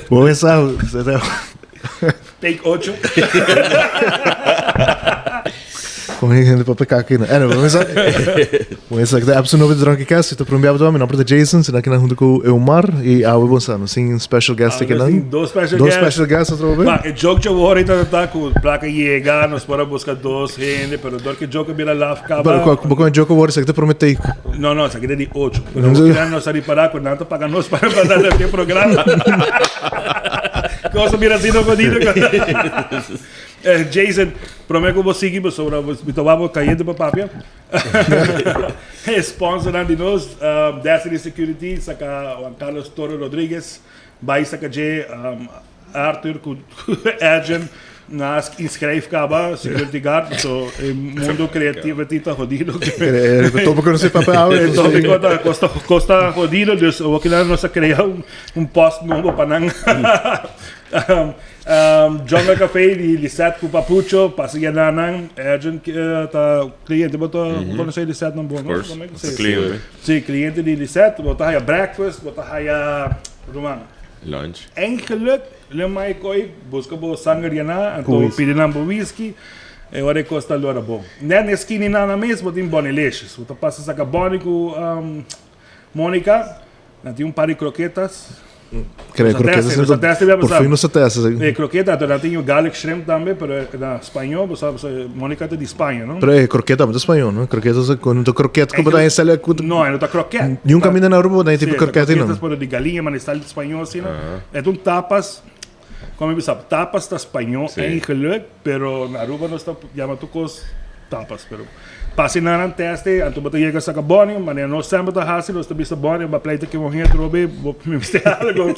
Bo sa, Take 8. Con hende pa pecar aqui, né? Anyway, mas Bom, sa de episode 9 de Drunken Cast, ito prombi abdo, mi nombre é Jason, sina aqui na junto com Eumar e awe bom sa, sin special guest aqui Assim, não. dos special Dos guests. special guests outro vez. Ma, e joke che hoor ita ta ku placa llega, nos para buscar dos gente, pero dor que joke bira laf Pero caba. qual com joke hoor, sa que te prometei. No, no, sa di 8. Pero Não sei. no nos ari para con tanto paga nos para para dar el programa. Cosa mira así no jodido. Jason, prometo que vos sigui, sobre mi tobabo cayendo pa papia. Sponsor di nos, Destiny Security, saca Juan Carlos Toro Rodriguez, bai saca J, Arthur ku agent na inschrijf kaba, security guard, so eh, mundo creativity ta jodido. Eh, topo que não sei papel awe. Tópico ta costa costa jodido, dus we kunnen nos crea un post novo pa nan. Jungle Café di Lisette ku Papucho, pasa ya nanan, agent ta cliente, bo ta conoce Lisette nan bon, no? Of course. Sí. Cliente. Sí, cliente di Lisette, bo ta haya breakfast, bo ta haya ruman. Lunch. Eigenlijk, le mai koi, busca bo sanger yana, anto Whisky. pide nan bo whisky, e ora costa lora bom. Net na esquina na na mesmo tem Bonilicious. Bo ta passa saca Bonnie ku Monica, na tem um par de croquetas. Creio Nos que ateste, nos ateste, Por fim não se testa. Eh, croqueta, anto na tem o garlic shrimp também, pero na espanhol, bo sabe, Monica tá de Espanha, não? Pero eh, croqueta, mas espanhol, não? Croqueta, quando croqueta, como dá em célia, Não, não tá croquete. Nenhum caminho na Europa, daí Sí, tipo croqueta croquetas não. pero de galinha, mas está espanhol assim, não? É um tapas, como eu sabe, tapas está espanhol Sí. eigenlijk, pero na Aruba não está llama tu cos tapas, pero passe na nan teste, anto bota llega saca boni, mas não sempre tá hasi, nós tá vista boni, ba pleita que morrer trobe, vou me viste algo.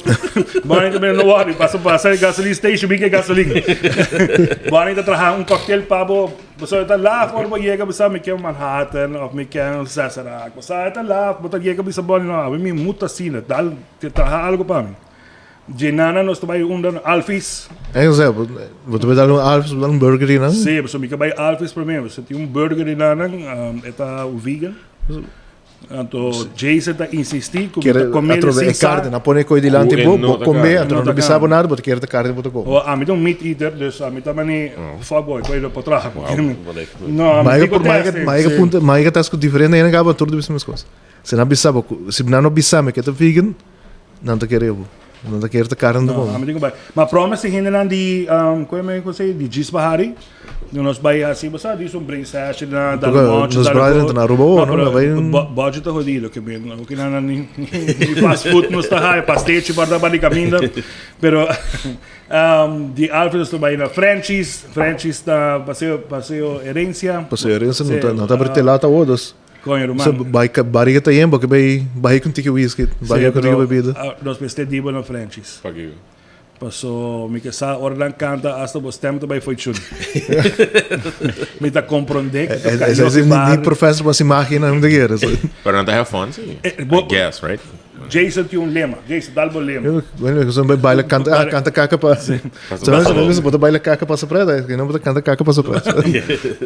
Boni também não worry, passa passa gasoline station, bem que gasolina. Boni tá trazer um cocktail pabo, você tá lá, for bo llega, você me quer um Manhattan, of me quer um Sazerac, você tá lá, bota llega bisa boni, não, me muta sina, dá te trazer algo para mim. Genana nós também um dan Alfis. É, José, vou te dar um alfes, vou dar um burger aí, não? Sim, você me vai Alfis para mim, você tem um burger lá, é o vegan. Então, Jason tá insistir com Quer comer atrove sem é carne, sal. não põe coi dilante, O bo, e não bo ta comer, carne. anto Não não ta bisabo carne. nada, bo quer ta carne, bo come. Oh, a mim é um meat eater, dus a mim também fuckboy, coisa para trás. Wat even. Não, a mim Mas digo por mais teste. mais punto, mais tá com diferente ainda acaba tudo bisabo mesmas coisas. Se não bisabo, se não bisabo que tá vegan, não tá quer eu. Não tá quer ta carne do Não, a bom. mim digo vai. Mas promesse ainda não de, como é que eu sei, de Gis Bahari. Nós vai assim, você diz um brain session na da Porque lunch, nos da brother na Aruba, Não, não, pero vai um- Budget tá jodido, que bem, o que não ni ni fast food não está high, pastete para dar de caminho, pero de Alfredo estou vai na Frenchies, Frenchies na Paseo Paseo Herencia. Paseo herencia não Sí, tá não tá bertelata o dos. Coño, Se hermano. vai barriga tá yembo que vai vai com tiki whisky, vai com tiki bebida. Nós bestedimos na Frenchies. Fuck you. Passou, mi que sa orlan canta hasta vos tempo bij foi chun. Mi ta comprende. É, é, nem professor mas imagina não te quer. But not to have fun, sí. Eh, I guess, right? Jason tinha um lema. Jason, dá o lema. Bueno, que son baila canta ah, canta caca pa. Sabes, sabes, bota baila caca passa preta, que não bota canta caca passa preta.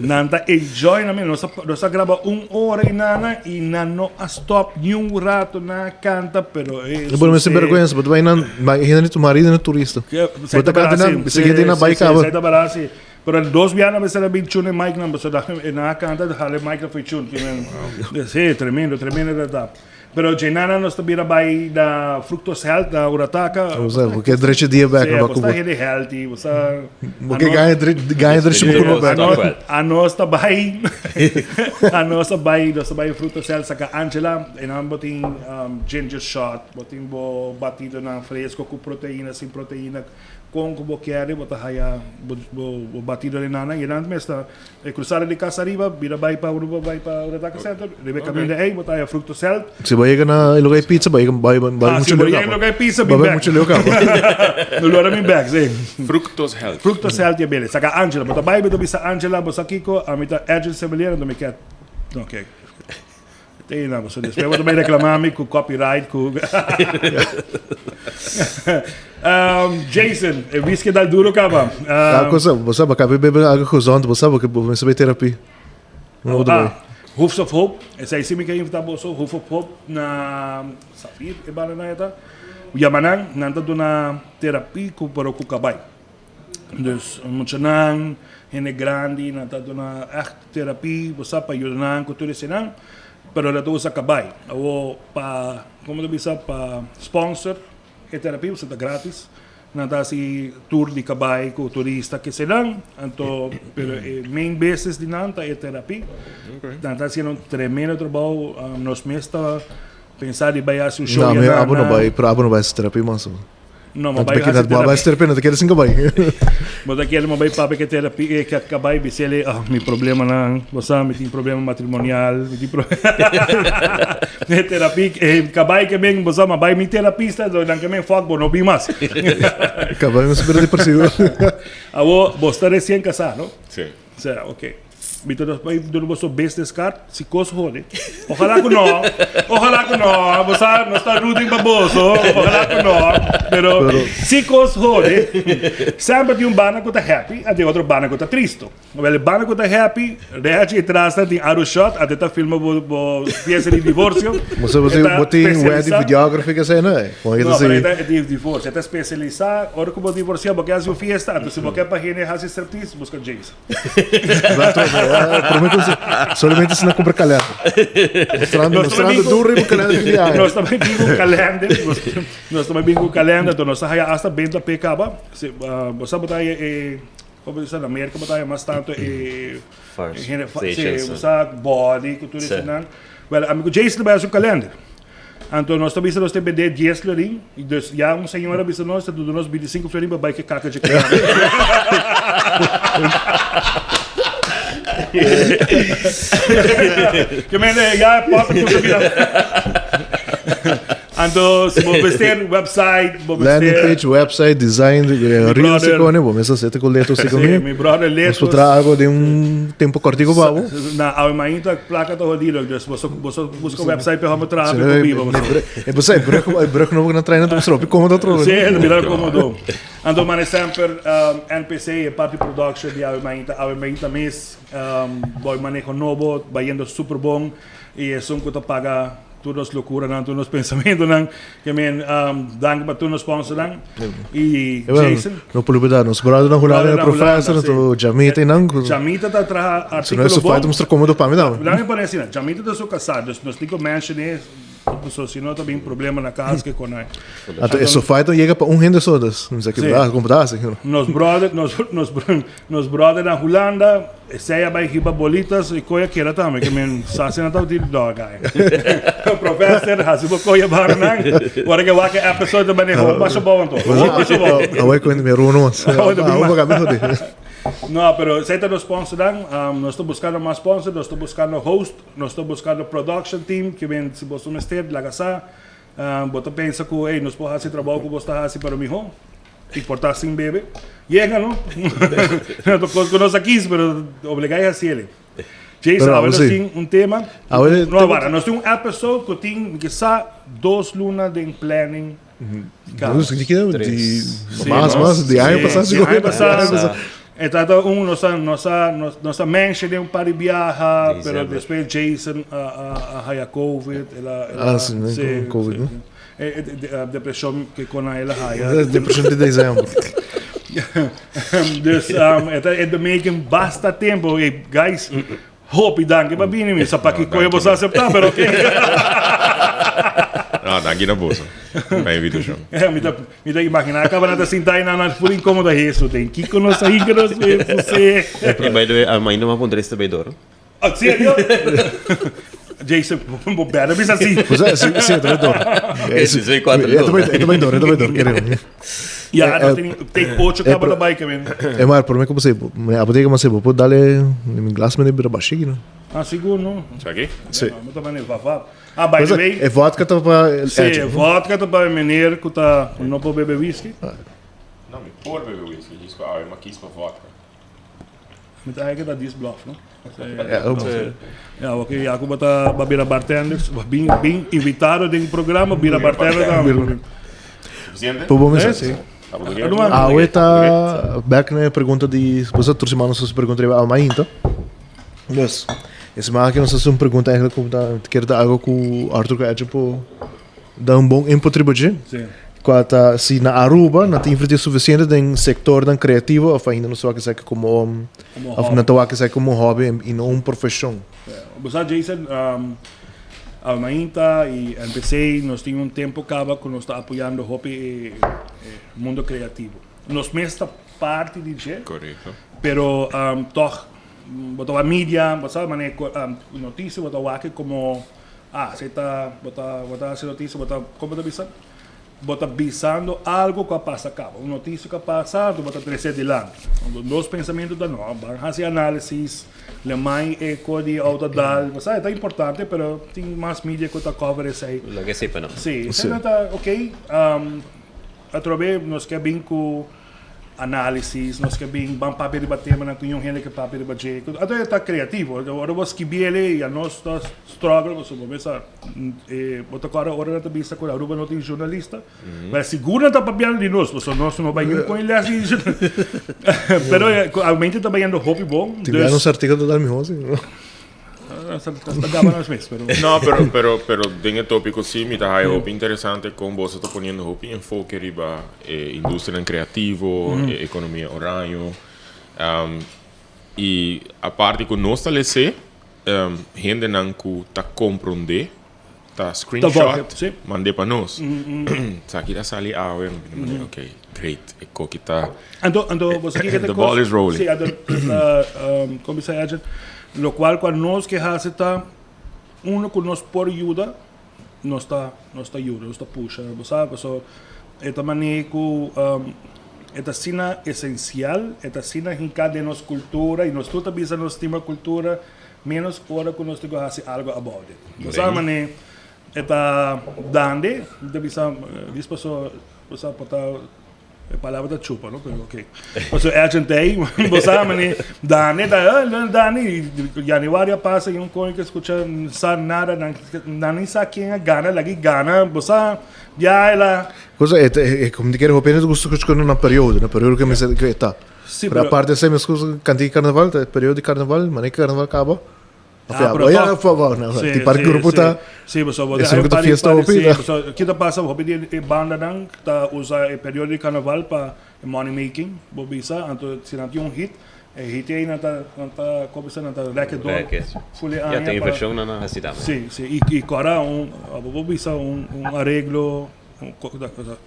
Nanta enjoy na mi. Nós nós grava um hora e nana e na no a stop ni um rato na canta, pero eh, Bueno, mas sem vergonha, bota vai na imagina tu marido no turista. Bota canta na, se que tem na bike Sai da barasi. Pero dos vianas me será bem chun e Mike na, você da na canta, jale Mike foi chun. Sí, tremendo, tremendo da. Pero Jenana nós também vai da Fructos Health da Urataca. O sea, porque direito dia back Sí, no você Bakuba. é healthy, você Porque ganha direito ganha direito Sim, no back. sim. A nós também, a nós também, nós também fruta cel saca Angela, e não botin ginger shot, botin bo batido na fresco com proteína, sem proteína, com como quer, bota haya bo, bo, bo batido de nana, e não mesta, e cruzar de casa arriba, vira vai para Uruguai, vai para Urataca Center, ribe caminho de aí, bota haya fruta cel. Se vai chegar na lugar pizza, vai vai vai Ah, muito se vai legal. em lugar pizza, be Vai back. muito legal. No lugar mi back, sim. Fructos health. Fructo Celtia bele. Saka Angela, bota bai bota bisa Angela, bota Kiko, amita Agent Sebeliera, do me quer. No, ok. Tem não, você depois vou também reclamar me com copyright com Jason, eu vi que dá duro caba. Ah, coisa, você sabe, acabei bebendo água com zonda, você sabe que você vai terapia. Não vou Ah, Hoofs of Hope, essa aí sim me quer invitar você, Hoof of Hope na Safir, e bala na eta. yama nan, nan ta duna terapia ku pero ku kabai. Dus muchanan, hende grandi, nan ta duna ègt terapia, bo sa, pa yuda nan ku tur eseinan, pero nan ta usa kabai. Awor pa, komo ta bisa, pa sponsor e terapia, pasobra ta gratis, nan ta hasi tour di kabai ku turista keseinan, anto pero e main business di nan ta e terapia. Nan ta hasiendo un tremendo trabou, nos mes ta pensa di bai hasi un show No, mi na abo no bai, pero abo no bai hasi terapia mas. No, ma Tanto bai pa hasi keda, bai terapia, no te keda sin kabai. Bo ta kere ma bai papia ke terapia, eh, ke kabai bisele, ah, mi problemanan, bo sa, mi tin problema matrimonial, mi tin pro E terapia, eh, kabai ke men, bo sa, ma bai mi terapista, do nan ke men fuck, bo no bin mas. Kabai no supera depresivo. Awo, bo sta recien casá, no? Sí. Sera, ok. Mi ta bai duna boso business card si kos hode. Ojalá ku no. Ojalá ku no. Bo sa, nos ta rooting pa boso. Ojalá ku no. Pero si kos hode, semper tin un banda ku ta happy en tin otro banda ku ta tristo. Wel, e banda ku ta happy, rechi e trasnan tin aru shot, ate ta filma bo bo fiesta di divorcio. Bo sa, bo E ta bo tin wedding especialisa. videography ke esei, no? Kon e ta No, pero si? e ta e di divorcio. E ta especialisa ora ku bo divorcia, bo ke hasi un fiesta, anto si bo ke pa hende hasi striptease, buska Jason. Solamente si na compra kalender. Mostrando, mostrando duro riba kalender di aña. Nos tambe bin ku kalender. Nos tambe bin ku kalender. Entonces nos ta haya hasta benta pe kaba. Si, bo sa bo ta haya e, como bisa na Merca bo ta haya mas tanto e Fars. Si, bo sa body ku tur esnan. Well, ami ku Jason ta bai hasi un kalender. Anto nos ta bisa nos ta bende dies florin, y dus ya un señora a bisa nos ta duda nos bintisinco florin pa bai ke kaka dje krana. Ke mende ya e pòt a kusa bira. Anto si bo mester website, bo mester. Landing page, website, design, Mi reels brother. kone, bo mester sete ku Leto si Sí, kone. mi brother Nos Leto. por traha algo den un tempo kortiko pa bo. Na awe mainta plaka ta hodido, dus boso boso busca website pe hom traha pe por biba boso. E boso e brug e brug nobo ku nan trae nan ta mustra hopi komodo atrobe. Sí, ta bira komodo. Anto mane semper NPC e parti production di awe mainta, awe mainta mes boy maneho nobo bayendo super bon y esun ku ta paga Tur nos locuranan, tur nos pensamentonan. Ke men, danki pa tur nos sponsornan. Y Jason. No por olbida, nos brother na Hulanda, Brother na Hulanda, professor, to Jamita y nan. Jamita ta traha Si no artículo eso bon. fight mustra cómodo pa mi tambe. Laat me pone asina, Jamita ta su casá, dus nos tin cu mention so si no ta bin problema na cas ke con ai. Anto e sofá ta yega pa un hende so, dus mi sa ki como ta hasi. Nos brother, nos nos nos brother na Hulanda, esei a bai hiba bolitas y koe a keda tambe, ke men sa si nan tabata dog ai. Professor, hasi bo koe barra nan, ora ke wak e episode ta bani ho basha bou anto. Ho basha bou. Awor ku mi runo mas. Awor ta bin Awor mas. mi hodi. No, pero esei ta nos sponsornan, nos ta buscando mas sponsor, nos ta buscando host, nos ta buscando production team, ke men si boso mester laga sa. Bo ta pensa ku ey nos por hasi trabou ku bos ta hasi pero miho i por ta sin bebe? Yega no. No ta kos ku nos a kis pero obligá i hasi el. Jason, Pero awe nos sí. tin un tema. Awe No, wara, nos tin un episode ku tin kisá 2 luna den planning. Ka. Nos di ke di Tres. Sí, mas mas di aña Sí, pasá di sigur. aña pasá. Aña pasá. E tata un nos a nos a nos nos a mention un par di biaha, pero December. despues Jason a a a haya COVID, el a el a Ah, sí, sí, COVID, sí. no? E, e, de, de, depresion ke kon el a haya. Depresion di december. Dus um, e ta in the making basta tempo. Hey, guys, Hopi danki pa bini mi sa paki koe boso acepta pero ok. No, danki na boso pa invitacion. Mi ta mi ta imagina caba nan ta sinta ahí nan nan full incomodo Hesu den kiko nos a hinca nos fuse. Y by the way, a mi no a puntra esta bay dor. Ah, serio? Jason, bo berde bisa si. Pues si, si, ta bay dor. Si, si, cuatro E ta bay dor, e ta bay dor, kere. Ya, nos tin take ocho caba ta bai kemen. E maar por mi como se, me apoteca mas se, bo por dale mi glas me bira bashiki no. Ah, sigur no. Esaki? Sí. No ta mane vava. Ah, by the way. E vodka ta pa Sí, vodka ta pa meneer ku ta no por bebe whisky. No, mi por bebe whisky, djis ku awe mi a kies pa vodka. Mi ta haña ku ta dis bluff, no? Ja, oké, ja, ku bo ta ba bira bartender, bin bin invitado den programa bira bartender tambe. Suficiente? Por bom Eh, mesa. sí. Awe ta back na e pregunta di bo sa tur siman nos hasi pregunta riba alma ainda. Dus, e siman aki nos hasi un pregunta eigenlijk ku ta kier ta algo ku Arthur ku Edje por da un bon input riba dje. Sí. Cual ta si na Aruba nan ta inverti suficiente den sectornan creativo of ainda nos ta wak esaki como Como of hobby. nan ta wak esaki como un hobby y no un profesion. Bo sa Jason, Almainta y NPC nos tin un tempo caba cu nos ta apoyando hopi e mundo creativo. Nos mes ta parti di dje. Correcto. Pero toch bo ta wak media, bo sa manera noticia bo ta wak como ah esey ta bo ta bo ta haci noticia bo ta como bo ta bisa? Bo ta bisando algo cu a pasa caba, un noticia cu a pasa, anto bo ta trece dilanti. Nos pensamento ta no, ban haci analisis, lemai e co di auto dal, bo sa, e ta importante, pero tin mas media cu ta cover esey. Lo ke sepa no. Si, esey no ta ok. Atrobe nos ke bin cu Análisis, nos ke bin ban papia riba temanan ku niun hende ke papia riba dje. Anto e ta kreativo. Ora bo skibi el ei, anos ta struggle pasobra bo mester e bo ta kòrda ora nan ta bisa ku Aruba no tin journalista. Pero sigur nan ta papiando di nos pasobra nos no bai niun kon les di Pero almente ta bayendo hopi bon. Tin bia nos artíkulo ta dal mihó si. Ta gaba nos mes, pero. No, pero, pero, pero den e tópiko sí mi ta haya hopi interesante kon boso ta poniendo hopi enfoke riba e industrianan kreativo, e ekonomia oraño. I aparte ku nos ta les'é, hendenan ku ta komprondé ta screenshot mand'é pa nos. Esaki ta sali awe, mi ta manda ok, great, e koki ta. Anto, anto bo sa kiko ta The ball is rolling. Sí, anto, kon bisa Edjean, lokual ku nos ke hasi ta uno ku nos por yuda, nos ta, nos ta yuda, nos ta pusha, bo sa, pasobra e ta manera ku e ta asina esensial, e ta asina hinká den nos kultura i nos tur ta bisa nos stima kultura, Menos ora ku nos tin ku hasi algu about it. Bo sa manera e ta dande, mi ta bisa dis paso bo sa por ta e palabra ta chupa no pero ok. Paso agent ei bo sa manera dande ta dande i januari a pasa i un koño ke skucha sa nada nan nan ni sa ken a gana laki gana bo sa ya el a. Cosa e e como ti kere hopi hende ta gusta skucha na periodo, na periodo ke mester ke ta. Sí, pero aparte esei mes cosa cantica di carnaval, ta periodo di carnaval, manera que carnaval caba. Ah, Of pero ja, toch. of of no, Sí, di par sí, grupo sí. ta. Sí, pasobra bo Esun hay ku ta par di- fiesta par di- hopi, sí, ta. pasobra ki ta pasa hopi di e bandanan ta usa e periodo di carnaval pa e money making, bo bisa, anto si nan tin un hit, e hit ei nan ta nan ta como bisa nan ta rek e dor Rek e. ful e Ja, aña tin pa inversion nan a hasi tambe. Sí, sí, i i kòrda un abo por bisa un un areglo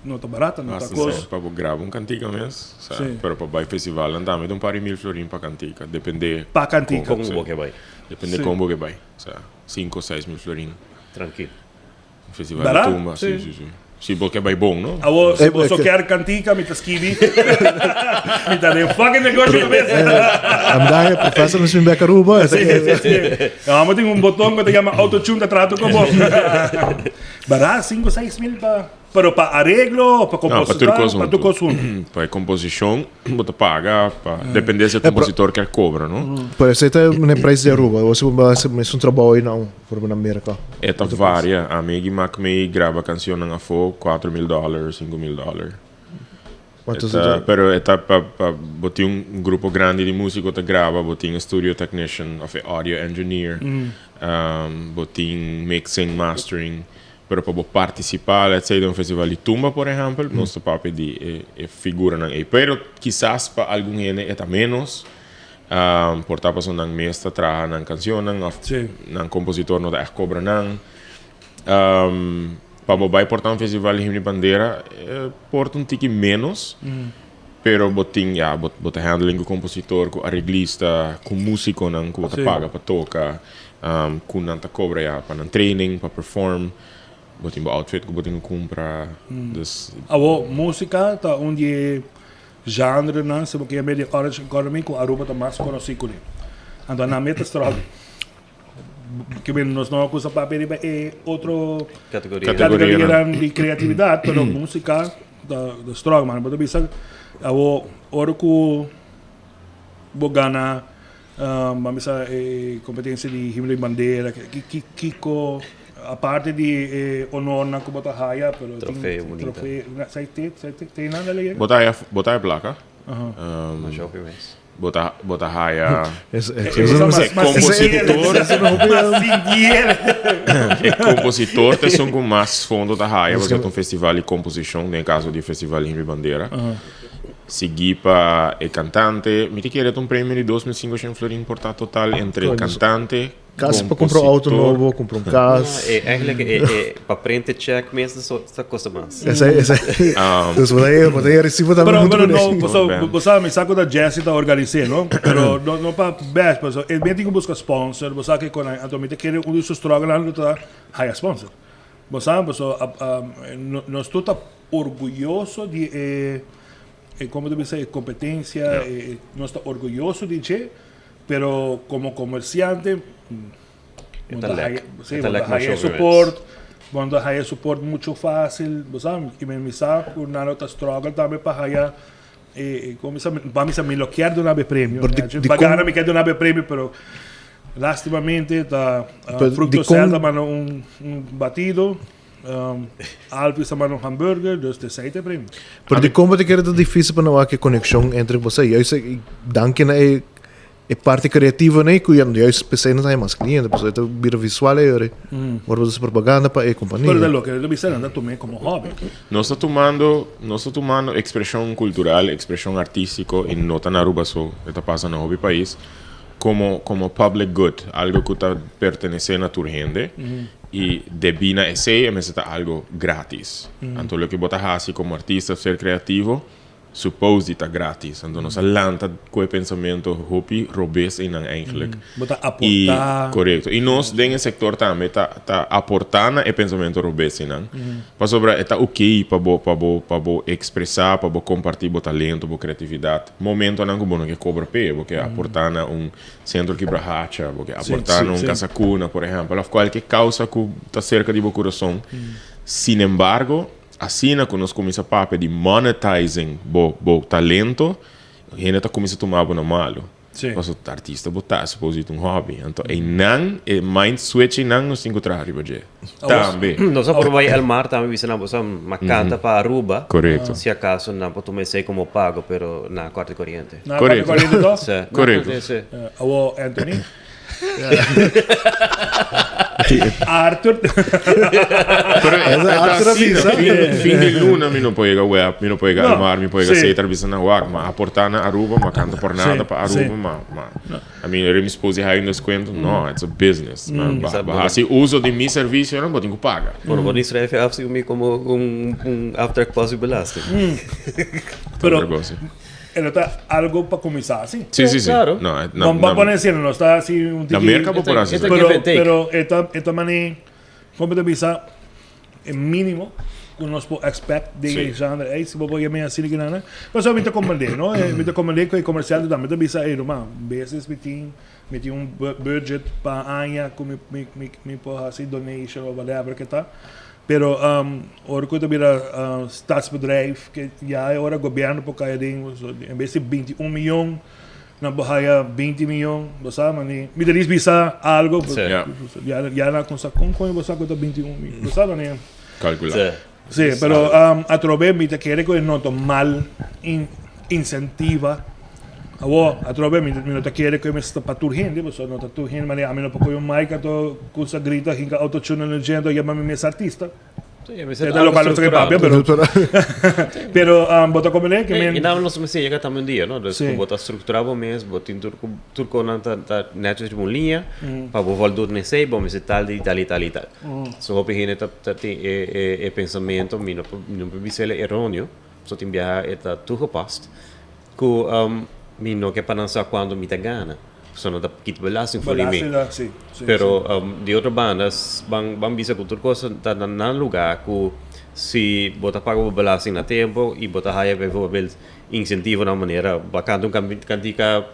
No ta barata, no ta kos. Pa bo graba un kantika mes, sa, Sí. pero pa bai festivalnan tambe ta un par di mil florin pa kantika, depende Pa kantika. Kon bo ke bai. Depende Sí. kon bo ke bai, sa, sinku o seis mil florin. Trankil. Un festival di Bará? tumba, Sí. si, si, si. Si bo ke bai bon, no? Awor, si Eh, bo so eh, kier kantika, mi ta skibi. Mi ta den fucking negoshi kabes. Amdahe, professor nos bin bek Aruba. Sí, sí, sí. Amo tin un boton ku ta yama autotune ta traha tur ku bo. Bará sinku seis mil pa pero pa areglo pa No, pa tur kompositá kos pa tur huntu. kos huntu. Pa e komposishon bo ta paga pa depende si e kompositor kier kobra no. Pero esei ta e prijs di Aruba o si bo hasi mesun trabou ei na por na Merka. E ta varia. Ami gi mak mi graba kanshonnan afó 4000 dòler, 5000 dòler. Cuanto E ta, pero e ta pa pa bo tin un grupo grandi di musico ta graba, bo tin e studio technician of e audio engineer, bo tin mixing, mastering, pero pa bo participa let's say den un festival di tumba por ehempel, nos ta papia di e e figuranan ey. Pero kisas pa algun hende e ta menos, por ta pasobra nan mes ta traha nan cancionnan of nan compositor no ta echt cobra nan. Pa bo bai porta un festival di Himno y Bandera por ta un tiki menos, pero bo tin ya, bo bo ta handling ku kompositor, ku areglista, ku musikonan ku bo ta paga pa toka, ku nan ta kobra ya pa nan training, pa perform, bo tin bo outfit ku bo tin ku kumpra, dus. Awor, musika ta un di e genrenan, si bo ke yam'é di Orange Economy, ku Aruba ta mas konosí kuné. Anto nan meta struggle. Ke men nos no a kusa papia riba e otro Kategoria. kategorianan di kreatividat, pero músika ta ta strong man. Bo ta bisa awo ora ku bo gana ban bisa e kompetensia di Himno di Bandera, ki ki kiko aparte di e honornan ku bo ta haya, pero tin Trofeo bunita. trofeo, sa te sa te te nan a lei? Bo ta haya bo ta haya plaka. Masha hopi mes. Bo ta bo ta haya E compositor E compositor ta esun cu mas fondo ta haya pasobra ta un festival di composicion den e caso di festival Henry Bandera sigui pa e cantante mi ta kere ta un premio di 2500 florin por ta total entre cantante Kas pa kumpra un auto nobo, kumpra un kas. No, e eigenlijk e, e, pa print e check mes ta kosta mas. Esei, esei. Dus bo ta e, bo ta e recibo tambe Pero, huntu pero ku no, ne. bo sa, bo sa, mi sa ku ta Jesse ta organis'é, no? Pero no, no pa bash, pero e men tin ku buska sponsor, bo sa ke kon ai, anto mi ta kere un di su struggle-nan lo ta haya sponsor. Bo sa, paso, nos tur ta orguyoso di e, e komo ta bisa, e kompetensia, e, nos ta orguyoso di dje, Pero como comerciante, E ta lek. Sí, E ta bo lek ta haya masha hopi support, bo ta haya support mucho fácil, bo sa, y mi sa cu nan lo ta struggle tambe pa haya, eh, como mi sa, pa mi sa mi lo kier duna be premio, Pero di- eh, di pa con- gana mi kier duna be premio, pero lastimamente ta Pero di Fructo con- Celta manda un, un batido, Alfie sa manda un hamburger, dus de sei te premio. Pero di kon bo ta kere ta difícil pa no wak e konekshon entre boso? Juist e danki na e e parti kreativo nei ku juist p'esei no ta haña mas kliente, pasobra e ta bira visual ei ora. Ora bo ta hasi propaganda pa e kompania. Pero ta loke ta bisa nan ta tum'é komo hobby. Nos ta tumando nos ta tumando ekspreshon kultural, ekspreshon artístiko i no ta na Aruba so, e ta pasa na hopi pais, komo komo public good, algo ku ta pertenesé na tur hende. I debí na esei e mester ta algo gratis. Anto loke bo ta hasi komo artista of ser kreativo suppose di ta gratis. Anto nos a lanta ku e pensamentu hopi robes einan eigenlijk. Bo ta aportá. I korekto. I nos den e sektor tambe ta ta aportá na e pensamentu robes einan. Pasobra e ta oké pa bo pa bo pa bo ekspresá, pa bo kompartí bo talento, bo kreatividat. Momentonan ku bo no ke kobra p'e, bo ke aportá na un Centro Kibrahacha, bo ke aportá na un Casa Cuna, por ehempel, of kualke causa ku ta serka di bo kurason. Sin embargo, asina ku nos kuminsá papia di monetizing bo bo talento, hende ta kuminsá tuma bo na malu. Pasobra ta artista bo ta, suppose di ta un hobby. Anto einan, e mind switch einan nos tin ku traha riba dje. Tambe. Nos a por bai El Mar tambe bisa nan boso a canta pa Aruba. Correcto. Si acaso nan por tuma esey como pago pero na cuarto y coriente. Na cuarto y coriente toch? Si. Correcto. Si. Awo Anthony. Arthur. Pero Arthur a bisa. Fin di luna mi no por yega web, mi no por yega El Mar, mi por yega Si. Setar bisa nan wak, ma aporta na Aruba, ma canta por nada pa Aruba, ma ma. I mean, ora mi esposa haña un descuento, no, it's a business. Ba, ba hasi uso di mi servicionan, bo tin cu paga. Bueno, bo ni schrijf je af si mi como un, un aftrekpost di belasting. Pero, Otra cosa. e no ta algo pa cuminsa asi. Sí, sí, sí. Claro. No, eh, na, Ban na, pone asina, no sta asi un na tiki. Merca bo por hasi Eta- eso. Pero, give and take. pero e ta, e ta mane, como te bisa, E mínimo ku nos por expect den e genre ei, si bo por yama asina ki nan. Pasobra mi ta komprendé, no? Mi ta komprendé ku e komersiante tambe ta bisa, ey ruman, beses mi tin, mi tin un budget pa aña ku mi mi mi mi por hasi donation of whatever ke ta. Pero ora ku ta bira stadsbedrijf, ke ya e ora gobièrnu por kai aden, en bes di 21 miyon, Nan por haya 20 miyon, bo sa, mane, mi ta dis bisa algo, Sí. Ja. ya, ya nan con sa, con coño bo sa cu ta 21 miyon, bo sa, mane. Calcula. Sí. Sí, pero um, atrobe mi ta kere cu e no ta mal in, incentiva. Awo, atrobe mi, mi no ta kere cu e mester pa tur hende, pasobra no ta tur hende, mane, ami no por coge un mic anto cu sa grita hinca autotune na dje anto yama mi mes artista. Sí, a veces Ta locual no ta papia, pero pero um, bo ta comprende que E men nan nos mester yega tambe un dia, no? Dus Sí. ku bo ta strukturá bo mes, bo tin tur ku tur konan ta ta netjes riba un liña, pa bo voldoet n'esei, bo mester tal di tal i tal i tal. So hopi hende ta ta tin e e e pensamentu, mi no por mi no por bisa el eróneo, pasobra tin biaha e ta toegepast, ku um, mi no ke pa nan sa kuantu mi ta gana. So no ta kita belasting for di mi. Belasting ta, sí, sí, Pero sí. di otro banda ban ban bisa ku tur kos ta na nan lugá ku si bo ta paga bo belasting na tempo i bo ta haya bijvoorbeeld insentivonan manera bo a kanta un kantika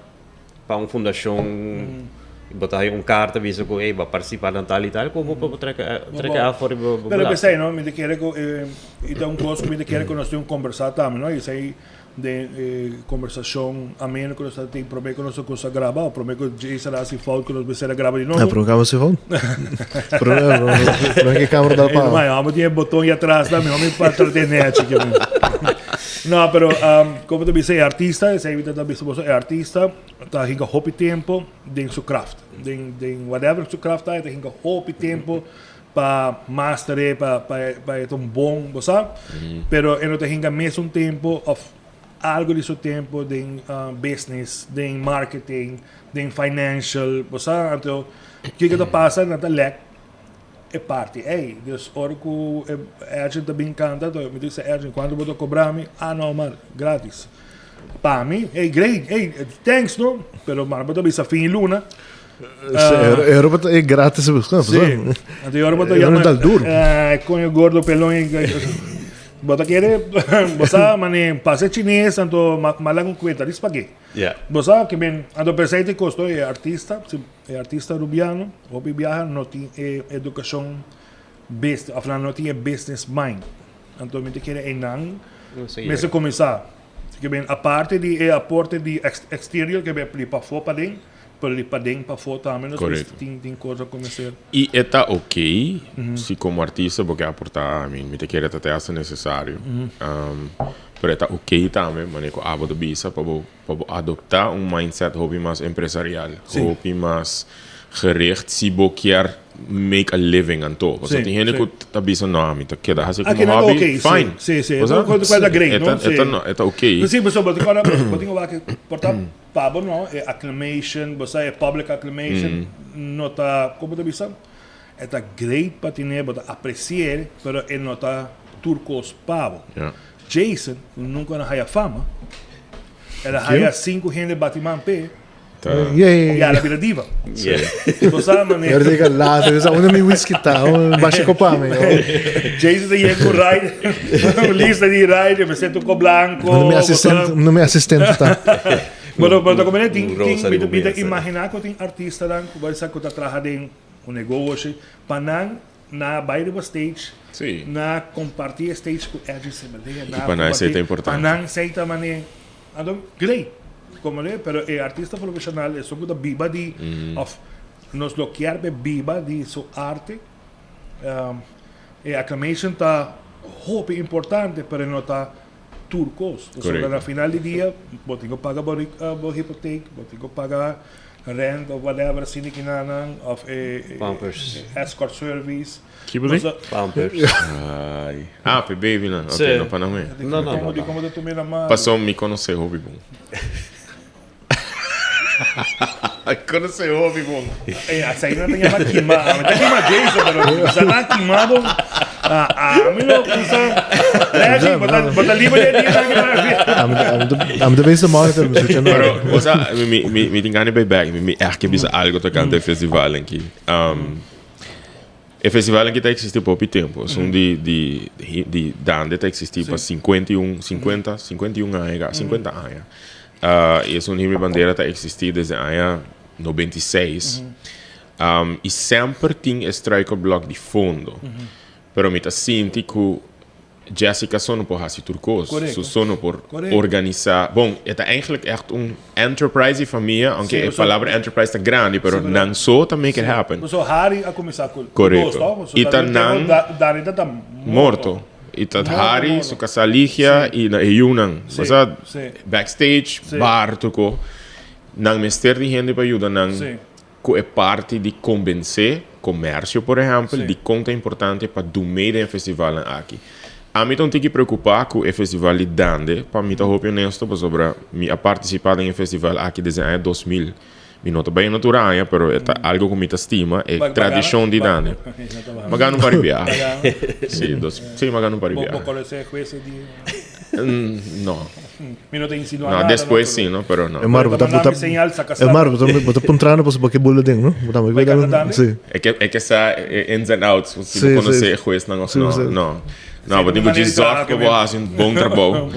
pa un fundashon i bo ta haya un karta bisa ku ey bo a partisipa na tal i tal ku bo por treka treka af for di bo Pero belasting. p'esei no mi ta kere ku i ta un kos ku mi ta kere ku nos tin un kombersá tambe no i esei Den e kombersashon ameno ku nos ta tin promé ku nos a kuminsá graba òf promé ku Jason a hasi fout ku nos mester a graba di nobo. Ah, promé ku hasi fout? Promé, promé ku e kamera ta Ei, apaga. Mai, amo tin e boton ei atras tambe, homi pa traté nechi ke mi. No, pero um, como te bisa, e artista, esei mi ta bisa boso, e artista ta hinka hopi tempo den su craft. Den, den whatever su craft ta, e ta hinka hopi tempo pa master pa, pa, pa e ta un bon, bo sa? Pero e no ta hinka mesun tempo of algo di su tempo den uh, business, den marketing, den financial, bo sa? Anto, kiko ta pasa? Nan ta lek e parti ei. Dus ora ku e agent ta bin kanta, to mi ta bisa agent, kuantu bo ta kobra mi? Ah no man, gratis. Pa mi, hey great, hey thanks no, pero man bo ta bisa fin di luna. Uh, Europa ta e gratis busca. Sí. Anto ora bo ta llama. Dal duro. Eh, coño gordo pelón. Bo ta kere, bo sa mane pase chines anto mala con cuenta di spaghetti. Yeah. Bo sa ke ben, anto pensei te costo e artista, si e artista rubiano, hopi biaha no tin e educacion business, of no tin e business mind. Anto mi ta kere einan mester cuminsa. Ke ben aparte di e aporte di exterior ke ben di pafó paden, pero di paden pafó tambe nos mester tin tin cosa ku mester. I e ta ok si komo artista bo ke aporta, I mean mi ta kere ta te hasta necesario. Pero e ta ok tambe manera ku abo ta bisa pa bo pa bo adopta un mindset hopi mas empresarial, hopi mas gericht si bo kier make a living anto. Pasobra tin hende ku ta bisa no ami ta keda hasi komo hobby, fine. Si, si. E ta ok. Si, pasobra bo tin ora bo tin wak por ta pa bo no e acclamation, bo sa e public acclamation no ta, komo ta bisa? E ta great pa tine, bo ta apreci'e, pero e no ta tur kos pa bo. Jason nunca no haya fama. El a haya cinco hende bati man p'e. Y el a bira diva. Bo sa manera. Yo diga later, yo sa unda mi whisky ta, basha copa mi. Jason ta yega cu ride, un lista di ride, me sento co blanco. Unda mi asistente, unda mi asistente ta. Bueno, pero ta como tin, tin, mi ta, mi ta imagina cu tin artistanan cu bai sa cu ta traha den un negoshi, pa nan Na bai riba stage, Sí. na comparti e stage cu Edgy Semelea, na Y pa nan esey ta comparti, importante. pa nan esey ta mane, anto great, como le, pero e artista profesional esun cu ta biba di, of nos lo kier pe biba di su arte, e acclamation ta hopi importante, pero e no ta tur cos. Pasobra Correcto. na final di dia bo tin cu paga bo bo hypotheek, bo tin cu paga rent of whatever asina ki nan nan of e Pampers. escort service. Ki bo di? Pampers. Ai. Ah, pe baby nan. Ok, Sí. no pa nan me. No, no, no, Di no. como ta tuma na mano. Paso mi conoce hopi bon. Conoce hopi bon. Eh, asai nan ta yama kima. A mi ta kima Jason, pero sa nan kima bo. Ah, ah, mi no usa. Reggie, bo ta bo ta liber de dia nan kima. I'm, I'm, the, I'm the best monitor, mi escucha Pero, o sea, mi, mi, mi, mi tin gana di bay back. Mi, mi echt ke bisa algo tocante e festival aki. Um, e festival aki ta existi pa hopi tempo. Esun di, di, di Dande ta existi pa 51, 50, 51 aña, ga, 50 aña. Uh, y esun Himi Bandera ta existi desde aña 96. Um, y semper tin e struikelblok di fondo. Pero mi ta sinti cu Jessica so no por haci tur cos. Correcto. Su so no por Correcto. organisa. Bon, e ta eigenlijk echt un enterprise di famia, aunke Sí, e so- palabra enterprise ta grandi, pero Sí, pero- nan so ta make it happen. So Harry a cuminsa cu Correcto. dos, toch? So Y ta ta nan- Dani ta ta Morto. Y ta Morto, Harry, morto. su casa Ligia y na e yunan. Sí, Osea, sí. backstage, Sí. bar, tur co. Nan mester di hende pa yuda nan Sí. cu e parti di convence comercio, por ehempel, Sí. di con ta importante pa do mee den e festivalnan aki. Ami ta un tiki preocupa cu e festival di Dande, pa mi ta hopi honesto, pasobra mi a participa den e festival aki desde aña 2000. Mi no ta bay tur aña, pero e ta algo cu mi ta stima, e tradicion di Dande. Ma gana un par di biaha. Sí, dos, sí, ma gana un par di Bo biaha. conoce jueces di... No. Mi no ta insinua No, nada, despues no, sí, no, pero no. Elmar, bo ta, bo ta, Señal, saca Elmar, bo ta, bo ta puntrando pasobra bo ke bula den, no? Bo ta, Bai canta tambe? Sí. E ke, e ke sa e ins and outs, si Sí, bo conoce sí. e jueznan of Sí, no. sí. No. No, bo tin cu djis zorg cu bo haci un bon trabou.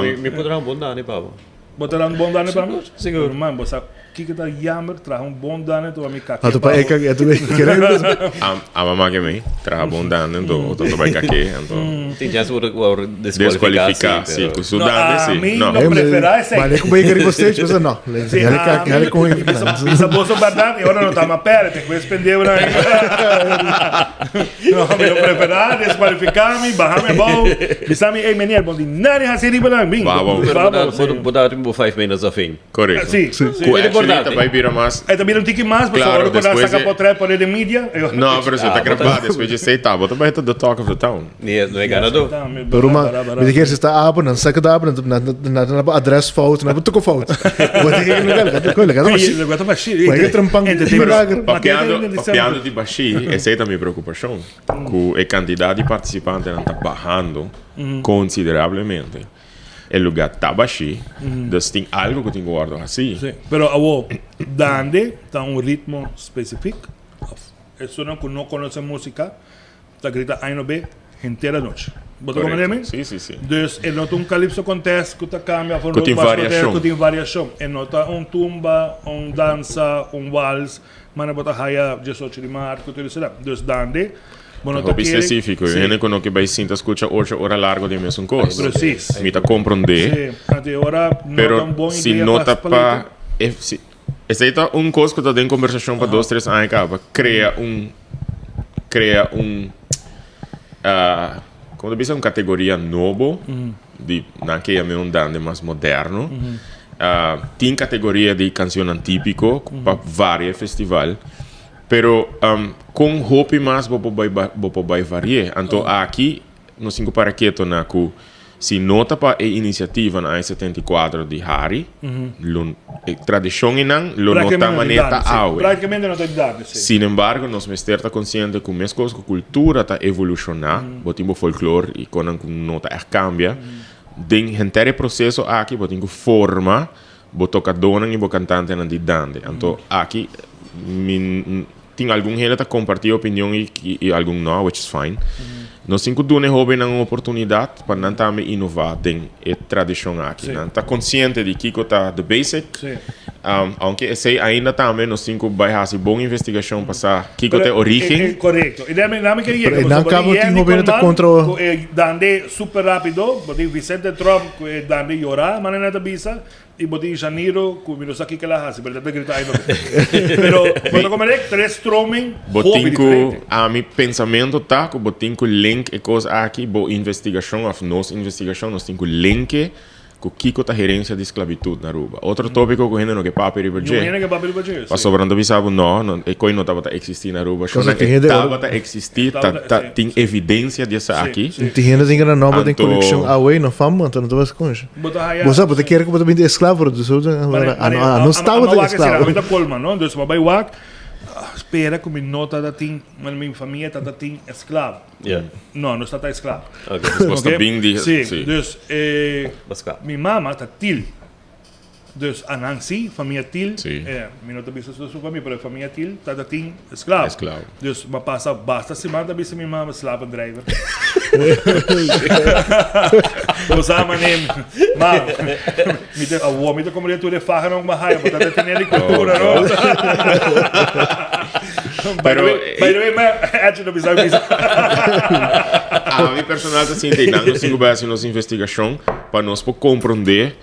Mi, mi por traha un bon dande pa bo. Bo ta dando bon dande pa mi? Sigur. Man, bo sa. Kiko ta jammer, traha un bon dande to mi kake. Anto pa e kake, anto e kere. A mama ke mi, traha bon dande anto otro ta bai kake, anto. Tin chance por wou descualifica, si, cu su dande si. No, ami no prefera esey. Mane cu bai riba stage, bisa no. Hale kake, hale con e. Bisa boso berdad, e ora no ta ma perde, te cu spendeu na. No, mi no prefera descualifica mi, baha mi abou. Bisa mi, ey meneer, bon di nada haci riba nan, bin. Baha abou. Pero bo ta riba bo 5 minutes of fame. Correcto. Sí, sí. Cu actually ta bay bira mas. E ta bira un tiki mas, pasobra Claro, ora cu nan despues saca de- potret pa rede media. No, pero si ta grabá despues dje sei ta, bo ta bay ta the talk of the town. Ni no e ganador. Pero man, mi ta kier si sta abo, nan saca da abo, nan nan nan nan adres fout, nan toko fout. Bo ta kier local, local, local, local, Sí, local ta bashi. Bo ke trempan Pero papiando, papiando di bashi, esei ta mi preocupacion, cu e cantidad di participantenan ta bahando considerablemente. E lugar ta bashí, dus tin algo ku tin ku wòrdu hasí. Sí, pero awor dande ta un ritmo specific of esunnan ku no konosé músika ta grita ai no be henter anochi. Bo ta komprendé mi? Sí, sí, sí. Dus e no ta un calypso contest ku ta kambia of un Ku tin road march contest variashon. ku tin variashon. E no ta un tumba, un dansa, un wals, manera bo ta haya diesocho di maart ku tur esei. Dus dande Bo no ta Hopi kere. specifico. Sí. Hende cu no ke bay sinta scucha ocho ora largo di mesun cos. Precies. Mi ta comprende. Sí. Anto e ora no ta Pero un bon si idea no pa ta pa spalete. e si esey ta un cos cu ta den conversacion pa dos tres aña caba. Crea un crea un ah como ta bisa un categoria nobo di nan ke yam'e un dande mas moderno. Ah tin categoria di cancionnan tipico pa varia festival. Pero con hopi mas bo por bay bo por bay vari'é. Anto aki nos tin cu para keto na cu si no ta pa e iniciativa na aña 74 di Harry, lo e tradicion einan lo no ta manera ta awe. Practicamente no ta dande, si. Sin embargo nos mester ta consciente cu mescos cu cultura ta evoluciona, bo tin bo folklor y conan cu no ta echt cambia, den henter e proceso aki bo tin cu forma Bo tokadónan i bo kantantenan di dande. Anto aki mi tin algun hende ta kompartí e opinion i i algun no, which is fine. Nos tin ku duna e hóbennan un oportunidat pa nan tambe inová den e tradishon aki. Nan ta konsiente di kiko ta the basic, aunke esei ainda tambe nos tin ku bai hasi bon investigashon pa sa kiko ta e orígen. Korekto. I dame dame ke Pero yega e nan pasobra kabo bo tin tin Yenny hóbennan ta Colman kontra. ku e dande super rápido, bo tin Vicente Tromp Ku e dande yora, manera nan ta bisa, i bo tin Janiro ku mi no sa kiko el a hasi, pero el ta grita ai no. Pero bo ta komprende tres stroming Bo hopi tin ku, diferente. ami pensamentu ta ku bo tin ku link e kos aki, bo investigashon òf nos investigashon, nos tin ku link e ku kiko ta herensia di sklabitut na Aruba. Otro topiko ku hende no ke papia riba Niun dje. hende ke papia riba dje, si. Pasobra nan ta bisa bo no, no, e koi no tabata eksistí na Aruba. Cosa Shona tin e hende ora- tabata eksistí, ta, Tabata, ta si, tin si. evidensia di esaki. Si, si. Tin hende tin ku nan nomber den Anto- kolekshon awe no fam, anto no ta bas konshi. Bo ta haya. Bo sa, bo ta kere ku bo ta bini di esklavo, pero dus Mane, a mane, no, a no staba a den wak esei, esklavo. ami ta colma, no? Dus mi bai wak, ah, spera ku mi no tata tin, mane mi famia tata tin esklavo. Yeah. No, nos tata esklavo. Okay. Dus bos ta Oké? bin di, Sí, sí. dus eh, Baska. mi mama ta Til. Dus anan sí, famia Til, Sí. eh, mi no ta bisa su su famia, pero e famia Til tata tin esklavo. Esklavo. Dus mi a pasa basta siman ta bisa mi mama slavendrijver. Bo sa mané, ma, mi ta, awor mi ta komprende tur e fahanan ku mi a haya, bo ta tene di kultura, no? By the Pero, way, by the way, ma, Edge no bisa bisa. Ami personal ta sinti, nan nos tin ku bai hasi nos investigashon pa nos por komprende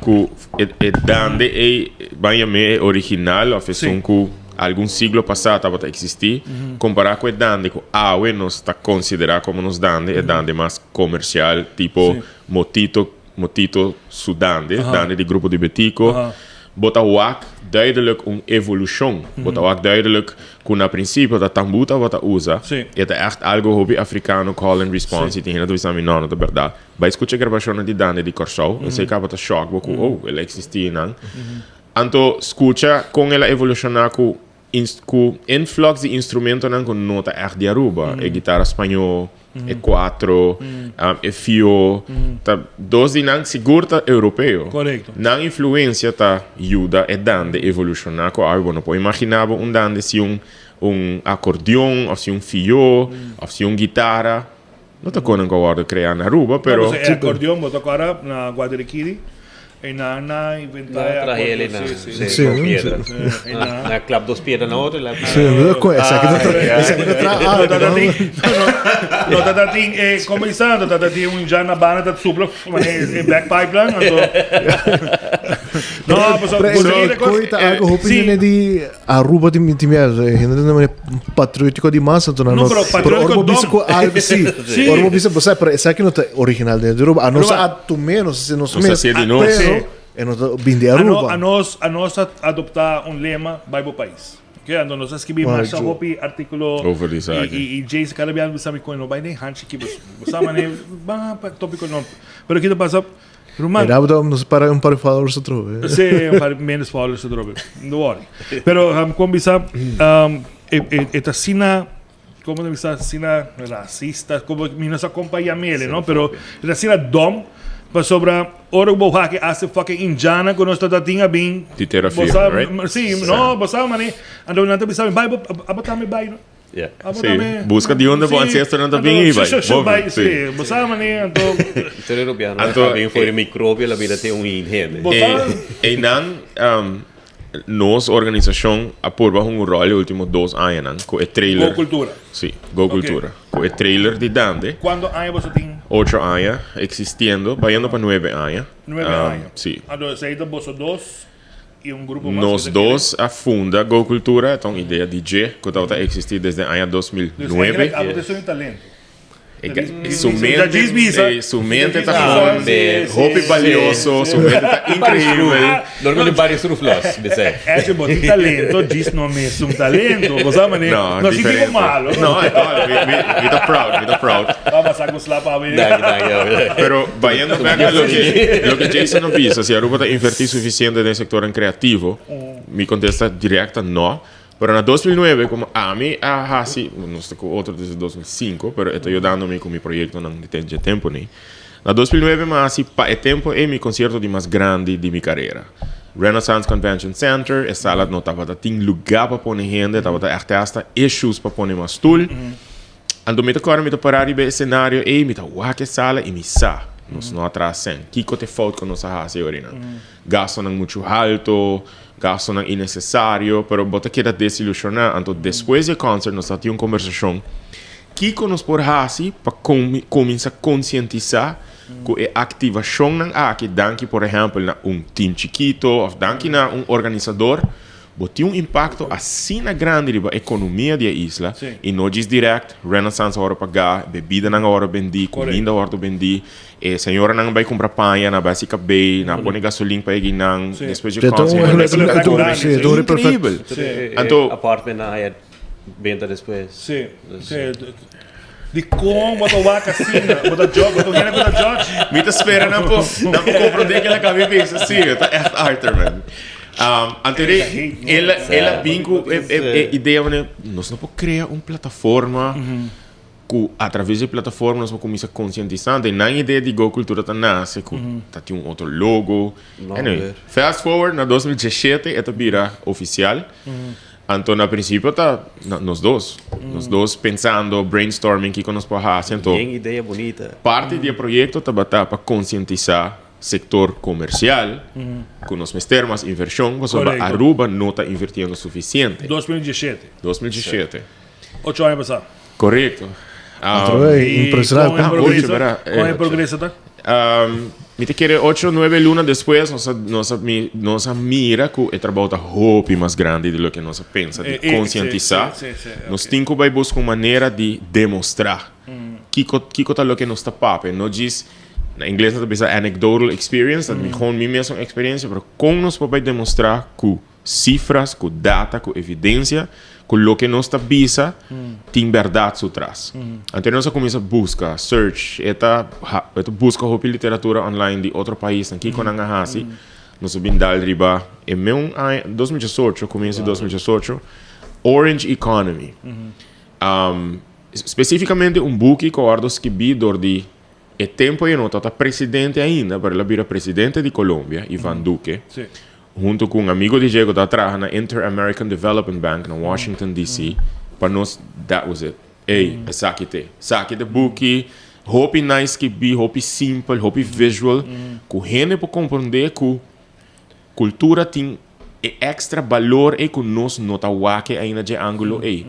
Ku e e dande ei ban yam'é e original òf esun ku algun siglo pasá tabata eksistí, kompará ku e dande ku awe nos ta konsiderá komo nos dande, e dande mas komersial tipo Motito, Motito su dande, dande di Grupo di Betico. Bo ta wak duidelijk un evolushon. Bo ta wak duidelijk ku na prinsipio ta tambú tabata usa. E ta ègt algu hopi afrikano, call and response, i tin hende ta bisa mi, no, no ta bèrdat. Bai skucha e grabashonnan di Dande di Kòrsou, esei kaba ta shòk bo ku, oh, el a eksistí einan. Anto skucha kon el a evolushoná ku ku influx di instrumentonan ku no ta ègt di Aruba, e gitara spañó, e kuatro, e fió, ta dos di nan sigur ta europeo. Nan influensia ta yuda e Dande evolushoná ku awe bo no por imaginá bo un Dande sin un un akordeon òf sin un fió òf sin un gitara. No ta konan ku a wòrdu kreá na Aruba, pero. No, e akordeon bo ta kòrda na Guadirikiri. E nan na inventa Na e traha acuerdo, ele na sí, sí. sí, Sí, con no? piedra. Sí, e nan- Na klap dos piedra na otro. La, Sí, no, co- esaki ta tra- esaki ta tra No algo, tata no? tin, no, no tata tin, eh, como isa, no tata tin un jan na banda ta supla, mane, e black pipeline, anto. No, pues, Pero pues, e e coi ta algo hopi Sí. hende di Aruba tin tin miedo, hende ta mane patriótico di mas, anto nan No, no. pero Pero patriótico ora bo bisa dom. cu algo sí. Sí. Ora bo bisa, bo sa, pero esaki no ta original den Aruba. A nos Aruba. a tum'é, nos a haci nos Nos a mes. haci di nos. Pero Sí. e no ta bin di A, no, Aruba. a nos a nos a adopta un lema bai bo pais. Ok, anto nos a skibi Bai, masha Joe. hopi artículo Over di y, esaki. y, y Jason cada biaha bisa mi con no bai den hanchi ki bo bo sa mane ba pa tópico no. Pero kita pasa ruman. Era bo nos para un par di followers atrobe. Sí, un par menos followers atrobe. No worry. Pero um, con bisa um, e, e, e ta asina como ta bisa asina racista, como mi no sa con pa yamele, no? Pero e ta asina dom pasobra ora bo wak hace fucking indiana cu nos ta tin a bin Di tera bo firme, sa, right? Sí, no, bo sa mane. Anto nan ta bisa bai bo abo tambe bai, no? Yeah. Abo Sí, tambe. busca di unda bo Sí, ancestornan ta anto, bin y bai. sho, sho, Bo bai, bin, sí. sí. Bo sa mane, anto Tur Europeano Anto, ta bin for di eh, microbio la bira te un hende. Bo sa Einan, nos organisashon a purba hunga un ròl e último dos añanan ku e trailer. Go Cultura. Sí, Go Cultura. Ku e trailer di Dande. Kuantu aña boso tin? Ocho aña eksistiendo, bayendo pa nuebe aña. Nuebe aña. Sí. Anto esei ta boso dos i un grupo mas Nos ku ta kere? dos a funda Go Cultura, e ta un idea di dje ku tabata eksistí desde aña 2009. Dus eigenlijk abo ta esun talento. Su mente, su mente ta gewoon hopi balioso, su mente ta increíbel. Dor cu di varios ruflos, bisé. Eche bo tin talento, djis no mes un talento. Bo sa manera, No, no sinti bo diferente. malo. No, no, mi, mi, mi ta proud, mi ta proud. Vamos a saco slap awe. Danki, danki, awe. Pero bayendo back na loke, loke Jason a bisa, si Aruba ta inverti suficiente den sectornan creativo, mi contesta directa no. Pero na 2009 como ami a haci, nos ta cu otro desde 2005, pero e ta yudando mi cu mi proyectonan di dje tempo ni. Na 2009 mi a haci pa e tempo ey mi concierto di mas grandi di mi carera. Renaissance Convention Center, e sala no tabata tin luga pa pone hende, tabata echt hasta issues pa pone mas stoel. Anto mi ta corda mi ta para riba e escenario ey, mi ta wak e sala y mi sa, nos no a traha cen. Kico ta e fout cu nos a haci ahorita? Gastonan muchu halto, gastonan inecesario, pero bo ta keda desilusioná. Anto despues di e concert nos ta tin un conversacion kico nos por haci pa cuminsa concientisa cu e activacionnan aki, danki por ehempel na un team chikito of danki na un organisador, Bo tin un impacto asina grandi riba economia di e isla y no djis direct, Renaissance a worde paga, bebidanan a worde bendi, cuminda a worde bendi, e señoranan a bay cumpra paña, nan a bay haci cabey, nan a pone gasolin pa e guinan, despues dje concert. Increibel! Anto. Apartment nan haya benta despues. Sí, sí. Dikon bo ta wak asina? Bo ta judge, bo ta un hende ku ta judge? Mi ta spera nan por nan por komprondé kila ka mi bisa. Sí, e ta ègt Arthur, man. Anto el a el a bin ku e e idea manera nos no por krea un plataforma ku a traves di e plataforma nos por kuminsá konsientisá. Anto nan idea di Go Cultura ta nase ku ta tin un otro logo. Anyway, fast forward na 2017 e ta bira ofisial. Anto na principio ta nos dos. Nos dos pensando, brainstorming kiko nos por haci. Anto Bien idea bunita. Parti di e proyecto tabata pa concientisa sector comercial cu nos mester mas inversion pasobra Aruba no ta invirtiendo suficiente. 2017. 2017. Ocho aña pasa. Correcto. Otro vez, impresionante. Y con el Ocho, ¿verdad? progreso, con el progreso ta? Mi ta kere ocho, nuebe luna despues nos a, nos a, mi, nos a mira ku e trabou ta hopi mas grandi di loke nos a pensa, di konsientisá. Nos tin ku bai buska un manera di demostrá kiko, kiko ta loke nos ta papia. No djis, na ingles nan ta bisa anecdotal experience, ta mihó mi mesun eksperensia, pero kon nos por bai demostrá ku Cifras, cu data, cu evidencia, cu loke nos ta bisa tin berdad su tras. Anto nos a cuminsa busca, search, e ta e ta busca hopi literatura online di otro paisnan, kico nan a haci. Nos a bin dal riba e meun aña, 2018, comienzo di 2018, Orange Economy. Specificamente un buki cu a wordo skibi door di E tempo ei no tabata presidente ainda, pero el a bira presidente di Colombia, Ivan Duque, hunto cu un amigo di dje cu tabata traha na Inter-American Development Bank na Washington DC. Pa nos, that was it. Ey, esaki t'e. Esaki t'e buki. Hopi nice skibí, hopi simpel, hopi visual, ku hende por komprondé ku kultura tin e èkstra balor ei ku nos no ta wak e ainda dje ángulo ei.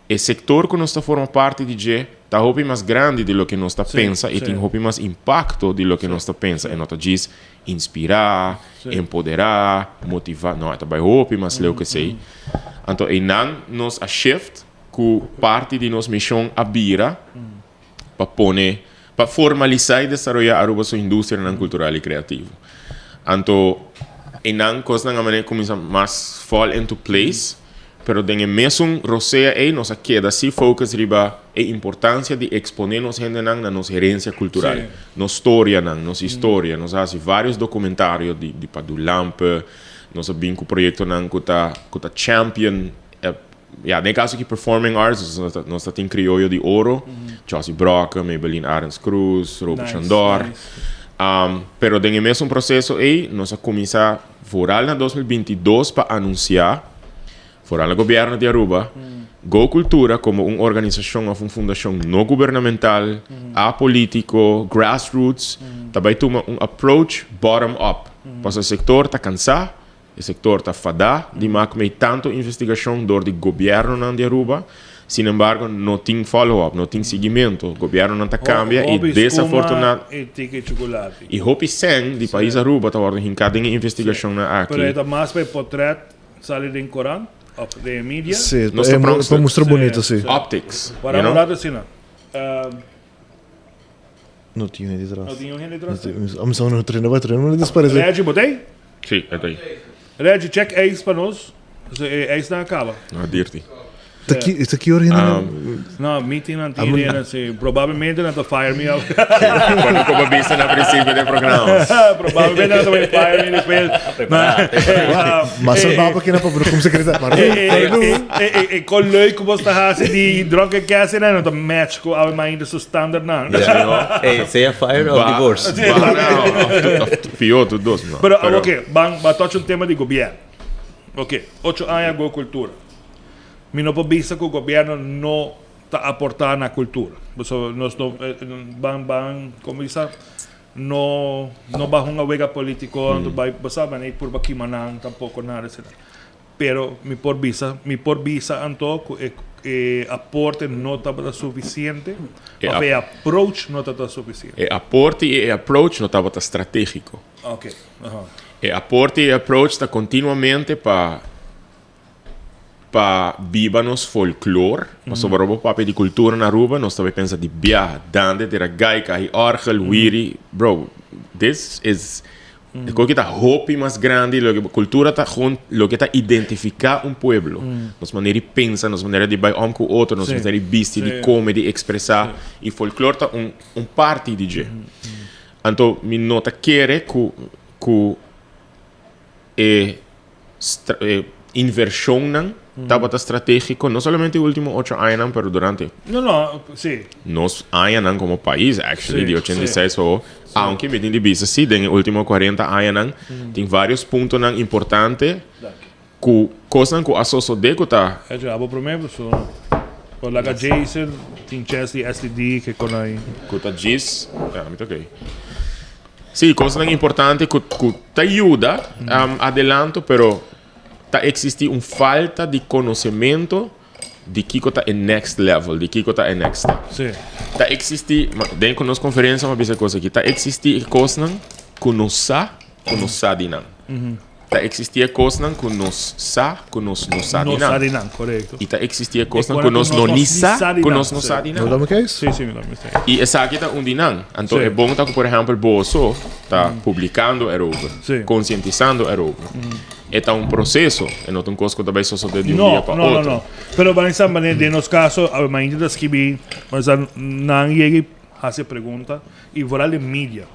E sektor ku nos ta forma parti di dje ta hopi mas grandi di loke nos ta pensa i tin hopi mas impakto di loke nos ta pensa. E no ta djis inspirá, empoderá, motivá, no, e ta bai hopi mas leu ku esei. Anto einan nos a shift ku parti di nos mishon a bira pa pone, pa formalisá i desaroyá Aruba su industrianan kultural i kreativo. Anto einan kosnan a manera kuminsá mas fall into place, pero den e mesun rosea ei nos a keda si focus riba e importansia di eksponé nos hendenan na nos herensia kultural, nos storianan, nos historia. Nos a hasi vários dokumentario di di Padu Lampe, nos a bin ku proyektonan ku ta ku ta champion Ya, den e caso aki performing arts, nos ta, nos ta tin Crioyo di Oro, Jossy Brokke, Maybelline Arends Cruz, Robert Chandor. Um, pero den e mesun proceso ei, nos a cuminsa vooral na 2022 pa anuncia, vooral na gobierno di Aruba, Go Cultura como un organisacion of un fundacion no gubernamental, apolitico, grassroots, ta bay tuma un approach bottom up. Pasobra e sector ta cansa, E sektor ta fadá di mak mei tantu investigashon dor di gobièrnunan di Aruba. Sin embargo, no tin follow-up, no tin siguimentu. Gobièrnunan ta kambia i desafortuna. I hopi sèn di pais Aruba ta wòrdu hinká den e investigashonnan aki. Pero e ta mas pa e potrèt sali den korant òf den e media. Sí, pa mustra bunito, sí. Optics, you know. Wara un asina. No tin hende tras. No tin un hende tras. Ami sa no trena bai trena, no disparece. Reggie, bo t'ei? Sí, e t'ei. Reggie, check ijs pa nos. E ijsnan a caba. No, dirty. Ta ki, ta ki ora hende nan? No, meeting nan tin hende, sí. Probablemente nan ta fire me out. Cuando como bisa na principio del programa. Probablemente nan ta bay fire me despues. Mas el baba kina pa como secretario. Maar E e kon leuk ku bos ta hasi di dronken kerst nan no ta match ku awe mainta su standard nan. Hey, sea fire of divorce. Ba na of pior tur dos no. Pero oke, ban ban touch un tema di gobierno. Oke, ocho aña go cultura. Mi no por bisa ku gobierno no ta aporta na cultura. Pasobra nos no ban ban como bisa no no ban hunga wega politico anto bai bo sa manera purba kima nan tampoco nada asina. Pero mi por bisa, mi por bisa anto ku e e aporte no tabata sufisiente E of e approach no tabata sufisiente. E aporte i e approach no tabata stratégiko. Oke, aha. E aporte i e approach ta kontinuamente pa pa biba nos folklor, pasobra ora bo papia di kultura na Aruba nos ta bay pensa di biaha, dande, tira gaika, hi orgel, wiri, bro, this is E koki ta hopi mas grandi loke kultura ta gewoon loke ta identifiká un pueblo. Nos manera di pensa, nos manera di bai om ku otro, nos manera di bisti, di kome, di ekspresá. I folklor ta un un parti di dje. Anto mi no ta kere ku ku e e invershonnan tabata strategiko, no solamente e ultimo ocho añanan, pero durante No, no, si. nos añanan komo pais, actually, di 86 pa awo, aunke mi tin di bisa si, den e ultimo 40 añanan, tin varios puntonan importante ku kosnan ku a sosode ku ta. Echo, abo prome, paso por laga Jason tin chance di STD ke kon ai. Ku ta djis, ya, mi ta oké. Sí, kosnan importante ku ku ta yuda adelanto, pero ta eksistí un falta di konosementu di kiko ta e next level, di kiko ta e next step. Sí. Ta eksistí, den ku nos konferensia mi a bisa e kos aki, ta eksistí e kosnan ku nos sa ku nos sa di nan. Ta eksistí e kosnan ku nos sa ku nos no sa di No nan. sa di nan, korekto. I ta eksistí e kosnan ku nos no ni sa ku nos no sa di nan. No ta mi keis? Sí, sí, mi ta mi sa. I esaki ta un di nan. Anto Sí. e bon ta ku, por ehèmpel, boso ta publikando erover, Sí. konsientisando erover. E ta un proseso, e no ta un kos ku ta bai sosodé di un No, dia pa no, no, otro. no. Pero Vanessa, manera den nos kaso, a mainta ta skibi, Vanessa, nan yega i hasi e pregunta, i vooral den media.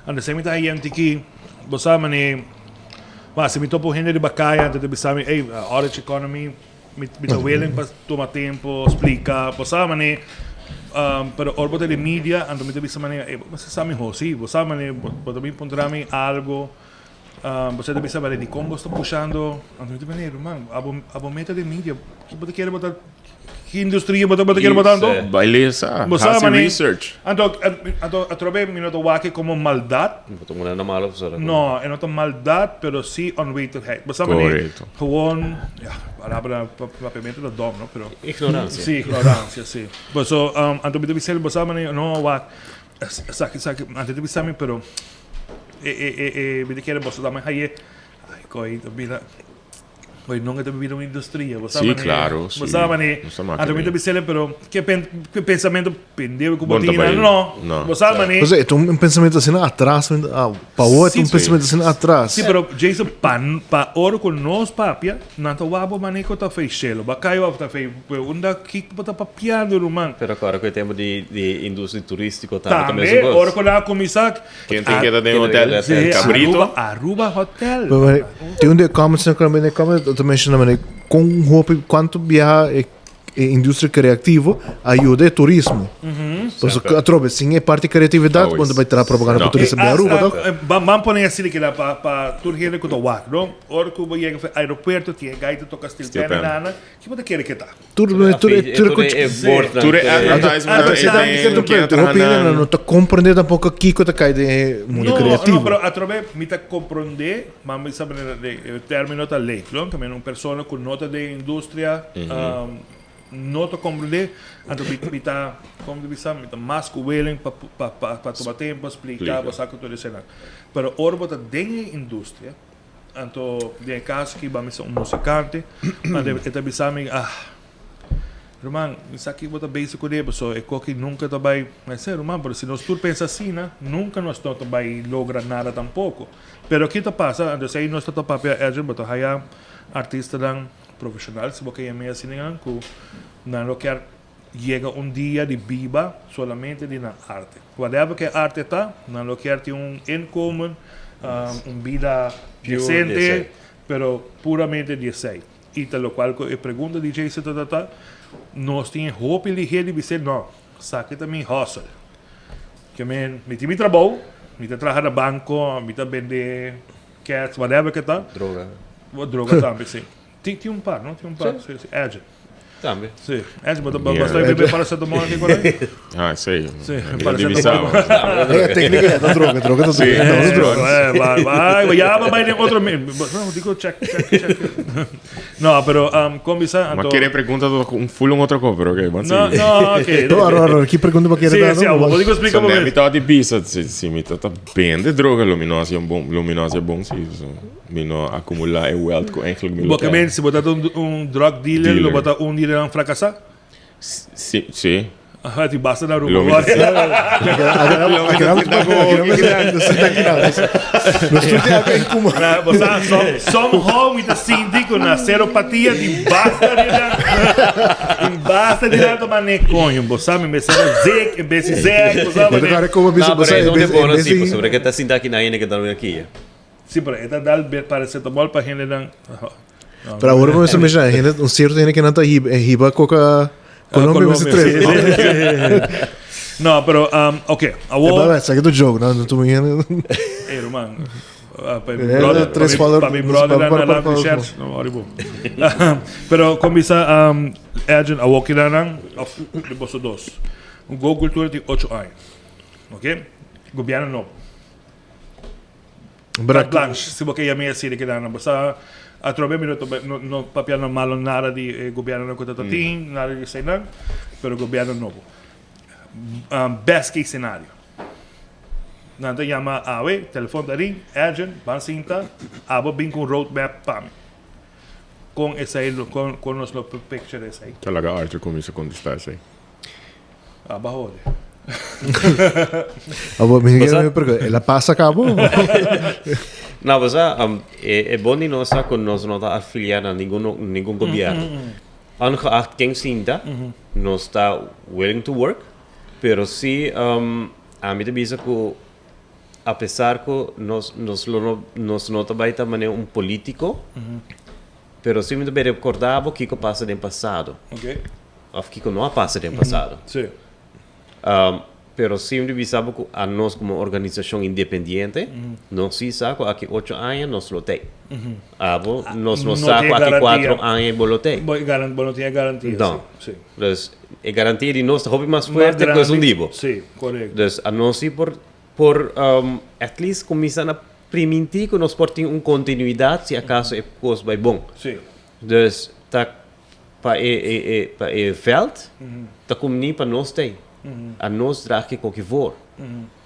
Anto esei mi ta haña tiki, bo sa manera, ma si mi topa un hende riba kaya anto ta bisa mi, ey, Orange Economy, mi mi ta willing pa tuma tempo, splika, bo sa manera, pero ora bo ta den media, anto mi ta bisa manera, ey, bo mester sa mihó, si, bo sa manera, bo ta bin puntra mi algo, bo sa ta bisa manera, dikon bo sta pushando, anto mi ta manera, ruman, abo abo meta den media, bo ta kere bo ta. Ki industria bo ta bo ta kere bo tanto? Sí. Bai lesa, Bo sa hasi mane- research. Anto, anto atrobe mi no ta wak como maldad. No ta muna na malo persona. No, e no ta maldad, pero sí onwetendheid. Bo sa mane, Correcto. gewoon, ja, palabra papiamento ta dom, no? Pero Ignorancia. Sí, ignorancia, sí. Bo so, anto mi ta bisa, bo sa mane, no wak, esaki, esaki, anto ta bisa mi, pero e, e, e, e, mi ta kere boso tambe haye, ay, koe, ta bira. Oye, nunca ta bira un industria. Bo sa Sí, mane- claro, Bo sí. sa mane- No sa maka Anto mi ta bien. bisele, pero ke pen, ke pensamento pendejo ku bo Bon ta tin, bai- no. no. Bo sa mane- O sea, e un pensamento asina atras, ah, pa bo e un Sí. pensamento asina atras. Sí, pero Jason, pa, pa oro ku nos papia, nan ta wak bo mane ku ta fei shelo. Ba kai wak ta fei, unda kiko bo ta papiando, ruman? Pero agora ku e tempo di di industria turístiko tambe ta Tambe, mesun kos. ora ku nan a kuminsá, Ken tin keda den Ken hotel? tin Sí, Cabrito? Aruba, Aruba Hotel. Maar, maar, tin un di e comments na den e comments ta menciona manera con hopi cuanto biaha e, e industria creativo a yuda e turismo. Pasobra atrobe sin e parti creatividad Always. bo no ta bai traha propaganda pa No. turista E bin Aruba hasta, toch? Ban pone asina keda pa pa tur hende ku ta wak, no? Ora ku bo yega for aeropuerto tin e gai ta toka steel Steel pan pan. nana, ki bo ta kere ke ta? Tur tur tur Tur e bordnan, Tur e tur e- advertisement Anto e e den cierto ken punto, hopi traha hende nan. no ta comprende tampoco kico ta cay den e mundo No, creativo. no, pero atrobe mi ta comprende, ma mi sa manera de e termino ta leek, no? Ke men un persona ku no ta den industria, no ta comprende, anto mi mi ta, como ta bisa, mi ta mas ku willing pa pa pa pa tuma tempo splika, Splika. bo sa ku tur eseinan. Pero ora bo ta den e industria, Anto den e caso aki bami sa un musicante, anto e ta bisa mi, ah, ruman, mi sa ki bo ta bezig cu ne, pasobra e koki nunca ta bay, mi a si, ruman, pero si nos tur pensa asina, nunca nos no ta bay logra nada tampoco. Pero ki ta pasa, anto esey nos ta ta papia Edwin, bo ta haya artistanan profesional, si bo ke yama asina, cu nan lo kier yega un dia di biba solamente di nan arte. Whatever ke arte ta, nan lo kier tin un inkomen, un bida decente, pero puramente di esei. Y ta locual cu e pregunta di Jason ta ta ta, nos tin e hopi lihe di bis'é, no, esaki ta mi hustle. Ke men, mi tin mi trabou, mi ta traha na banco, mi ta bende cats, whatever ke ta. Droga. Droga tambe, si. Tin un par, no? Tin un par, si, si. Edge. Tambe. Sí. Edge, bo ta basta bebe paracetamol aki por ahí? Ah, sí. Sí, paracetamol. Eh, técnica ta droga, droga ta droga. Sí, droga. Eh, vai, ya vai den otro No, digo check, check, check. No, pero um, con bisa Ma kere pregunta un full un otro ko, pero ok, ban No, no, ok. No, aro, aro, ki pregunta pa kere Sí, sí, bo digo explica bo. Mi ta di bisa, si, si mi ta bende droga, lo mi no haci un bon, lo mi no haci bon, sí. So. Mi no acumula e wealth cu eigenlijk mi lo Bo ke men si bo ta un, un drug dealer, lo bo ta un di nan fracasa? Si, si. Aha, ti basta na Aruba. Lo mi hoor. Nos tur tin algo en común. Na, bo sa, som, somehow mi ta sinti cu na seropatia di basta di nan, di basta di nan toma ne coño. Bo sa, mi mester a zek en bes di zek, bo sa, Bo ta mane. kare como bisa, No, bo pero sa, e en no te bes bono en bes si, di pasobra ke ta sinta aki na hende ke ta dormi aki. Sí, pero e ta dal paracetamol pa hendenan. Pero awor bo mester menciona, hende, un cierto hende que nan ta hiba, hiba coca Colombia mester tres. No, pero um, ok, awor. Ba, sa que tu joke, no, no tu hende. Hey, ruman. Uh, pa mi brother, tres pa mi, pa mi brother na na love shirts, no worry bo. Pero comienza um, Edgin awor kinanan of de boso dos. Un Go Cultura tin 8 aña. Ok? Gobierno nobo. Carte blanche, si bo ke yam'é así di keda nan. Bo sa atrobe mi no ta no no papia no malo nada di e gobiernonan ku ta ta tin, nada di eseinan, pero gobierno nobo. Best case scenario, nan ta yama awe, telefon ta ring, Edjean, ban sinta, abo bin ku un road map pa mi. Kon esei lo kon kon nos lo picture esei? Ta laga Arthur kuminsá kontestá esei. Aba hode. Abo mi mi pregunta, el a pasa cabo? No, bo sa, um, e, e bon di nos ta ku nos no ta afiliá na ningun, ningun gobierno. Ongeacht ken sinta, nos ta willing to work, pero si um, ami ta bisa ku apesar ku nos, nos lo no, nos no ta bai ta manera un politico, pero si mi ta bai recorda bo kiko pasa den pasado. Okay. Of kiko no a pasa den pasado. Sí. Um, Pero si mi bisa bo ku anos komo organisashon independiente, nos si sa ku aki ocho aña nos lo tei. Abo nos no sa ku aki kuatro aña bo lo tei. Bo no tin e garantia. No. Dus e garantia di nos ta hopi mas fuerte ku esun di bo. Si, korekto. Dus anos si por por at least kuminsá na primintí ku nos por tin un kontinuidat si akaso e kos bai bon. Dus ta Pa e e e pa e veld ta kumni pa nos tei. A nos draag ke koki voor.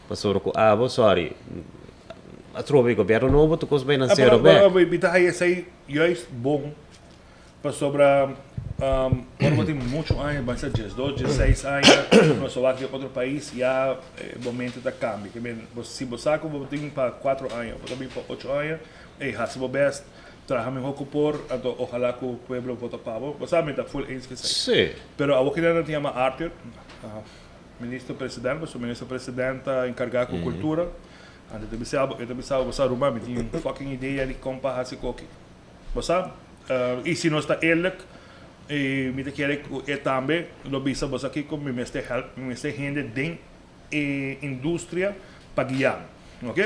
Pasobra ku abo, sorry, atrobe e gobierno nobo tur kos bai na sero bek. Pero mi ta haya esei juist bon pasobra ora bo tin mucho aña, bo sa diesdos, diesseis aña, nos a wak den otro pais ya e momento ta cambia. Ke men si bo sa ku bo tin pa cuatro aña, bo ta bin pa ocho aña, ey hasi bo best. Traha mihó ku por, anto ojalá ku pueblo vota pa bo. Bo sa mi ta full eens ku esei. Sí. Pero awor kinan nan tin yama Arthur, minister president, pasobra minister president ta enkargá ku kultura. Anto e ta bisa bo, e ta bisa bo, bo sa ruman mi tin un fucking idea di kon pa hasi koki. Bo sa? I si nos ta eerlijk, mi ta kere ku e tambe lo bisa bo sa kiko mi mester help, mi mester hende den e industria pa guia mi ok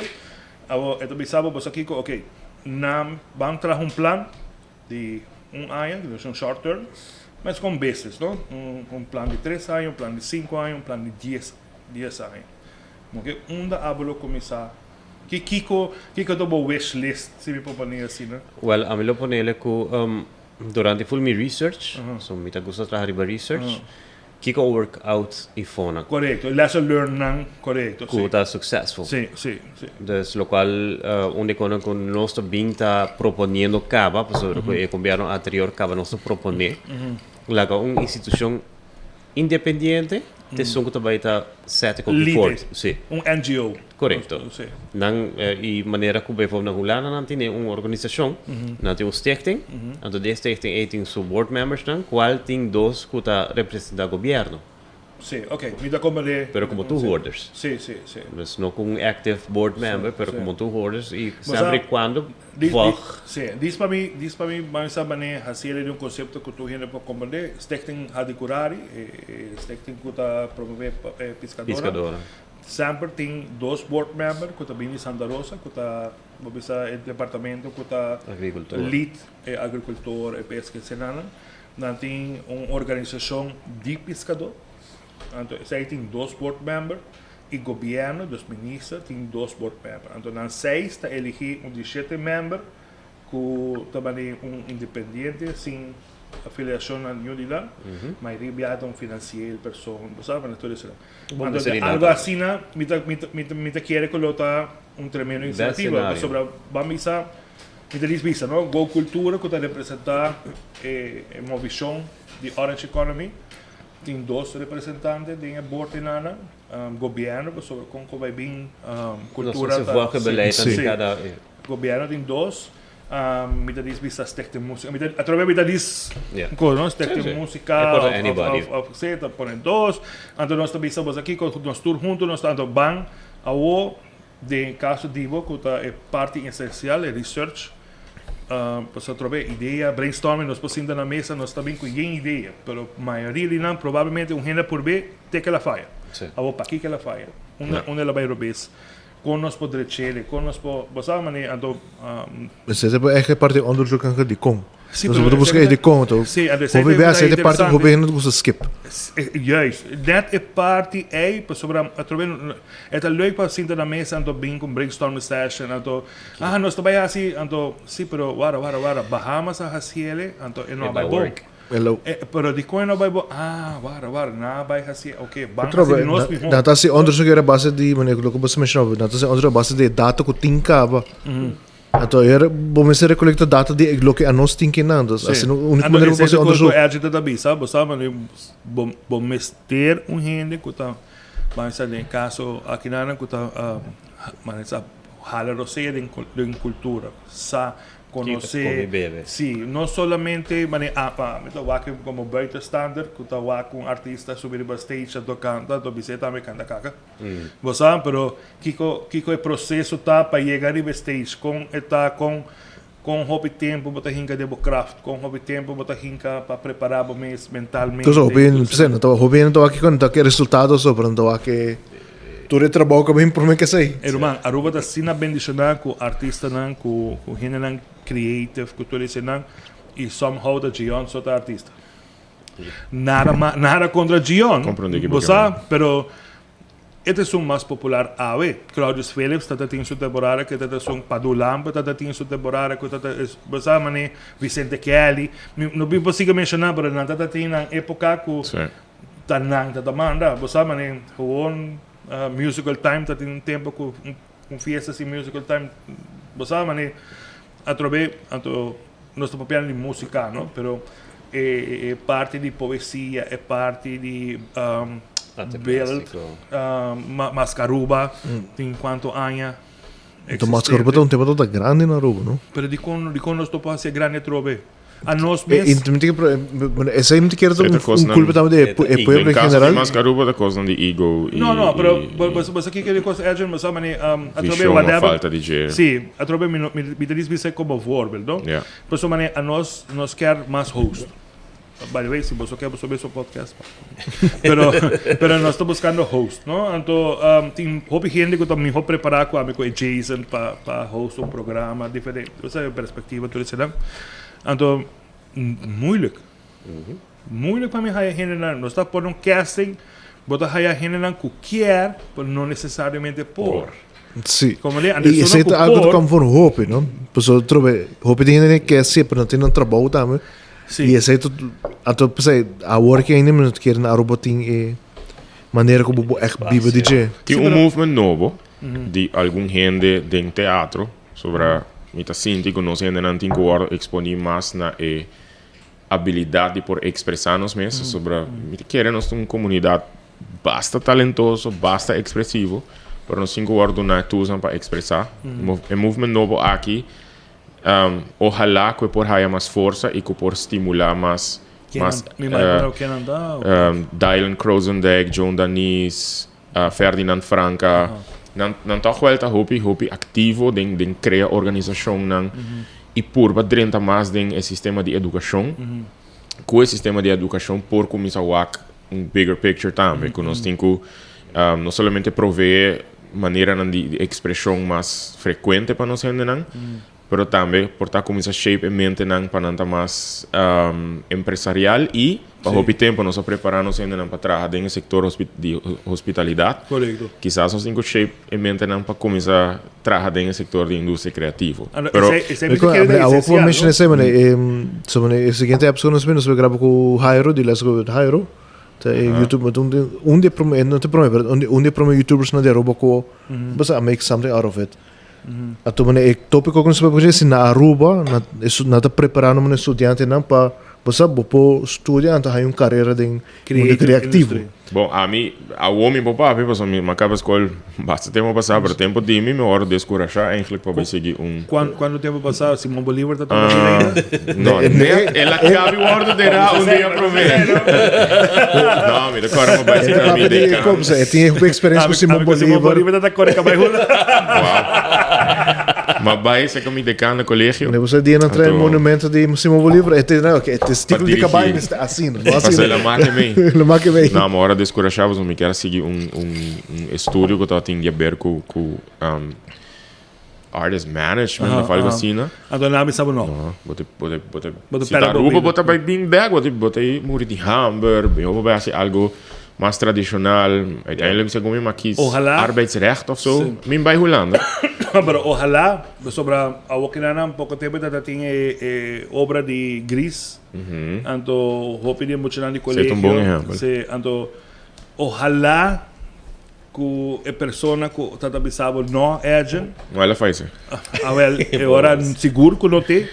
awor e ta bisa bo boso kiko ok nan ban traha un plan di un aña di un short term mes kon business no un plan di tres aña un plan di sinku aña un plan di dies dies aña ok unda abo lo kuminsá ki kiko kiko ta bo wish list si mi por pone asina. Well ami lo ponele ku durante full mi research so mi ta gusta traha riba research. Kiko work out y fonan. Korekto, lesson learned nan, korekto, si. Ku ta successful. Si, si, si. Dus lokual un di konan ku nos ta bin ta proponiendo kaba, pasobra ku e gobierno anterior kaba nos ta proponé, laga un institushon independiente ta esun ku ta bai ta sete koki fort. Si. Un NGO. Korekto. Si. Nan i manera ku bijvoorbeeld na Hulanda nan tene un organisashon, nan tin un stichting, anto den e stichting ei tin su board membersnan, kual tin dos ku ta representá gobièrnu. Sí, oké, mi ta komprendé. Pero komo toehoorders. Sí, sí, sí. Dus no ku un active board member, pero komo toehoorders i semper i kuando volg. Sí, dis pa mi, dis pa mi, mami sa manera hasiel di un konsepto ku tur hende por komprendé, Stichting Hadicurari, e stichting ku ta promové piskadónan. Piskadónan. Semper tin dos board member ku ta bini di Santa Rosa ku ta bo bisa e departamento ku ta lead e agricultor e pesca esenanan. Nan tin un organisashon di piskadó. Anto esei tin dos board member i gobierno, dus minister, tin dos board member. Anto nan seis ta eligi un di shete member Ku ta bani un independiente sin afiliashon na niun di nan, mayoria biaha ta un finansier, persoon, bo sa bani tur esnan. Anto algo asina mi ta mi ta kere ku lo ta un tremendo inisiativa pasobra ban bisa mi ta dis bisa no Go Cultura ku ta representa e movishon di Orange Economy tin dos representante den e board enanan, gobierno pasobra kon ku bai bin cultura ta. Gobierno tin dos, mi ta dis bisa Stichting Musica, mi ta atrobe mi ta dis un cosa no, Stichting Musica of of si ta pone dos, anto nos ta bisa boso kiko nos tur hunto nos ta anto ban awo den caso di bo cu ta e parti esencial e research pasobra atrobe idea brainstorming nos por sinta na mesa nos ta bin cu yen idea pero mayoria di nan probablemente un hende purbe te ke la faya awo pakiko el a faya unda el a bay robes. Kon nos por drech'é? Kon nos por, bo sa manera anto. Esei ta echt e parti onderzoek anke di kon. Sí, Nos bo ta buska e di kon anto. Sí, anto esei Hopi bes esei ta e parti ku hopi hende ta gusta skip. Juist, net e parti ei pasobra atrobe e ta leuk pa sinta na mesa anto bin ku un brainstorming session anto ah nos ta bai hasi anto sí pero wara wara wara Bahamas a hasiele anto e no a bai bon. Hello. Eh, pero dikon e no bai bo? Ah, wara, wara, nan a bai hasi, oké, ban Otro hasi be, di nos na, mihó. nan ta hasi onderzoek era base di, meneer, loke bo mencionaba, nan ta hasi onderzoek a base di e data ku tin kaba. Anto er, bo mester rekolekta data di loke anos tin kinan. Dus Sí. asina úniko Anto manera bo esei por hasi ta kos ku onderzoek. Edgy ta ta bisa, bo sa, meneer, bo, bo mester un hende ku ta, ban bisa den e kaso akinanan ku ta, ah, ban bisa hala rosea den, den kultura, sa Conoce, si, no solamente mane apa, mi ta wak como buitenstander cu ta wak un artista subi riba stage anto canta, anto bis'e tambe canta caca. Bo sa, pero kico, kico e proceso ta pa yega riba e stage, con e ta, con, con hopi tempo bo ta hinca den bo craft, con hopi tempo bo ta hinca pa prepara bo mes mentalmente. Entonces hopi, no ta, hopi hende ta wak kico, no ta wak e resultado so, pero nan ta wak e. tur e trabou ku a bin promé ku esei. E ruman, Aruba ta asina bendishoná ku artistanan, ku ku hendenan creative, ku tur esenan, i somehow ta Gion so ta artista. Nada ma, nada kontra Gion, Komprondé ki bo bo ke sa, men. pero e ta esun mas popular awe. Claudius Philips ta ta tin su temporada ku e ta ta esun, Padu Lampe ta ta tin su temporada ku e ta ta es, bo sa manera Vicente Kelly, mi no bin por sigui menshoná, pero nan ta ta tin nan époka ku Sí. Ta nan ta ta manda. Bo sa mane gewoon musical time ta tin un tempo cu un fiesta así musical time bo sa mane atrobe anto nos ta papiando di musica no pero e e parti di poesia e parti di Arte beeld plastico. Mascaruba tin cuanto aña Enton Mascaruba ta un tema ta grandi na Aruba no. Pero dicon dicon nos no por haci grandi atrobe? A nos mes. E esei mi ta kere ta un culpa tambe di e pueblo en general. Den caso di Mascaruba ta cosnan di ego y. No, no, pero bo sa kiko di cos Edwin, bo sa mane atrobe Vision whatever. of falta di dje. Si, atrobe mi no mi ta bisa como voorbeeld, no? Ja. Pasobra mane a nos nos kier mas host. By the way, si boso kier boso bes un podcast. Pero pero nos ta buscando host, no? Anto tin hopi hende cu ta miho prepara cu ami cu e Jason pa pa host un programa diferente. Bo sa e perspectiva tur esnan. Anto moeilijk. Moeilijk pa mi haya hendenan. Nos ta pone un casting, bo ta haya hendenan cu kier, pero no necesariamente por. Sí. Como de, anto Y esunnan esei cu ta algo por. ta kwam for hopi, no? Pasobra trobe hopi di hende ke hasi, pero no tin nan trabou tambe. Sí. Y esei ta, anto p'esei awor ke ainda mi no ta kere na Aruba tin e manera ku bo por ègt biba di dje. Tin un movement nobo di algun hende den teatro sobra mi ta sinti ku nos hendenan tin ku wòrdu eksponí mas na e abilidat di por ekspresá nos mes sobra mi ta kere nos ta un komunidat basta talentoso, basta ekspresivo, pero nos tin ku wòrdu duna e toolsnan pa ekspresá. E movement nobo aki Ojalá ku e por haya mas forsa i ku por stimulá mas mas Dylan Krozendijk, Joan Danis, Ferdinand Franca. Nan nan tòg wèl ta hopi hopi aktivo den den krea organisashonnan i purba drenta mas den e sistema di edukashon. Ku e sistema di edukashon por kuminsá wak un bigger picture tambe ku nos tin ku no solamente proveé maneranan di ekspreshon mas frekuente pa nos hendenan, pero tambe por ta kuminsá shape e mentenan pa nan ta mas empresarial i pa hopi tempu nos a prepará nos hendenan pa traha den e sektor di hospitalidat. Kisas nos tin ku shape e mentenan pa kuminsá traha den e sektor di industria kreativo. Pero Awor ku bo menshoná esei, e siguiente episode nos nos graba ku Jairo di Let's Go With Jairo. Ta e YouTube, un di, un di e prome, no ta e prome, pero un di, un di e prome YouTubers na di Aruba ku basta a make something out of it. Anto mane e tópiko ku nos papia ku si na Aruba na estu na ta preparando mane estudiantenan pa bo sa bo por studia anto haña un karera den mundo kreativo. Bon, ami awor mi por papia pasobra mi a kaba skol basta tempu pasá, pero tempu di mi mi wòrdu deskurashá eigentlik pa bai sigui un. Kuantu tempu pasá Simon Bolívar ta tabata bira ainda? No, net el a kabi wòrdu derá un dia promé. No, mi ta kòrda mi bai sita mi dekan. E tin hopi eksperensia ku Simon Bolívar. Simon Bolívar ta kore kabai hunda. Wow. Ma bai seka mi dekan na kolegio. Bo sa dia nan trae monumento di Simon Bolívar, e te na, ok, e testíkulo di kabai mester asina, no asina. Pasó el a make mei. El a make mei. No, ma ora deskurashá pasobra mi kier a sigui un un un estudio ku tabatin di aber ku ku artist management of algo asina. Anto nan a bisa bo no. No, bo te bo te bo te si ta Aruba bo ta bai bin bek, bo te bo ta muri di hamber, bo bai hasi algo mas tradicional. Uiteindelijk segun mi ma kies arbeidsrecht of zo, mi bai Hulanda. Pero ojalá, pasobra awor kinanan poko tempo ta tin e e obra di Gris, anto hopi di e muchanan di Esei ta un bon ehempel. Si, anto ojalá ku e persona ku ta ta bisa bo no, Edjean. No, el a fai esei. Awel, e ora sigur ku no tin,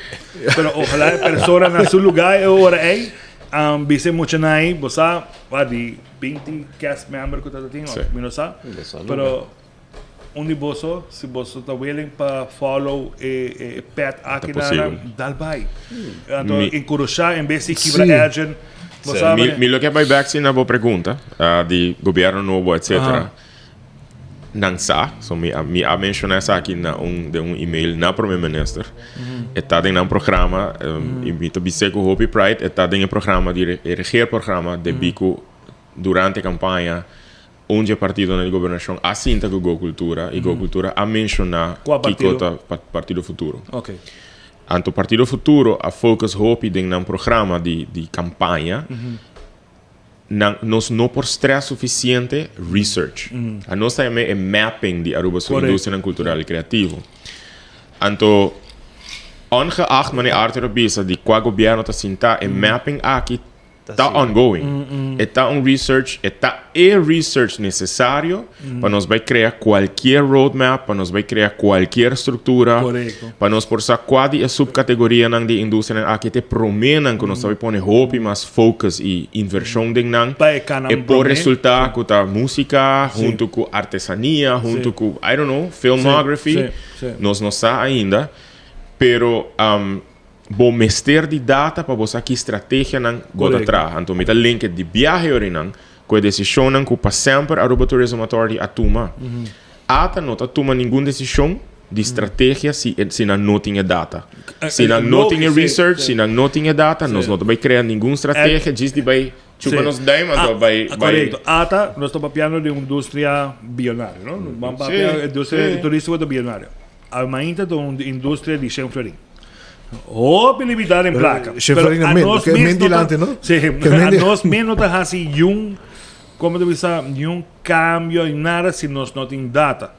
pero ojalá e persona na su lugá e ora ei bisa e muchanan ei, bo sa, wak di 20 cast member ku ta ta tin, mi no sa, pero un di boso, si boso ta willing pa follow e path aki nan, dal bai. Anto enkurashá en bes di kibra Edjean. Bo sa Mi lo ke bai bek si na bo pregunta di gobierno nobo etcetera. Nan sa, so mi a mi a menshoná esaki na un den un email na prome minister. E ta den nan programa i mi ta bis'é ku hopi pride e ta den e programa di e regeerprogramma debí ku durante kampaña. Un dje partidonan di gobernashon a sinta ku Go Cultura i Go Cultura a menshoná Kua kiko partido? ta Partido Futuro. Ok. Anto Partido Futuro a focus hopi den nan programa di di kampaña. Nan nos no por stress sufisiente research. A nos ta yam'é e mapping di Aruba su Korekto. industrianan kultural i kreativo. Anto ongeacht manera Arthur a bisa di kua gobièrnu ta sintá e mapping aki Ta ongoing. E ta un research, e ta e research necesario pa nos bai crea cualkier roadmap, pa nos bai crea cualkier structura, pa nos por sa cua di e subcategorianan di industrianan aki ta e promenan cu nos ta bai pone hopi mas focus y inversion den nan. E por resulta cu ta musica hunto cu artesania, hunto cu, I don't know, filmography. Nos no sa ainda, pero Bo mester di data pa bo sa ki strategianan bo ta traha. Anto mi ta link e di biahe orinan ku e desishonnan ku pa semper Aruba Tourism Authority a tuma. Ata no ta tuma ningun desishon di strategia si si nan no tin e data. Si nan no tin e research, si nan no tin e data, nos no ta bai krea ningun strategia djis di bai chupa nos duim anto bai bai. Korekto. Ata nos ta papiando di un industria biyonario, no? Nos ban papia industria turístiko ta biyonario. Almainta ta un industria di shen florin. Hopi limitá den plaka. Shen florin na men, ke men dilante, no? Sí, a nos mes no ta hasi niun, komo ta bisa, niun kambio ni nada si nos no tin data.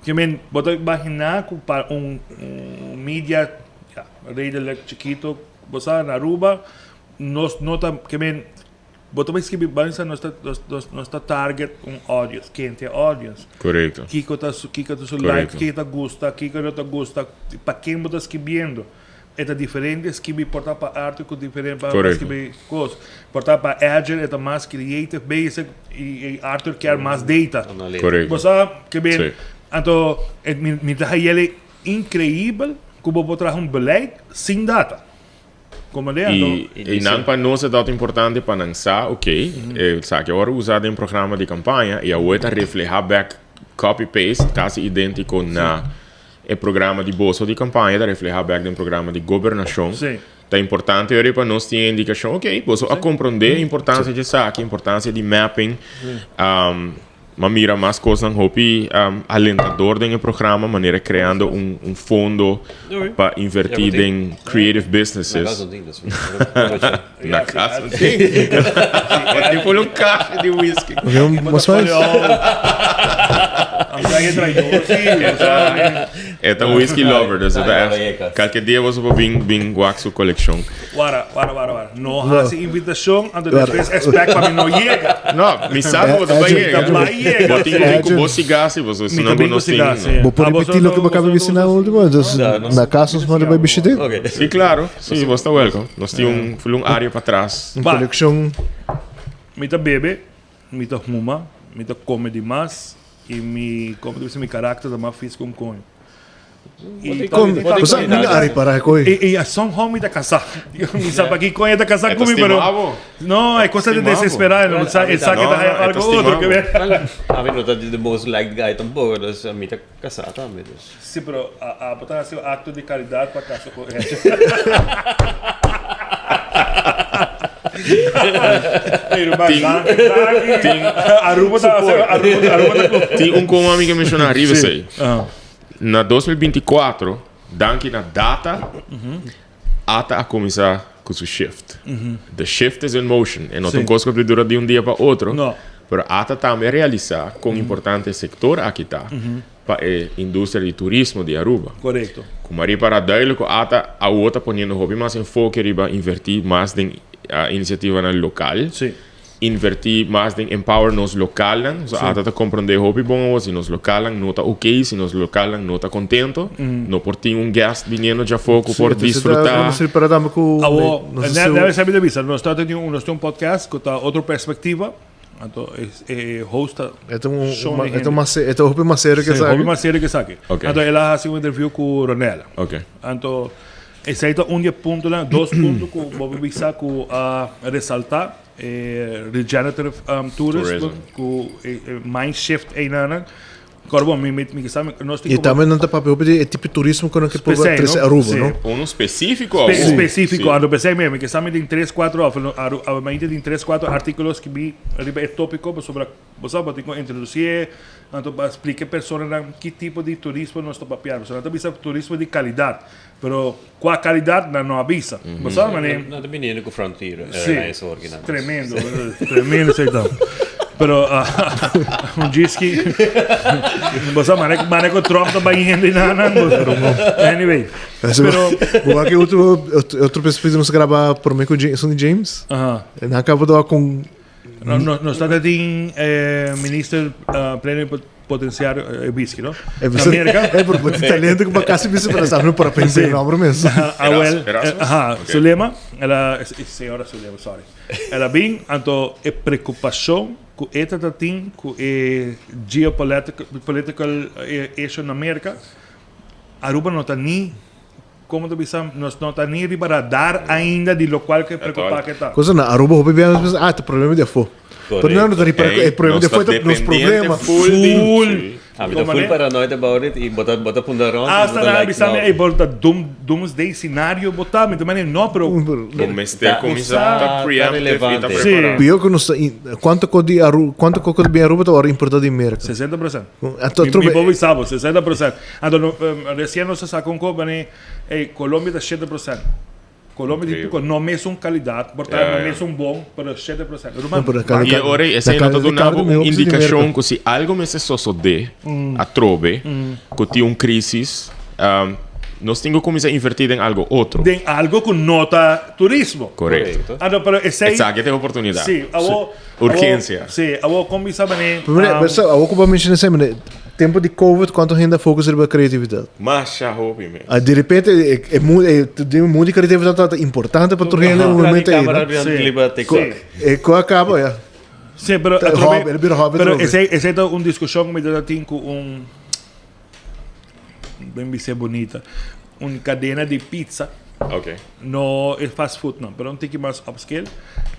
Ke men, bo ta imaginá ku pa un media, ya, redelijk chikito, bo sa, na Aruba, nos no ta, ke men, Bo ta bai skibi bansa nos ta nos nos ta target un audience, ken ta e audience? Korekto. Kiko ta su kiko ta su like, kiko ta gusta, kiko no ta gusta, pa ken bo ta skibiendo. E ta diferente skibi por ta pa arte ku diferente pa skibi kos. Por ta pa Agile e ta mas creative basic i i Arthur kier mas data. Korekto. Bo sa ke ben anto e mi mi ta hayele increibel ku bo por traha un beleid sin data. I einan pa nos e tabata importante pa nan sa, ok, e esaki awor usa den programa di kampaña i awor e ta refleha bek copy paste kasi identico na e programa di boso di kampaña ta refleha bek den programa di gobernashon. Ta importante ora pa nos tin e indikashon, ok, boso a komprondé e importansia di esaki, importansia di mapping. M'a mira mas kosnan hopi alentador den e programa, manera kreando un fondo pa invertí den creative businesses. Na kas no tin. Bo tin por un kashi di whisky. E ta un whisky lover, dus e ta echt. Kalke dia boso por bin bin wak su kolekshon. Wara, wara, wara, wara. No hasi invitashon, anto despues expect pa mi no yega. No, mi sa ku bo ta bai yega. Mi ta bai yega. Bo tin ku bin ku bo siga si, pasobra si no bo no tin. Bo por repetí loke bo kaba bisa na último? Entonces, na kas nos manda bai bishit'é? Sí, klaro. Sí, bo sta welkom. Nos tin un full un área patras. Un kolekshon. Mi ta bebe, mi ta huma, mi ta kome di mas i mi, komo ta bisa, mi karakter ta mas fis ku un koño. Bo sa mi a ripará koe. I somehow mi ta kasá. Mi sa pa ki koño e ta kasá ku mi, pero. No, e cosa di desesperá. E sa ke ta haya algo otro. Ami no ta the most liked guy tampoco, dus mi ta kasá tambe. Sí, pero abo ta hasi un acto di caridad pa kasa ku Edge. Tin un koma mi ke menshoná riba esei. Na 2024, danki na data, Ata a kuminsá ku su shift. The shift is in motion. E no ta un kos ku ta dura di un dia pa otro, pero Ata tambe a realisá kon importante e sektor aki ta pa e industria di turismo di Aruba. Ku a ripará duidelijk ku Ata awor ta poniendo hopi mas enfoke riba invertí mas den inisiativanan lokal. Invertí mas den empower nos lokalnan. So ata ta komprondé hopi bon awor si nos lokalnan no ta oké, si nos lokalnan no ta kontento, no por tin un guest biniendo djafó ku por disfrutá. Awor, debe sabi ta bisa, nos ta teni un, nos tin un podcast ku ta Otro Perspectiva, anto e host ta Shon di hende. E ta hopi mas serio ke esaki. Hopi mas serio ke esaki. Anto el a hasi un interview ku Ronella. Anto esei ta un di e puntonan, dos punto ku bo por bisa ku a resaltá. E regenerative tourism ku e mind shift einanan. Kòrda bon, mi mi mi sa nos tin I komo tambe nan ta papia hopi di e tipo turismo ku nan ke por P'esei, trese no? Aruba, Sí. no? Uno spesífiko Spe- awo. Spesífiko, Sí. anto p'esei mi mi ke sa mi tin tres kuatro òf no aru awe mainta tin tres kuatro artíkulo skibí riba e tópiko pasobra bo sa bo tin ku introdusié anto pa splika e personanan ki tipo di turismo nos ta papiando. Pasobra nan ta bisa turismo di kalidat, pero kua kalidat nan no a bisa. Bo sa manera. Nan ta biniendo ku Frontier Sí, Airlines hoor kinan. tremendo, tremendo esei ta. Pero un djiski, bo sa mane mane ku Trump ta bai hende nan nan, pero anyway. Pero Bo wak e ultimo otro bes nos graba prome ku James, Sonny James. Aha. Nan kaba dor kon No, no, nos tata tin eh, minister uh, plenipotenciario eh, whisky, no? Eh, Na Amerika. Eh, pero tin talento ku pa kasi bisa pero sabe por pensar Sí. nombre mes. Ah, wel, Erasmus? aha, Ok. Zulema, ela, señora Zulema, sorry. Ela bin, anto e preocupacion ku e tata tin ku e geopolitical political eh, issue na Amerika, Aruba no ta ni Como ta bisa, nos no ta ni riba radar ainda di locual ke preocupa ke ta. Cosa na Aruba hopi bia nos pensa, ah, ta problema di afo. Pero no, no ta ripara ku e problema di afo ta nos problema. Full. Ah, mi ta full paranoid about it y bo ta bo ta punta rond y bo Hasta ta nan a like bisa mi, no. ey, bo ta doom, doomsday scenario bo ta. Mi ta mane, no, pero Bo mester cuminsa ta Ta preemptive y ta relevante. prepara. Sí. Pio ku nos ta, cuanto ko di Aru, cuanto koko di bin Aruba ta ora importa di Merca. 60%. Anto Mi, trobe mi por bisa bo, 60%. Anto no, recien nos a saca un cop, ey, Colombia ta 7%. Colombia di Increíble. pico, no mesun calidad, por ta Ja, no ja. mesun bon, pero 7%. Ruman, No, pero Y calidad- ora la esei no ta calidad de duna carne bo mehor un que de indicacion Merca. ku si algo mester sosode atrobe, ku tin un crisis, nos tin ku kuminsa inverti den algo otro. Den algo ku no ta turismo. Correcto. Correcto. Ah, no, pero esei Esaki ta e oportunidad. Sí, awo, Urgencia. Awo, sí, awo kon bisa mane. Pero mira, basta, awo ku bo menciona esei, mane, tempo di Covid kuantu hende a focus riba creatividad. Masha hopi mes. Ah, di repente e, e, mu- e, e mundo di creatividad tabata importante pa tur hende un momento ei, no? Sí. Sí. TikTok. E ku a kaba, ya. Sí, pero Ta atrobe- hobby, el bira hobby Pero atrobe. esei, esei ta un discusion ku mi ta tin ku un ben bisé bonita, un cadena di pizza. Ok. No e fast food no, pero un tiki mas upscale.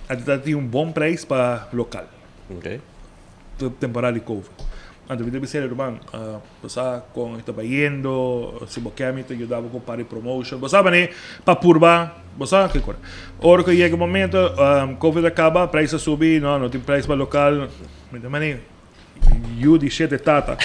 Anto ta tin un bon prijs pa local. Ok. Temporada di Covid. Anto mi ta bisa ruman, bo sa con e ta bayendo, si bo ke mi ta yuda bo cu un par di promotion. Bo sa mane pa purba, bo sa ke cora. Ora cu yega e momento, Covid a caba, prijs a subi, no, no tin prijs pa local. Mi ta mane, Yu di shete tata.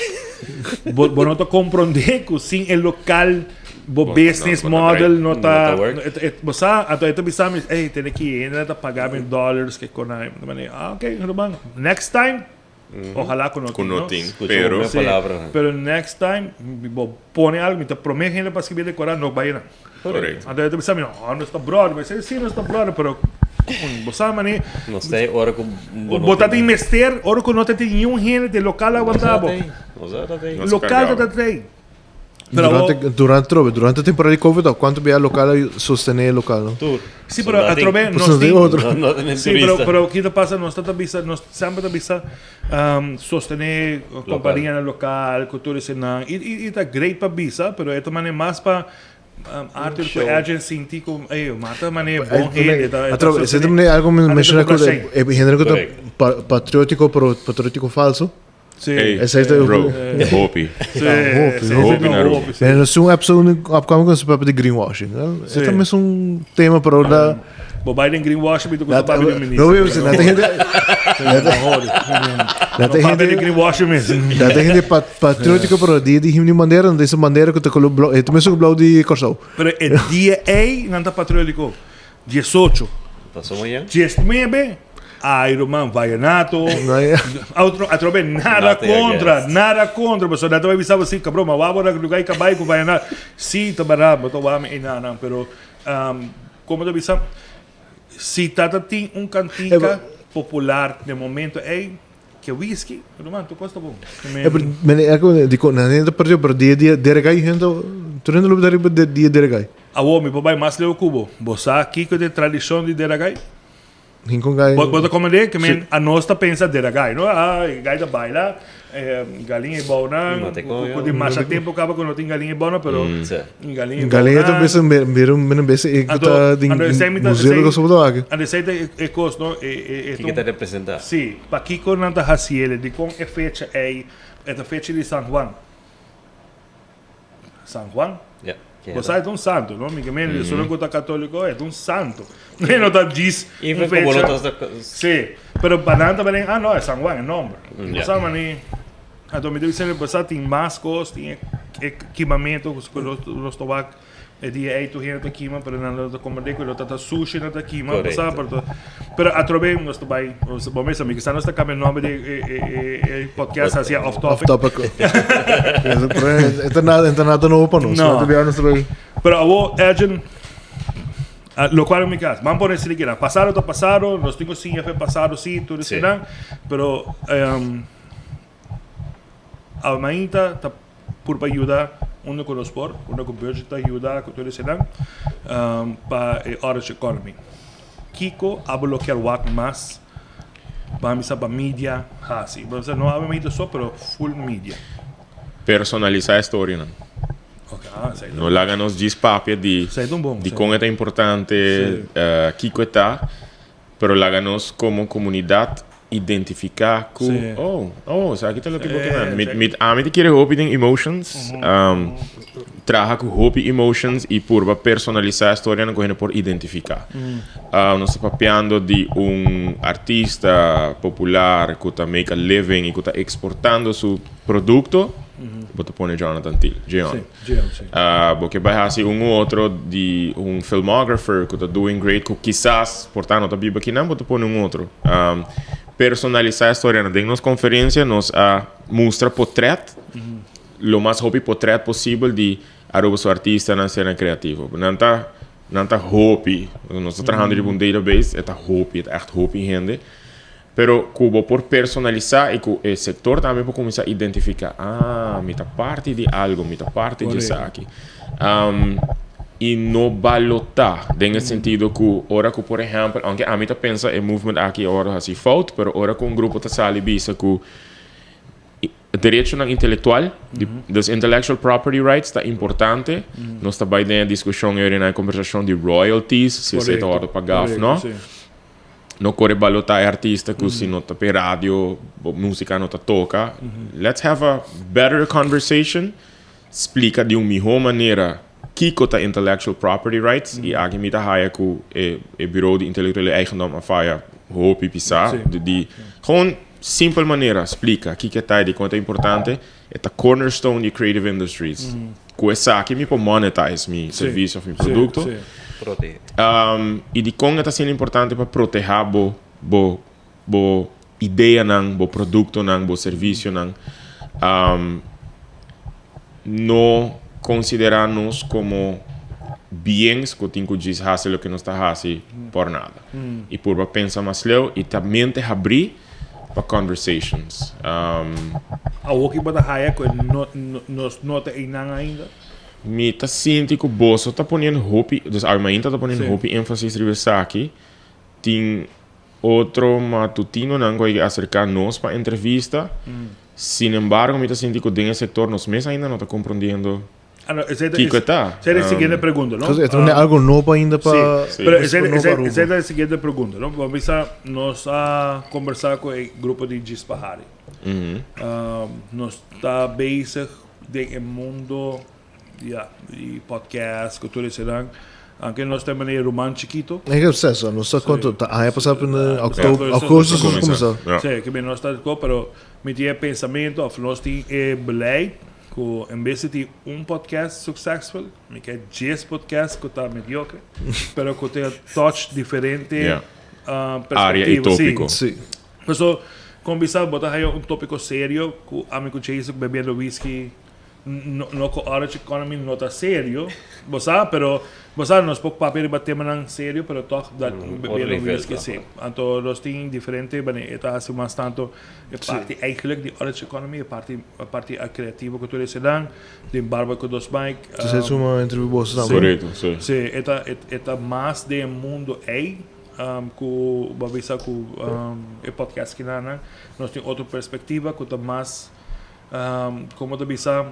Bo, bo no ta comprende cu sin e local bo Bo- business no, bo ta model break. no No ta... ta work. Et, et, bo sa, anto e ta bisa mi, ey, tene ki hende ta paga mi dollars ke konai. Mi ta mane, ah, ok, ruman, next time, ojalá cu no Cu tin, no no? tin, Escucha pero... un Sí, palabra. Pero next time, mi bo pone algo, mi ta prome hende pa escribi decora, no bay na. Correcto. Anto e ta bisa mi, no, nos ta brother. Mi dice, sí, nos ta brother, pero bo sa mane, Nos ta ora cu bo no bo ta tin mester, ora cu no ta tin niun hende den local aguanta bo. Nos ta tin. Nos Local ta cargaba. tin. Pero Durante, abo- durante, trobe, durante temporada di COVID, cuanto bia local a sostene e local, no? Tur. Sí, pero atrobe Pues nos no tin tin otro. No, no tin Sí, pero, turista. pero kita pasa, nos ta bisa, nos semper ta bisa sostene compania local, cultura esnan. Y, y, y ta great pa bisa, pero e ta mane mas pa Arthur cu Edgin sinti cu, ey, mata mane bon hende. Ta, ta Atrobe, ese sostene. también algo me Antes menciona de cu comprar e género cu ta Correcto. patriótico, pero patriótico falso. Sí. Ey, Ese es de- bro, hopi. Sí, hopi, sí, hopi sí, na no, Aruba. hopi, sí. Pero es un episode upcoming con su papel de greenwashing. ¿no? Sí. Ese también es un tema, pero la... Bo Biden greenwashing, mi ta la gusta papia di minister. no, no, la gente... La No papia di gente... greenwashing mes. La gente patriótico, pero dia di himno bandera, no deze bandera cu ta color blauw, eh, tenminste blauw di Curaçao. Pero e dia ey nan ta patriótico. 18. Pasó mañana? 19. Ay, ruman, vallenato. No, ja. Otro, atrobe, nada Nothing contra, against. nada contra. Pero nada vai bisaba assim, cabrón, mas vamos a lugar e cabai com vallenato. Sí, ta barato, but wami e na, na, pero como te bisa, si tata tin un cantica popular de momento, ey, que whisky, ruman, tu costa bom. Ja, pero men er di kon na gente perdió, pero dia dia deregai gente, tu não lembra de dia deregai. Awo, mi papai mais leu cubo. Você aqui que tem tradição de deragai? Rincon gai. Bo ta comprende? Ke men a nos ta pensa deragai, no? Ah, gai ta baila, eh, galinha e bona, Matecoyo. ku di masha tempo kaba ku no tin galinha e bona, pero Sí. galinha e Galinha bona. ta bes meer een bes ik Anto, ta ding anto esei mi ta- museo esei- ko sobo ake. Anto esei ta e e kos, no? E e e Kiko ta representa? Sí, pakiko nan ta hasi ele, dikon e fecha ei. E ta fecha di San Juan. San Juan? Ja. Bo sa e ta un santo, no? Mi ke meen, esun ku ta katoliko, e ta un santo. E no ta djis un Even ku bo no fecha. ta Sí, pero pa nan ta benen, ah no, e San Juan, e nomber. Ja. Bo sa mani, anto mi ta bisa, bo sa tin mas kos, tin e e kimamentu ku nos nos ta wak E dia ei tur hende ta kima, pero nan no ta komprendé ku no ta ta sushi nan ta kima, bo sa, Korekto. pero pero atrobe nos ta bai, bo mester mi kisas nos ta kambia nomber di e e e e podcast hacia off Off topic. topic. Pero e ta nada, e ta nada nobo pa nos. No. No. Te nos ta bai. Pero awo, Edjean, lokual mi kas, ban pone esei kinan, pasado ta pasado, nos tin ku siña fe pasado si, tur Sí. eseinan, pero Almainta ta purba yuda unda ku nos por, unda ku budget ta yuda ku tur esenan pa e Orange Economy. Kiko abo lo kier wak mas pa bisa pa media hasi? Bo bisa no Almainta so pero full media. Personalisa e storianan. Ok, ah, esei ta No laga nos djis papia di Esei ta un bon, di sí. kon e ta importante, Sí. kiko e ta. Pero laga nos como comunidad identifica cu, Sí. oh, oh, esaki ta loke bo Sí, ke nan. Mi, sí. mi, ami ta kere hopi den emotions, um, traha cu hopi emotions y purba personalisa e storianan cu hende por identifica. Um, nos ta papiando di un artista popular cu ta make a living y cu ta exportando su producto, bo ta pone Jonathan Thiel, Jeon. Sí. Jail, sí. Bo ke bai hasi un u otro di un filmographer ku ta doing great ku kisas por ta no ta biba kinan bo ta pone un otro. Personalisá e storianan. Den nos konferensia nos a mustra potret, lo mas hopi potret posibel di Aruba su artistanan, sernan kreativo. Nan ta nan ta hopi. Nos ta trahando riba un database, e ta hopi, e ta ègt hopi hende. Pero ku bo por personalisá i ku e sektor tambe por kuminsá identifiká, ah, mi ta parti di algu, mi ta parti di esaki. I no balotá den e sentido ku ora ku por ehèmpel, aunke ami ta pensa e movement aki a wòrdu hasi fout, pero ora ku un grupo ta sali bisa ku derechonan intelektual, dus intellectual property rights ta importante, nos ta bai den e diskushon ei na e kombersashon di royalties, si esei ta wòrdu pagá òf no. No kore balotá e artista ku si no ta p'e radio bo músika no ta toka. Let's have a better conversation. Splika di un mihó manera kiko ta intellectual property rights i aki mi ta haya ku e e Bureau di Intellectuele Eigendom a faya hopi pisá di di gewoon simpel manera splika kiko e ta i dikon e ta importante. E ta cornerstone di creative industries. Ku esaki mi por monetize mi servisio of mi produkto. Protege. I dikon e ta asina importante pa protehá bo bo bo ideanan, bo produktonan, bo servisionan? No konsiderá nos komo biens ku tin ku djis hasi loke nos ta hasi por nada. I purba pensa mas leu i ta mente habrí pa conversations. Awor ki bo ta haya ku e no nos no ta einan ainda? Mi ta sinti ku boso ta poniendo hopi, dus awe mainta ta poniendo hopi énfasis riba esaki. Tin otro matutinonan ku a yega aserká nos pa entrevista. Sin embargo mi ta sinti ku den e sektor nos mes ainda no ta komprondiendo. Ah, no, esei ta, Kiko ta? Esei ta e siguiente pregunta, no? Entonces, e ta algo nobo ainda pa... Sí, pero esei, nobo esei, Aruba. esei ta e siguiente pregunta, no? Bo bisa, nos a conversa cu e grupo di Djis Pahari. Nos ta bezig den e mundo, ja, di podcast, cu tur eseinan. Aunke nos ta manera ruman chikito. E ke proceso, no sa cuanto, ta aña pasa na Exacto, agosto eso nos cuminsa. Ja. Sí, ke nos ta, pero mi tin e pensamento of nos tin e beleid Ku en bes di tin un podcast successful, mi ke dies podcast ku ta mediocre, pero ku ta touch diferente Yeah. perspectiva. Área i tópiko. Sí. Paso, kon bisa bo ta haya un tópiko serio ku ami ku Jason bebiendo whisky no no ku Orange Economy no ta serio, bo sa, pero bo sa nos por papia riba temanan serio, pero tòg dat Otro bebiendo nivel, whisky, sí. Anto nos tin diferente, bane e ta hasi mas tanto E parti eigenlijk di Orange Economy, e parti, e parti creativo cu tur esnan, den Barba cu Dos Mike. Dus het is uma interview boso tambe. Correcto, sí. Sí, e ta, e, e ta mas den e mundo ei, um, cu bo a bisa cu um, e podcast kinanan. Nos tin otro perspectiva cu ta mas, um, como ta bisa,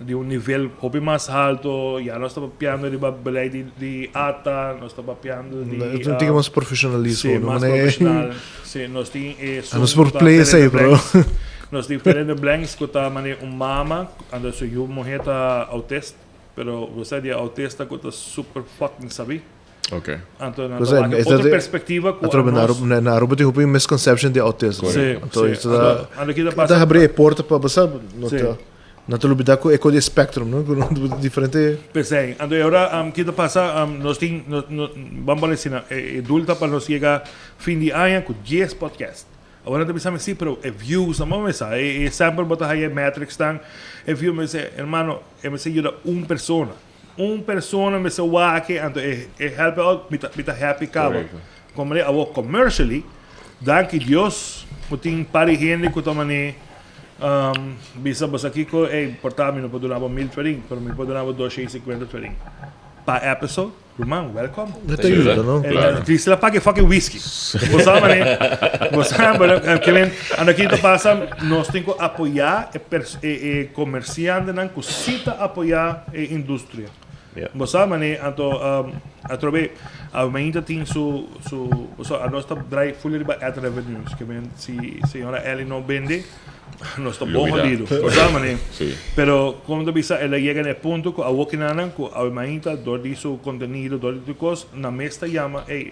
Di un nivel hopi mas halto, ya nos ta papiando riba beleid di di ata, nos ta papiando di. E ta un tiki mas profesionalismo. Sí, mas profesional. Sí, nos tin e A nos por play esei, bro. Nos tin fill in the blanks ku ta manera un mama, anto su yu muhé ta autist, pero bo sa di e autista ku ta super fucking sabí. Ok. Anto nan ta wak otro perspectiva ku Atrobe na nos. na Aruba tin hopi misconception di autismo. Sí, Anto sí. eso ta Anto kita ta pasa habri e porta pa bo sa no Sí. ta no ta lubida ku e ko di spectrum no ku diferente P'esei. Anto e ora kita pasa nos tin no no ban por asina e doel ta pa nos yega fin di aña ku dies podcast. Awor nan ta bisa mi si pero e views nan bo mesa e e semper bo ta haya e metrics nan e view mi bisa hermano e mester yuda un persona. Un persona mester wak e anto e e help out mi ta mi ta happy caba. Correcto. Como de awor commercially danki Dios cu tin par di hende cu ta mane um, bisa boso kico ey por ta mi no por duna bo mil florin pero mi por duna bo 250 florin pa episode. Ruman, welcome. No te ayuda, no? Claro. Cristina paga fucking whisky. Bo sabe, mané. Bo sabe, pero, ke men, ando aki ta pasa, nos tin ku apoyá e pers, e, e komersiantenan ku sí ta apoyá e industria. Yeah. Bo sabe, mané, anto, um, atrobe, aumenta tin su, su, bo sa, nos ta draai full riba ad revenues. Ke men, si señora Ellie no bende, Nos ta bon Lubida. jodido. Bo sa mané. Sí. Pero como ta bisa el a yega na e punto cu awo kinanan cu awe mainta door di su contenido, door di tur cos, nan mes ta yama, ey,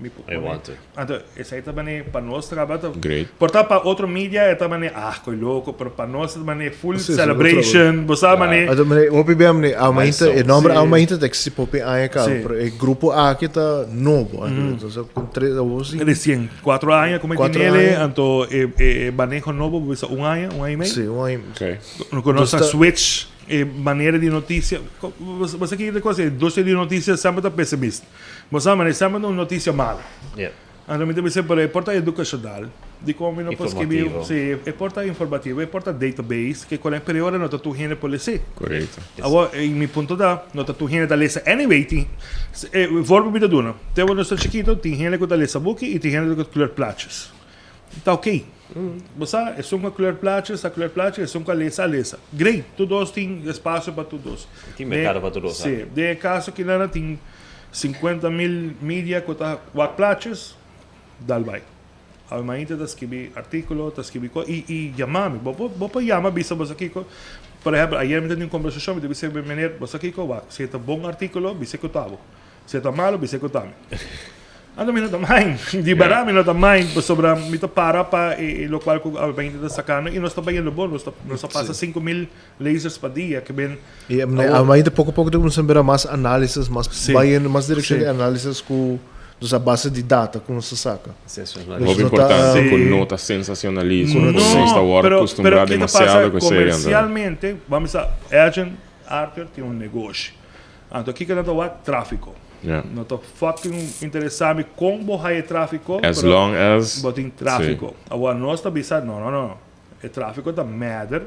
mi por I pone. want it. Anto esey ta mané pa nos traba ta Great. por ta pa otro media e ta mané, ah, coy loco, pero pa nos ta mané full Sí, sí, celebration, bo sa mané. Anto mané, hopi bia mané, awe mainta, e Milestone. nomber Sí. awe mainta ta existi pa hopi aña caba, Sí. pero e grupo aki ta nobo, entonces con tres, awo sí. Recien, cuatro aña como Cuatro tinele, aña. anto e, e, e maneho nobo, bo bisa un aña, un aña y medio. Sí, un aña. Ok. No conoce Dus ta- switch e manera di noticia. Bo sa ki cosa, e industria di noticia semper ta pesimista. Bo sa manera, semper ta un noticia malo. Yeah. Anto mi ta bisa, pero e por ta educacional, di con mi no por scribi, Informativo. si, e por ta informativo, e por ta database, ke cual periodo no ta tur hende por lesa. Correcto. Awor, e mi punto ta, no ta tur hende ta lesa anyway, tin, e voorbeeld mi ta duna, te ora nos ta chikito, tin hende ku ta lesa buki i tin hende ku ta kleur plaatjes. Ta ok. Bo sa, esun ku a kleur plaatjes a kleur plaatjes, esun ku a lesa a lesa. Great, tur dos tin espacio pa tur dos. Tin mercado pa tur dos, Sí, den e caso kinan tin 50 mil media ku ta wak plaatjes, dal bai. Awe mainta ta skibi artíkulo, ta skibi kos i i yama mi. Bo por bo por yama bisa bo sa kiko. Por ehèmpel, ayer mi ta tin un kombersashon, mi ta bisa mi meneer, bo sa kiko wak, si e ta bon artíkulo, bisa ku ta bo. Si e ta malo, bisa ku ta mi. Anto mi no ta mind, di bèrdat mi no ta mind, pasobra mi ta para pa e lokual ku awe mainta ta sakando i nos ta bayendo bon, nos ta nos a pasa 5000 lasers pa dia, ke ben I awe mainta poko poko ta kuminsá bira mas análisis, mas bayendo mas direkshon di análisis ku Nos a base di data ku nos ta saka. Sensacionalismo. Hopi No ta- importante ku Sí. no ta sensacionalismo, No, ku nos ta wòrdu pero, kustumbrá pero kita demasiado pasa ku esei. Anto. comercialmente, vamos a Agent Arthur tin un negoshi. Anto kiko nan ta wak? Tráfiko. Ja. No ta fucking interesa mi kon bo haya e tráfiko, As pero long as. bo tin tráfiko. Awor nos ta bisa, no, no, no. E tráfiko ta matter,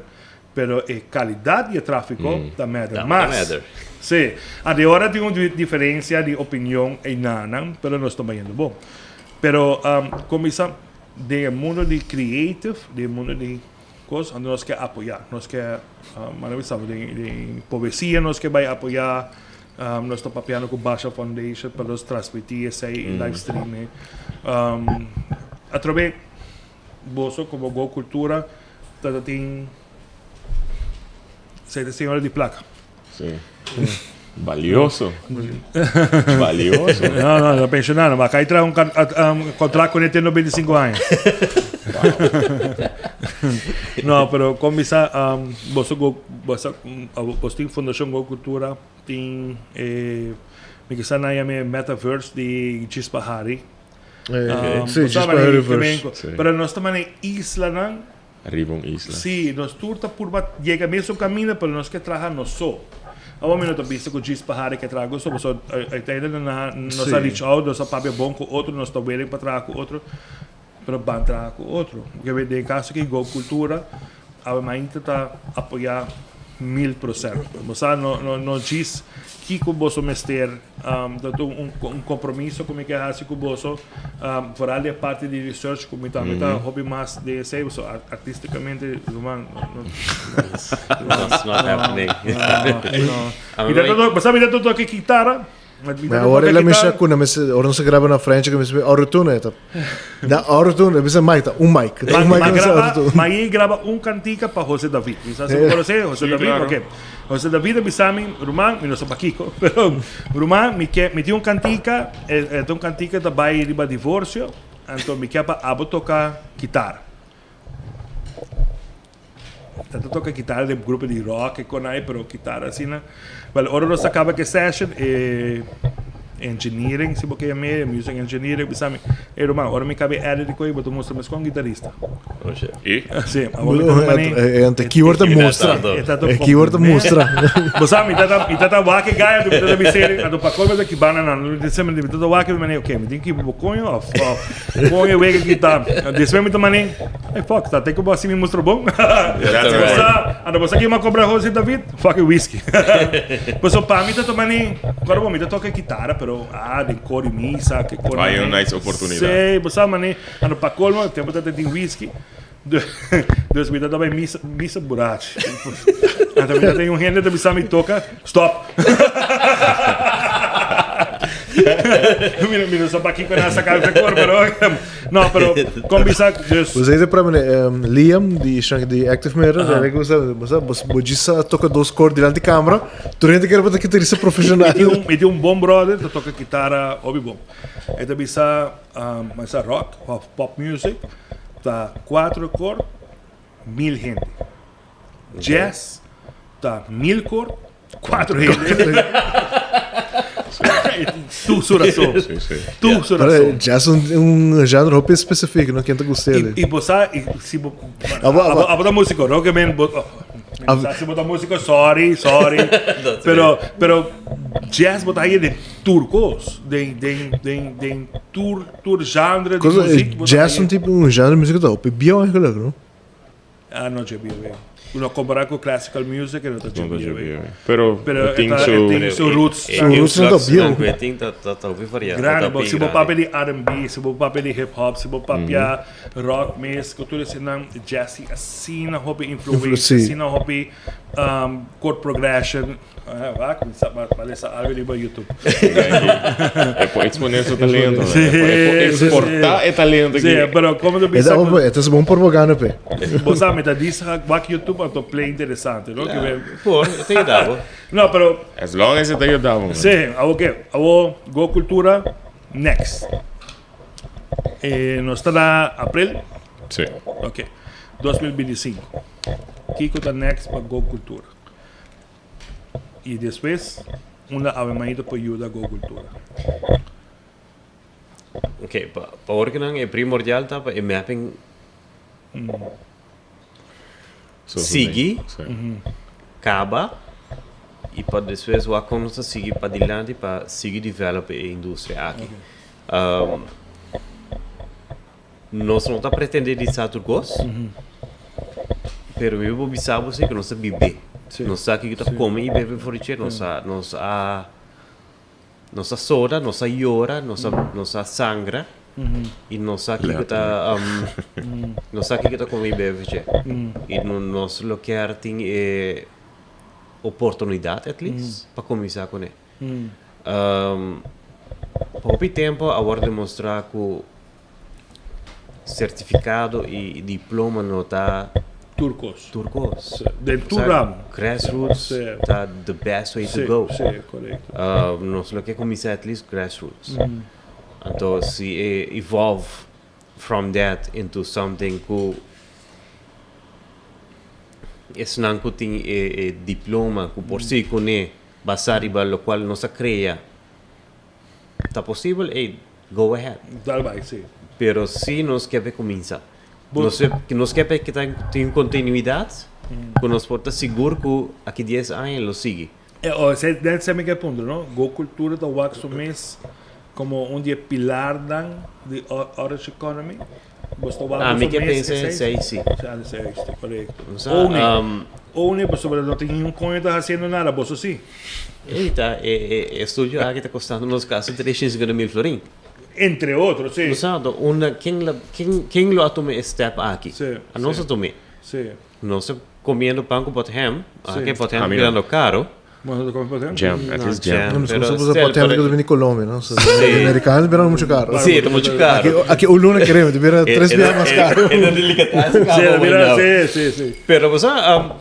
pero e kalidat di e tráfiko ta matter Ta mas. matter. Sí. Ante ora tin un diferencia di opinion einanan, pero nos ta bayendo bon. Pero um, comienza den e mundo di creative, den e mundo di cos, ando nos ke apoya. Nos ke, um, mano bisa, den, den poesia nos ke bay apoya. Um, nos ta papiando cu Basha Foundation pa nos transmiti esey live streaming. Um, atrobe Boso como Go Cultura ta ta tin sete señora di placa. Sí. Valioso. Valioso. No, no, no pensionado. Maar kai trae un, un contrato con él 25 años. No, pero con bisa um, boso go boso boso tin Fundación Go Cultura tin eh mi que sa na yame Metaverse di Chispa Hari. Um, sí, just pa reverse. Sí. Pero nos ta mane islanan. Riba un isla. Sí, nos tur ta purba llega mesun camina, pero nos ke traha nos so. Awor mi no ta bisa cu djis pa hari ke traha cu so, pasobra uiteindelijk na nos a reach out, nos a papia bon cu otro, nos ta willing pa traha cu otro, pero ban traha cu otro. Porque den caso aki Go Cultura, awe mainta ta apoya 1000%. Bo sa no no no djis kiko boso mester um, ta un un compromiso ku mi ke hasi ku boso um, vooral di e parti di research ku mi tambe ta hopi mas den esei so artisticamente ruman no no That's not happening. no. Mi ta todo, bo sa mi ta todo toca kitara. Ma awor el a misha ku na mester ora nos a graba na French ku mester autotune ta da autotune bisa mic ta un mic ta un mic Ma graba ma i graba un kantika pa Jose David mi sa si bo konosé Jose David ok Jose David a bisa mi ruman mi no sa pakiko pero ruman mi ke mi tin un kantika e ta un kantika ta bai riba divorsio anto mi ke pa abo toka kitara. Ta ta toca guitarra den grupo di rock y con ahí, pero guitarra asina. Wel, ora nos a caba ke session, e engineering, si bo ke yam'é, e music engineering, bisa mi, Ey ruman, ora mi caba e edit y coy, bo ta mustra mes con guitarista. Oh shit. Y? Sí, awor mi ta mane. E ante keyword ta mustra. E ta E keyword ta mustra. Bo sa, mi ta ta, mi ta ta wak e guy, anto mi ta ta bis'é, anto pa colmo ta ki banda nan, mi ta mi ta ta wak e, mi mane, ok, mi tin ki bo coño of, of. Con e wega ki ta. Despues mi ta mane, hey fuck, ta te ku bo hasi mi mustra bon. Bosa, anda bosa ki ma kobra Jose David? Fucking whisky. Paso pa mi ta ta mane, kòrda bo mi ta toka kitara, pero ah, den kor di misa, ke kor. Hay un nice oportunidad. Sí, bosa mane, anda pa colmo, tempo ta tin whisky. Dus mi ta ta bai misa, misa burachi. Anda mi ta tin un hende ta bisa mi toka, stop. Mi no, mi no sa pakiko nan a saka e kor, pero no, pero kon bisa dus. Bo zei pra mene, Liam di Shank di Active Mirror, uh -huh. Gusta, bo sa, bo bo djis a toka dos kor dilanti camera, tur hende kere pa ta kitarista profesional. Mi tin un, mi tin un bon brother ta toka kitara hopi bon. E ta bisa, um, sa rock of pop music, ta cuatro kor, 1000 hende. Jazz ta 1000 kor, cuatro hende. Tur su razon. Sí, sí. Tur su razon. Jazz un, un genre hopi específico, no? Ken ta gusta I, i bo sa, i si bo, Abo, abo. abo, abo ta músico, no? Que men, bo, oh, Ab- sa si bo ta músico, sorry, sorry. Pero, pero jazz bo ta haya den tur cos, den, den, den, den tur, tur genre di Cosa, muziek. bo ta jazz haya. un tipo un genre de música ta hopi bieu eigenlijk, no? Ah, no dje bieu. Uno compara cu classical music, e no ta dje No ta dje bieu. bieu. Pero, Pero e tin e ta- su... e tin su roots. E Su roots no ta influx bieu. nan cu e tin ta ta ta hopi variado. Grandi, ta bo, hopi si bo grandi. papia di R&B, si bo papia di hip hop, si bo papia rock mes, cu tur esnan, jazz tin asina hopi influencia, Influ- sí. asina hopi um, chord progression. Ah, wak, mi sa, ma lesa algo riba YouTube. E por exponer su talento. E por, e por exportar e talento Sí, aquí. pero como te E bisa, ta opo, e ta bon propaganda pe. bo sa, mi ta disa wak YouTube anto play interesante, no? Que ve- Por, e ta yuda bo. No, pero As long as e ta yuda bo, man. Sí, awo ke, awo Go Cultura next. Eh, nos ta na april, Sí. ok, 2025. Kiko ta next pa Go Cultura? I despues unda Ave Maria por yuda Go Cultura. Ok, pa, pa ora que nan e primordial ta pa e mapping So, Sigui. Sí. caba y pa despues wak con nos ta sigui pa dilanti pa sigui develop e industria aki. Um, Nos no ta pretende di sa tur kos, pero mi por bisa bo si ku nos ta bibé. Nos sa kiko ta kome i bebe for di dje. Nos a, nos a, nos a soda, nos a yora, nos a, nos a sangra i nos sa kiko ta, nos sa kiko ta kome i bebe for dje. I nos lo kier tin e oportunidat at least pa kuminsá kuné. Pa hopi tempo a wòrdu demostrá ku sertifikado i diploma no ta Tur kos. tur kos. Den tur ramo. Grassroots ta the best way to go. Sí, korekto. Nos lo ke kuminsá at least grassroots. Anto si e evolve from that into something ku esnan ku tin e diploma ku por sigui kuné Basá riba locual nos a crea ta posibel, ey, go ahead. Dal bai, sí. Pero si nos ke pe cuminsa. Bo- Nos nos ke pe kita tin continuidad cu nos por ta sigur cu aki dies aña lo sigui. E, o, esey, den esey mi ke punto, no? Go Cultura ta wak su mes como un di e pilarnan di Orange Economy. Bos ta wak Ami boso ke mes pensa esey? esey sí. Sí, ah, esey, sí, korekto. O sea, One, one, pasobra no tin niun koño ta hasiendo nada, boso sí. Ey, ta, e, e, e estudio aki ta kostando nos kasi 350 mil florin. Entre otro, sí. O sea, do unda, ken la, ken, ken lo a tuma e step aki? Sí, A nos sí. a tum'é. Sí. Nos ta comiendo pan cu pothem, Sí. aki pothem A mi no. birando caro. Bo no ta come potem? Jam, at No, least jam. jam. No, Pero pero still, potem pero- que viene de Colombia, no? Americano viene mucho caro. Si, ta mucho caro. Aki, aki un luna queremos, te viene tres veces mas caro. E delicatessen Si, mira, si, si, si. Pero, bo sa,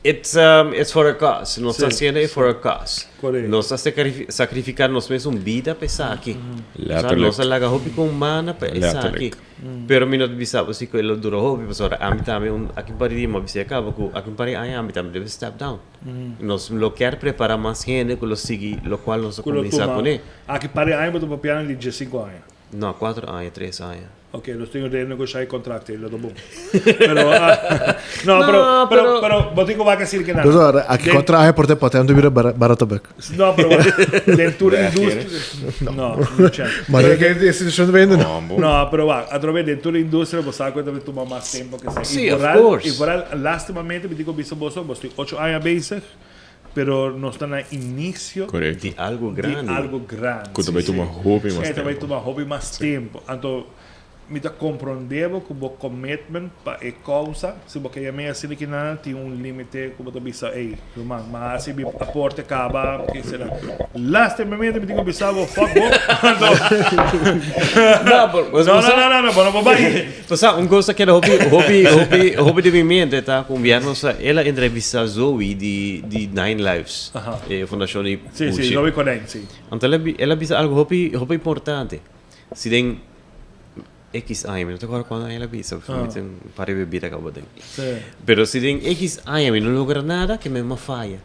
it's for a cause. Nos ta haciendo e for a cause. Correcto. Nos ta sacrifica nos mes un bida pa esaki. Letterlijk. Nos a laga hopi con mana pa esaki. Letterlijk. Pero mi no ta bisa bo si cu e lo dura hopi, pasobra ami tambe un aki un par di dia mi a bisa e caba cu aki un par di aña ami tambe debe step down. Nos lo kier prepara mas hende cu lo sigui locual nos a Cu lo cuminsa tuma. cune. Aki par di aña bo ta papia di diescinco aña. No, cuatro aña, tres aña. Ok, nos tin un renegociá e contract ei, lo ta bon. Pero, ah, no, No, pero, pero, pero- pero, bo tin ku wak así ke nada. Dus ahora, aki cuatro años por te potem te viene barato bek. No, pero den tur industria. No, no chance. Maar ik heb de institutie vende. No, bo. No, pero wak, atrobe den tur industria bo sa ku ta tuma mas tempo ke esei. Sí, I of vooral, course. I vooral, lastimamente, mi tin ku bisa boso, bo tin ocho aña bezig, pero nos ta na inicio Correcto. Di algo di grandi. algo grandi. Ku ta bai tuma hopi mas Sí, ta bai tempo. tuma hopi mas tempo. Anto, mi ta comprende bo cu bo commitment pa e causa, si bo ke yam'é asina ki nan, tin un limite cu bo ta bisa, ey, ruman, ma haci mi aporte caba, ke sera. Lastimamente mi tin cu bisa bo, fuck bo. Anto, No, pero, no, no, no, no, no, bo no por bai. Bo sa, un cosa keda hopi, hopi, hopi, hopi den mi mente ta cu un biaha nos a, el a entrevista Zoe di, di Nine Lives, e fundacion di Sí, sí, Gucci. Zoe Konijn, sí. Anto el a, el a bisa algo hopi, hopi importante. Si den X aña, mi no ta acorda cuando aña el a bisa, mi tin un par di bebida caba den. Sí. Pero si den X aña mi no logra nada, ke mi a faya.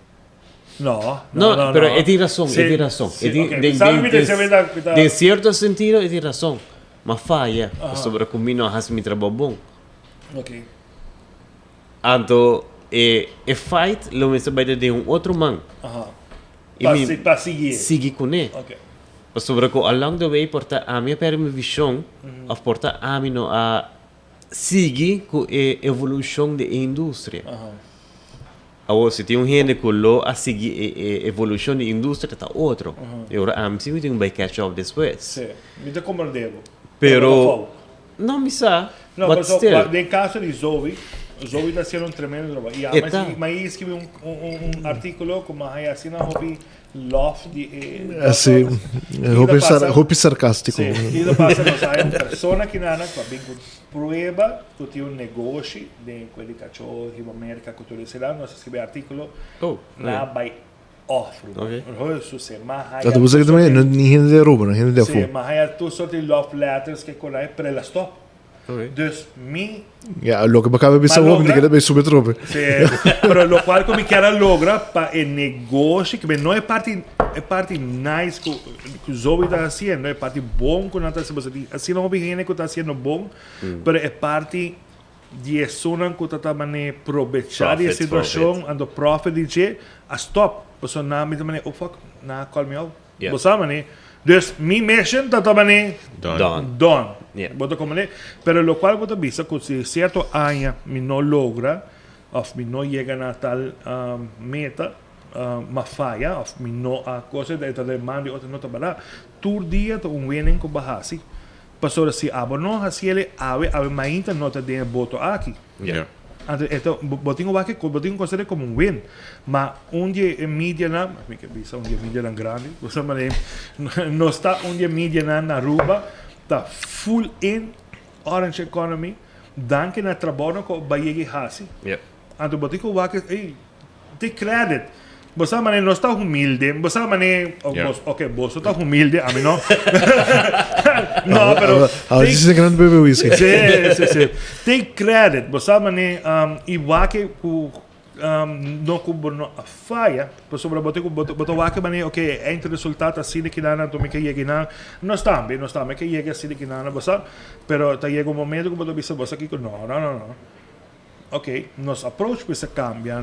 No, No, no, pero no. e tin rason, Sí, e tin rason. sí, E tin, ok. den, Sabe den, mi den, desea mi ta- den cierto sentido e tin rason. Ma faya, pasobra cu mi no a haci mi trabou bon. Ok. Anto e, e fight lo mester bay den un otro man. Aha. Y Pa, mi si, pa sigui. sigui cune. Ok. Pasobra cu along the way por ta ami a perde mi vision of por ta ami no a sigui cu e evolucion di e industria. Awor si tin un hende cu lo a sigui e e evolucion di industria ta otro. E ora ami si mi tin cu bay catch up despues. Si, mi ta comprende bo. Pero no mi sa, No, but pero still. den caso di Zoe, Zoe ta haciendo un tremendo trabajo. Y E ama ta. mi a escribi un un un articulo cu mi a haya asina hopi Love di e Así, hopi, sar, hopi sarcástico. Sí, kico ta pasa nos hay un persona kinana cu a bin cu prueba cu tin un negoshi den cu di cacho hiba Merca cu tur esela nos a scribi articulo Oh, na bay off Ok. Roy su se ma haya Dat wil zeggen, no, ni hende de Aruba, no hende de Sí, afó. ma haya tur soort di love letters ke con ay pero el a stop. Ok. Dus mi Ja, loke bo acaba bisa Ma hopi, logra? di keda sube trope. Sí, pero lo cual cu mi kier a logra pa e negoshi, que no e parti, e parti nice cu, cu Zoe ta haciendo, e parti bon cu nan ta haciendo, pasobra asina hopi hende cu ta haciendo bon, pero e parti di esunnan cu ta ta mane probecha di e Profit, situacion, profit. ando profit di dje, a stop. Pasobra nan mi ta mane, oh fuck, nan a call me out. Yeah. Bo sa mane? Dus mi mission ta ta mane, Done. Done. Done. Yeah. Bo ta comprende? Pero locual bo ta bisa cu si cierto aña mi no logra of mi no yega na tal um, meta, um, ma faya of mi no a cosa e ta demanda di otro no ta bala. Tur dia ta un winning cu bo haci. Pasobra si abo no haci ele awe, awe mainta no ta den e boto aki. Yeah. Anto e ta, bo, bo tin wak, bo tin considera como un win. Ma un di e medianan, mi ke bisa un di e medianan grandi, bo sa manera, nos ta un di e medianan na Aruba, ta full in Orange Economy, danki na trabounan ku a yega i hasi. Yeah. Anto bo tin ku wak, ey, Take credit. Bo sa mane nos ta humilde. Bo sa mane oh, Yeah. bos, ok, boso ta humilde, ami no. no, pero Ahora take- sí se grande bebe whisky. Sí, sí, sí. Take credit. Bo sa mane um, igual que ku um, no ku bo no a falla, pasobra bo te ku bo te- bo ta wak mane, ok, eindresultaat asina ki nana, anto mi ke yega na, nos tambe, nos tambe ke yega asina ki nana, bo sa, pero ta yega un momento ku bo ta bisa bo sa kiko, no, no, no, no. Ok, nos approach mester cambia,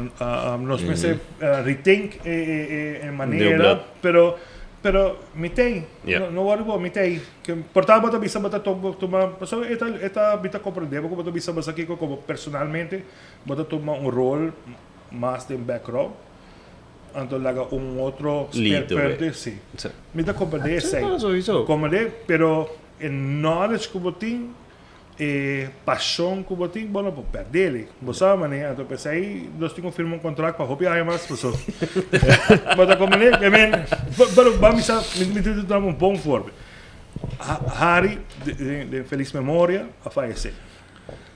nos mester rethink e manera, pero pero mi tei, Yeah. no, no worry bo, mi tei. Que por ta bo ta bisa bo ta toma, tuma, pasobra e ta e ta mi ta comprende bo ku bo ta bisa bo sa kiko como personalmente bo ta tuma un rol mas den background, anto laga un otro Lead the way. speerpunt, si. Sí. Mi ta comprende esei. No, sowieso. Comprende, pero e knowledge ku bo tin. E pasion cu bo tin, bo no por perdele. Bo sa manera, anto pesey nos tin cu firma un contract pa hopi aña mas, paso bo ta comprende? I mean, pero ban bisa, mi mi tin duna un bon voorbeeld. Harry, den feliz memoria, a fayece.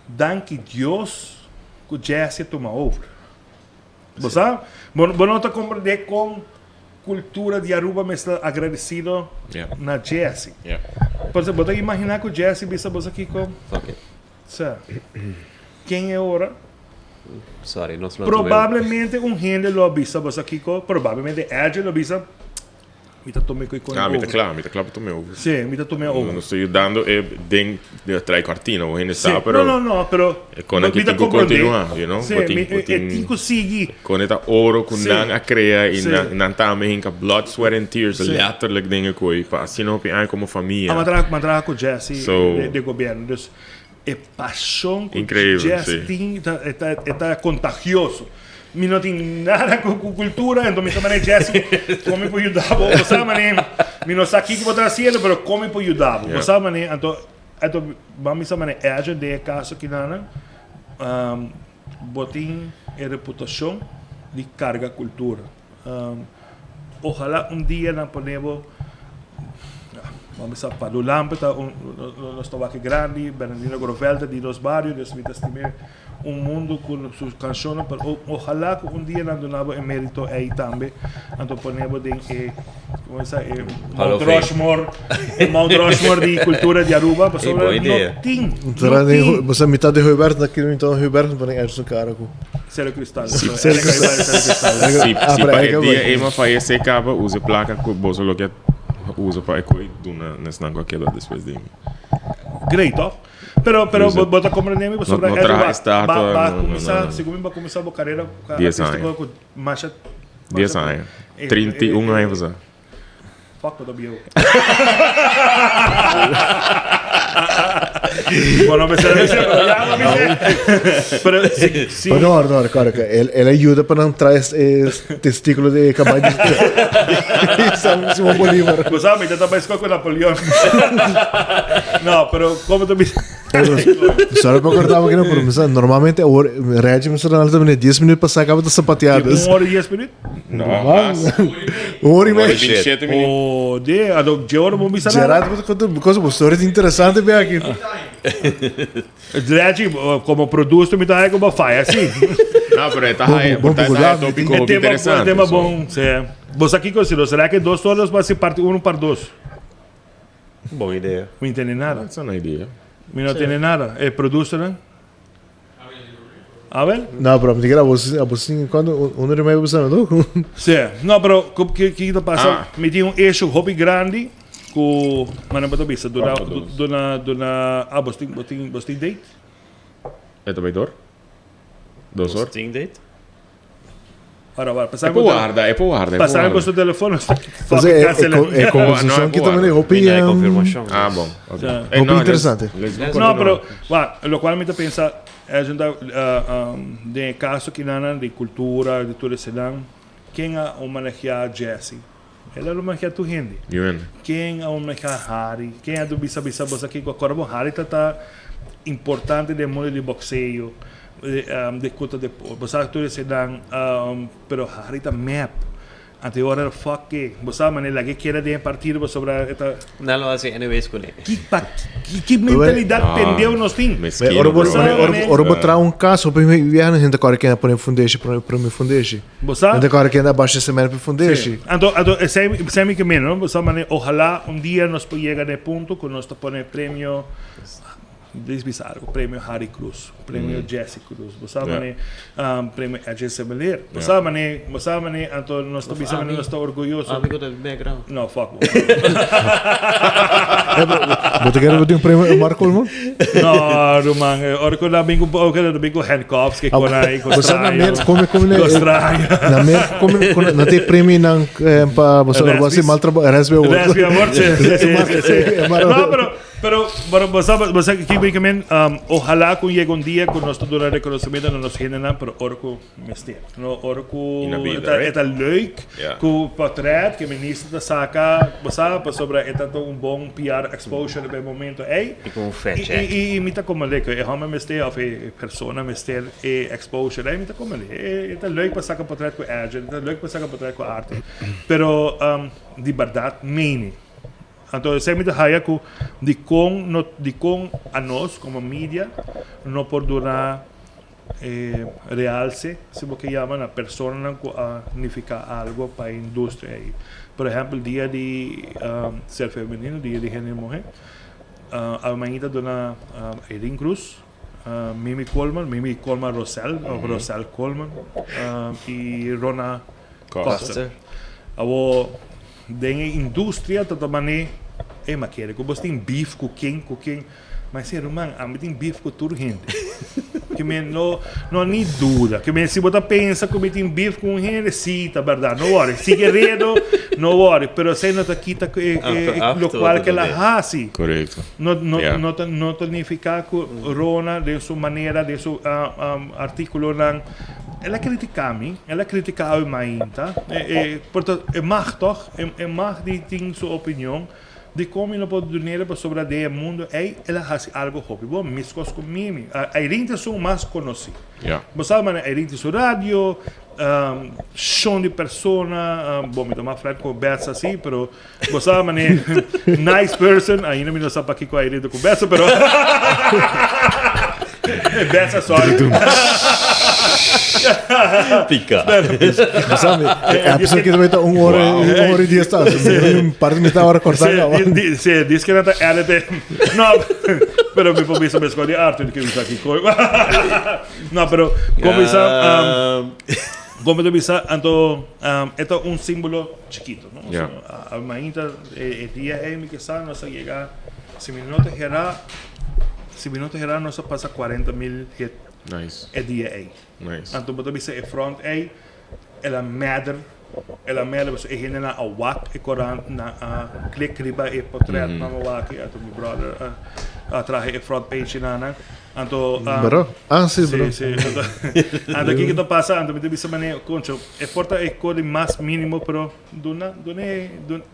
Danki Dios cu Jesse a tuma over. Bo sa? Bo bo no ta comprende con cultura di Aruba mester agradecido na Jesse. Por bo ta imagina cu Jesse bisa boso kico? Fuck it. Sa. Ken e ora? Sorry, nos lo Probablemente un hende lo a bisa boso kico, probablemente Edge lo bisa. Mi ta tome koe Ah, mi ta kla, mi ta kla pa tome over. Sí, mi ta tome over. No estoy yudando e den de trae cortina, o hende sa, pero No, no, no, pero e kona ki mi ta tin ku comprende. continua, you know? Sí, Bo tin, mi, bo e tin tin ku sigui. Kon e ta oro ku Sí. nan a krea i Sí. nan nan tambe hinka blood, sweat and tears Sí. letterlijk den e koe pa asina hopi aña komo famia. Ah, mi a traha, mi a traha ku Jesse So de, de gobierno. Dus e pasion ku Increíble, Jesse sí. tin ta, e ta, e ta contagioso. Mi no tin nada ku ku kultura, enton mi ta manera Jesse, kon mi por yuda bo? Bo sa manera, mi no sa kiko bo ta hasiendo, pero kon mi por yuda bo? Bo sa manera, anto, anto ban bisa manera Edgar den e kaso kinanan, bo tin e reputashon di karga kultura. Ojalá un dia nan pone bo, ban bisa Padu Lampe ta un, nos ta wak grandi, Bernardino Grovel ta di nos bario, dus mi ta stim'é. Un mundo cu su cancionnan pero ojalá cu un dia nan duna bo e merito ey tambe anto pone bo den e como esa e Mount Rushmore e Mount Rushmore di cultura di Aruba pasobra no tin no tin Bosa mitad di Hooiberg na kilo então Hooiberg pone ergens un cara cu Cero Cristal Si si pa e dia ey ma fayece caba usa e placa cu boso lo ke usa pa e coy duna nesnan cu a keda despues di mi. Great toch? Pero, pero bo, bo ta comprende mi pasobra No, no Edwin, traha ba, estatua, ba, ba no, no, cuminsa, no, no. segun mi ba cuminsa bo carera Dies artístico aña. cu masha, Dies masha aña. eh, 31 eh, aña eh, pasá. Fuck, bo ta bieu. Bueno, me será pero ya no me Pero si, si, Pero no, no, claro que él, él ayuda para não traer eh, testículo de caballo de San Simón Bolívar. Bo sabe, mi ta tabata escoge cu Napoleon. No, pero como ta bisa? Sorry pa corta porque no, pero mi sa, normalmente awor Reggie mi sa dan 10 minuut pa saca ta sapatear. Un hora y 10 minuut? No, mas. Un hora y Una hora y media. 27 minuut. Oh, de, ado, dje ora bo bisa nada. Gerard, bo ta conta cosa, bo story ta interesante be aki. Reggie, como producer mi ta haya como falla, sí. No, pero esta Bom, haya, bom, esta bom, haya bom, tópico É hopi tema, interesante. tema so. bom, sí. Bo sa kiko, si lo será que dos horas va a ser parte 1 parte 2. Bon idea. Mi no tiene nada. Esa no idea. Mi no tiene nada. E producer, eh? A ver. No, pero mi ta kere abos, abos tin cuando un hora y media bo no? Sí. No, pero ki ki ta pasa? Ah. Mi tin un issue hopi grandi ku mane bo ta bisa duna Kwart pa dos. duna duna ah bos tin bos tin bos tin date? E ta bay door? Dos or? Bos tin date? Ora ora E pasami por bo warda, e por warda, e por pasami warda. boso telefono Pues fucking e, e, cancela. e, e conversación No, aquí también es hopi, Mi no hay um, confirmacion. Ah, bon. Ok. Ja. Eh, Hopi no, let's- interesante. let's No, No, continue. pero wa, locual mi ta pensa es un um, den e caso kinanan di cultura, di tur esenan, ken a homenagea Jesse? El a homenagea tur hende. Yuen. Ken a homenagea Harry? Ken a do bisa bisa boso aki cu acorda bo Harry ta ta importante den mundo di boxeo, de, um, de cu ta de, bo sa tur esenan, um, pero Harry ta mep. Anto e ora fuck e, bo sa manera laga e keda den e partido pasobra e ta. Nan lo hasi anyways kuné. Ki pa ki ki mentalidad Ah, pendeu nos tin? Meskino, Ora bo, bro. ora, ora, ora bo traha un cas, hopi biaha nos hende kòrda kende a pone fundeshi, prome prome fundeshi. Bo sa? Hende kòrda kende a basha cement pa fundeshi. Anto anto esei esei mi ke meen, no? Bo sa manera ojalá un dia nos por yega na e punto ku nos ta pone premio Debes bisa algo, premio Harry Cruz, premio Jesse Cruz, bo sa mane, premio Edgin Semeleer. Bo sa mane, bo sa mane, anto nos ta bisa mane nos ta orguyoso. Ami ku ta background. No, fuck bo. Bo ta kere bo tin un premio Omar Koolman? No, ruman, ora ku nan bin ku, ora ku nan bin ku handcuffs ke kon ai, ku Bo sa na straño. Merca come come Ku straño. Na Merca come come na te premio nan pa bo sa ora bo hasi mal trabou, Raspberry Award. Raspberry Award, si, si, si, si. No, pero. Pero, pero bo sa, bo sa ki mi men, ojalá ku yega un dia ku nos ta duna reconocimiento na nos hendenan, pero ora ku mester. No, ora ku In a bida, eta, right? eta leuk Yeah. ku portret ku minister ta saka, bo sa, pasobra e ta un bon PR exposure op e momento ei. I ku un fact I, check. i, i mi ta komende ku e hòmber mester of e persona mester e exposure ei, mi ta komende. E, e ta leuk pa saka portret ku Edjean, e ta leuk pa saka portret ku Arthur. Pero di bèrdat meni. Anto esei mi ta haya ku dikon no dikon anos komo media no por duna e realse si bo ke yama na personanan ku a nifiká algo pa e industria ei. Por ehèmpel dia di ser femenino, dia di hende muhé, awe mainta duna Eileen Cruz, Mimi Koolman, Mimi Koolman Rosel òf Rosel Koolman i Rona Koster. Awor den e industria ta ta man'é, ey ma kere ku bos tin beef ku ken ku ken, ma esei ruman ami tin beef ku tur hende. Ke men no no ni duda, ke men si bo ta pensa ku mi tin beef ku un hende, si ta bèrdat, no wòri, sigui redo, no wòri, pero esei no ta kita ku e e lokual ke el a hasi. Korekto. No no no ta no ta nifiká ku Rona den su manera, den su artíkulonan. El a critica mi, el a critica awe mainta, e, e, por ta, e mag toch, e, e mag di tin su opinion, dicon mi no por dunele pasobra den e mundo ey el a haci algo hopi bon, mescos cu Mimi. Irene ta esun mas conoci. Ja. Bo sabi manera Irene tin su radio, shon di persona, bon mi ta mas friend cu Bets asi, pero bo sabi manera nice person, ainda mi no sa pakico Irene ta cu Bets, pero Bets sorry. Pica. Sabe, e episode que também tá 1 hora, Wow. 1 hora e 10 tá. Um par de metade hora cortar. Sí, sí, diz que não tá edit. No, pero mi por bisa mesco di Arthur que bisa aqui. No, pero como bisa, como te bisa, anto, esto es un símbolo chiquito, no? Yeah. So, a mainta, e dia ei mi que sa, nos a llega, si mi no te gera, si mi no te gera, nos a pasa 40 mil hit Nice. e dia ei. Nice. Anto bo ta bisa e front ei, el a mèder, el a mèder pasobra e hendenan a wak e korant, nan a klik riba e potret nan a wak, anto mi brother a a traha e front page nan. Anto, Bro, ah si bro. Si, si. Anto, anto kiko ta pasa? Anto mi ta bisa manera, concho, e por ta e kos di mas minimo, pero duna, dun'é,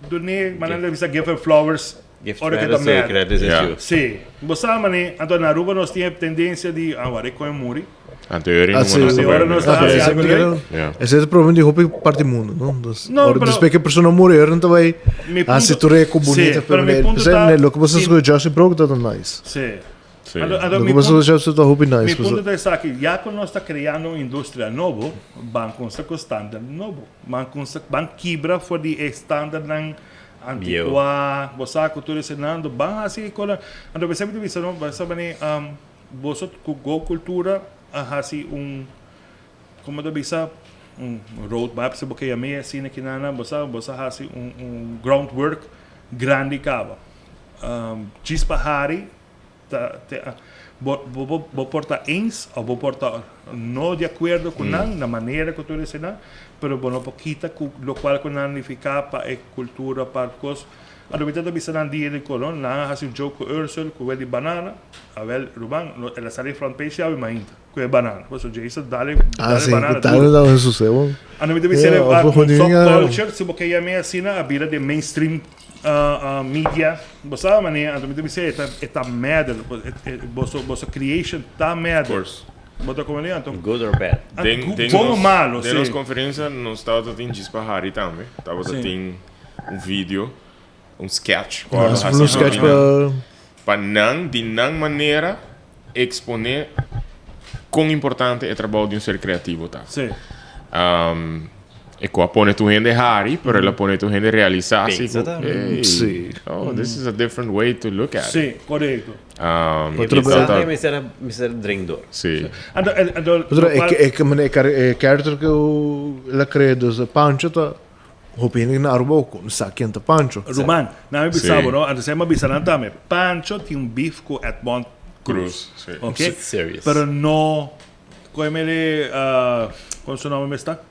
dun'é, manera nan ta bisa give her flowers. Give Ora ke ta credit where mad. credit is Ja. due. Sí. Bo sa mane, anto na Aruba nos tin e tendencia di, ah, wak, e koe muri. Anto e ora Ah, sí. no nos ta Ora bai nos mira. ta Ah, pero hasi ese algo ese leuk. Ja. ese es el problema di hopi parti mundo, no? Dus, No, ora pero- después que persona muri, ora no ta bai Mi hasi punto- tur e ku Sí, bonita, pero mi punto Pues, ta- eh, loke boso sí. escoge Justin Brook, dat is nice. Sí. Sí. Anto, anto, Loke mi boso punto, Justin ta hopi nice. mi pues, punto ta esaki, ya ku nos ta creando un industria nobo, ban kunsa ku standard nobo. Ban kunsa, ban kibra for di e standardnan anticuá, bo sa ku tur esei nan, ban hasi e kola. Anto mi semper ta bisa, no, bo sa mane, boso ku Go Cultura a hasi un, como ta bisa, un roadmap, si bo ke yam'é asina kinan nan, bo sa, bo sa hasi un, un groundwork grandi kaba. Djis pa hari ta, te, bo, bo, bo, bo por ta eens of bo por ta no di acuerdo cu nan, na manera cu tur esei nan, pero bo no por kita cu locual cu nan nifica pa e cultura, pa cos. Anto mi ta ta bisa nan dia di Colon, nan a haci un joke cu Ursel, cu wel di banana, awel, ruman, no, el a sali front page yawe mainta, cu e banana. Paso Jason dale, Ah, dale sí, banana tal duro. vez dat is zo, hè. Anto mi ta bisa Ja, e of gewoon die dingen- subculture, si bo ke yam'é asina, a bira di mainstream media. Bo sa manera, anto mi ta bisa e ta, e ta matter, boso, boso creation ta matter. Of course. Bo ta komprendé? Anto, Good or bad? anto, Den, gu- den bon o nos, malo, den nos sí. conferencia nos tabata tin Djis pa Hari tambe. Tabata Sí. tin un video, un sketch. Ja, Cu is un sketch pa Pa nan, di nan manera, expone con importante e trabou di un ser creativo ta. Sí. E cu a pone tur hende hari, pero el a pone tur hende realisa si Pensa cu, tambe. hey, Sí. oh, this is a different way to look at it. Sí, correcto. Otro y vez. ta- Mester mester drink door. Sí. Anto, anto, Pero locual- ik, ik, ik, e character cu el a crea, dus Pancho ta hopi hende na Aruba ook sa ken ta Pancho. Ruman, na mi bisa Sí. bo, no? Anto sema bisa nan tambe. Pancho tin un beef cu Edmond Cruz. Sí. Ok? Serious. Pero no, como ele, con su nombre está?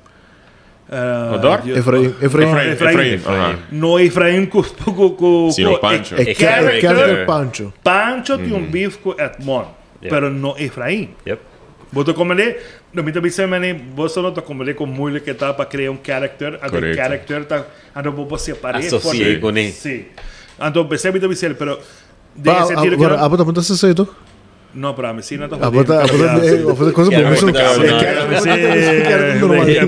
Odor? Efraim. Efraim. Efraim. Efraim. No Efraim ku ku ku Sino Pancho. E character Pancho. Pancho tin un beef ku Edmond, pero no Efraim. Yep. Bo ta komprendé? No mi ta bisa mane boso no ta komprendé kon moeilijk e ta pa krea un character, anto e character ta anto bo por separ'é for Asosi'é kuné. Sí. Anto p'esei mi ta bisa pero den e sentido ke. Abo ta punta sesei toch? No, pero ami si no ta Abo ta abo ta abo ta cosa bo mesun.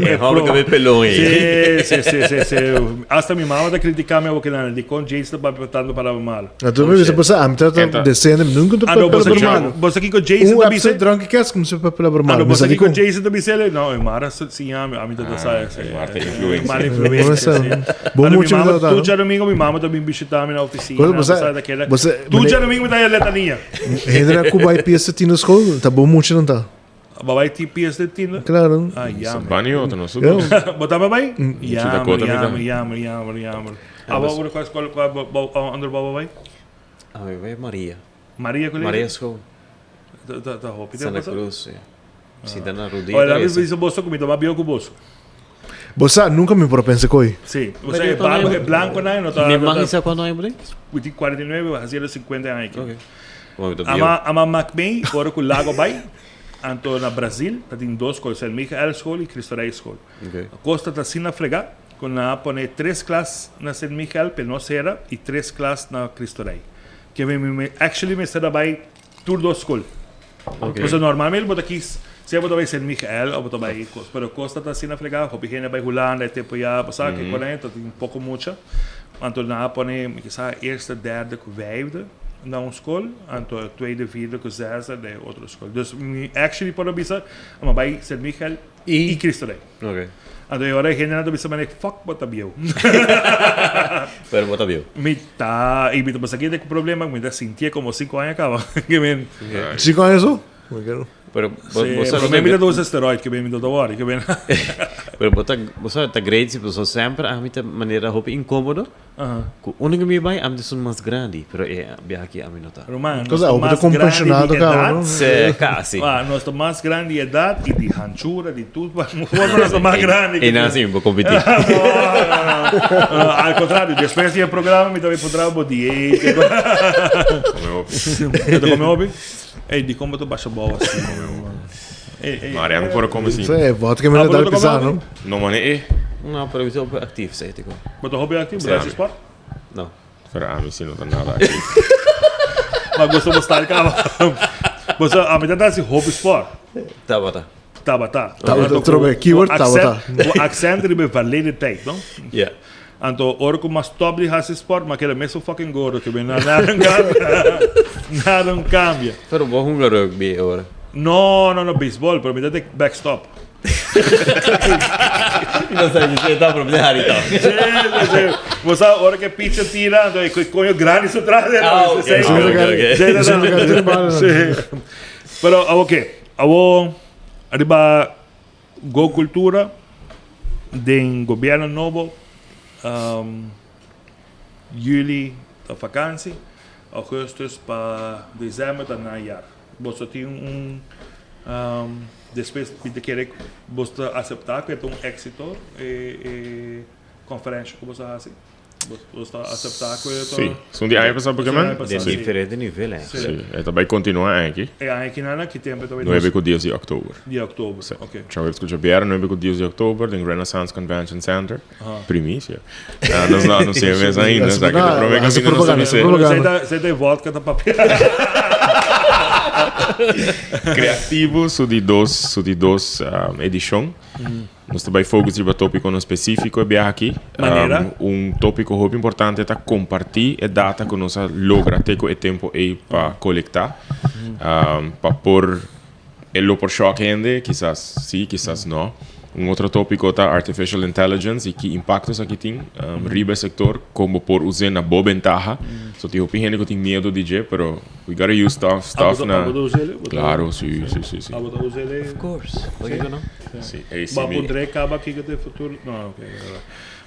E hòmber kabel pelon ei. Sí, sí, sí, sí. Hasta mi mama ta critica mi awor kinan dikon James ta papia tanto palabra malo. Anto mi bisa boso ami ta desende mi nunca ta papia palabra malo. Boso kiko Jason ta bisa? Un episode Drunken Cast kumsa papia palabra malo. Boso kiko Jason ta bisa? No, e mara siña mi, ami ta sa. Mara ta influencia. Mara influencia. Bo mucho mi ta. Tur djadomingo mi mama ta bin bishita mi na oficina. Tur djadomingo mi ta haya letania. Hende na Cuba y PS tin na school, ta bon mucha nan ta. Ba bai ti PS de tin? Claro. Ah, jammer. Bani otro no su. Bo ta bai? Jammer, jammer, jammer, jammer, jammer. Abo ora cual school cual bo onder bo bai? Ah, mi bai Maria. Maria College? Maria School. Ta ta ta hopi Santa Cruz, ja. Sinta na rodia. Ora, mi bisa boso cu mi ta mabio cu boso. Bo sa, nunca mi por a pensa koe. Sí, o sea, e barba e blanco na no ta. Mi man sa cuando aña bo tin? Mi tin 49, haciendo 50 aña aki. Okay. Como mi ta Ama ama mak mei ora cu lago bay, anto na Brazil ta tin dos school, Saint Michael school y Cristo Rey school. Okay. Costa ta asina frega cu nan a pone tres klas na Saint Michael pe no cera y tres klas na Cristo Rey. Ke mi mi actually mester a bay tur dos school. Okay. Pasobra normalmente bo ta kies sea bo ta bai Sint Michael of bo ta bai cos, pero cos ta asina fregá, hopi hende a bai Hulanda e tempo ya, bo sa ke con ta tin poco mucha, anto nan a pone mi ke sa eerste, derde cu vijfde na un school, anto tweede, vierde cu zesde den otro school. Dus mi actually por a bisa mi a bai Sint Michael y Cristo Rey. Okay. Anto e ora e hendenan ta bisa manera fuck bo ta bieu. Pero bo ta bieu. Mi ta, y mi ta pasa kende cu problema, mi ta sintié como cinco aña caba. Ke men. Cinco aña so? Pero bo Sí, bo sa pero mi ta usa steroid, ke men mi no ta worry, ke men. Pero bo ta bo sa ta great si pasobra semper ami ta manera hopi incomodo. Cu unda cu mi bay ami ta esun mas grandi, pero e biaha aki ami no ta. Ruman, nos Cosa, ta bo ta mas con grandi pensionado di caba, edad. no? Se, casi. Ah, nos ta mas grandi di edad y di hanchura, di tur forma nos ta mas grandi. E nan si mi por competi. No, no, no. No, al contrario, despues di e programa mi ta bay puntra bo dieet. Come hopi. Bo ta come hopi? Ey, dicon bo ta basha bou asina? Ey, ey. Mariano por a come si. Sí, vodka mi Ah, ta bo no dal ta come pisa, hopi? no? No mane e. No, pero mi ta hopi actief, zei ik wel. Bo ta hopi actief? Bo ta haci sport? No. Pero ami si no ta nada actief. Ma gusta bo style caba. Bo sa, ami ta haci hopi sport. Tabata. Tabata. Tabata, trobe. Keyword tabata. Cu accent riba e verleden tijd, no? Ja. Anto ora cu m'a stop di haci sport, m'a keda mesun fucking gordo ke ben. Nada no cambia. Nada no cambia. Pero bo hunga rugby ora? No, no, no, baseball, pero mi ta de backstop. No sa si ta pero mi ta hari toch. Sí, sí, sí. Bo sa ora ke pitcher tira, anto e coño grandi su tras. Ah, ok, Sí, ok, ok, ok. Sí, sí, sí. Pero, ok, awo riba Go Cultura den gobierno nobo juli ta vakantie, augustus pa december ta najaar. Boso tin un despues mi ta kere boso ta acepta cu e ta un exito e conferencia cu boso a haci? Bo ta acepta cu e ta. Sí, esun di aña pasá porque men. Den diferente nivel eh. Sí, e ta bai continua aña aki. E aña aki nan ki tempo e ta bai? Nuebe cu dies di october. Di october, ok. Djaweps cu djabièrnè nuebe cu dies di october den Renaissance Convention Center. Primicia. Nos no anuncia mes ainda, sa cu ta prome Haci caminda nos propaganda, haci anuncia. propaganda. Esey ta e vodka ta papia. Creativo su di dos, su di dos edicion. Nos ta bai focus riba topiconan specifico e biaha aki. Manera? Un topico hopi importante ta comparti e data cu nos a logra te cu e tempo ey pa colecta. Pa por, e lo por shock hende, kisas si, kisas no. Un otro topico ta artificial intelligence y ki impacto esaki tin riba e sector, con bo por us'e na bo bentaha. So tin hopi hende cu tin miedo di dje, pero we gotta use stuff, stuff na. Abo ta us'e? Claro, si, si, si, si. Abo ta us'e? Of course. Pakiko no? Si, ey si Bo a mi. puntra e caba kiko ta e futuro? No, ok.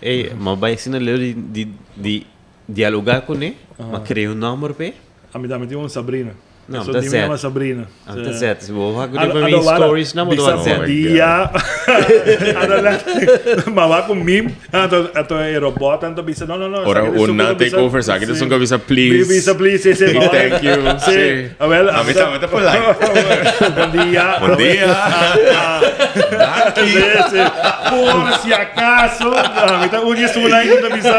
Ey, ma bai asina leu di, di, di dialoga cune, ma crea un nomber p'e. Ami tambe tin un Sabrina. No, So ta di mi zet. yama Sabrina. Am ta zet. Si bo wak Ado- riba mi ado wara, stories na bo ta bisa wak zet. bon dia. Ado la- Ma wak un meme. Anto anto e robot anto bisa no no no. Ora sa que un na su take bisa- over, sa que Sí. esun ka bisa please. Bisa please, sí, sí. ma wak- Thank you. Sí. Sí. A wel, A mi tambe ta polite. Bon dia. Bon dia. Danki. Sí, sí. Por si acaso, a mi ta un esun ahí ta bisa.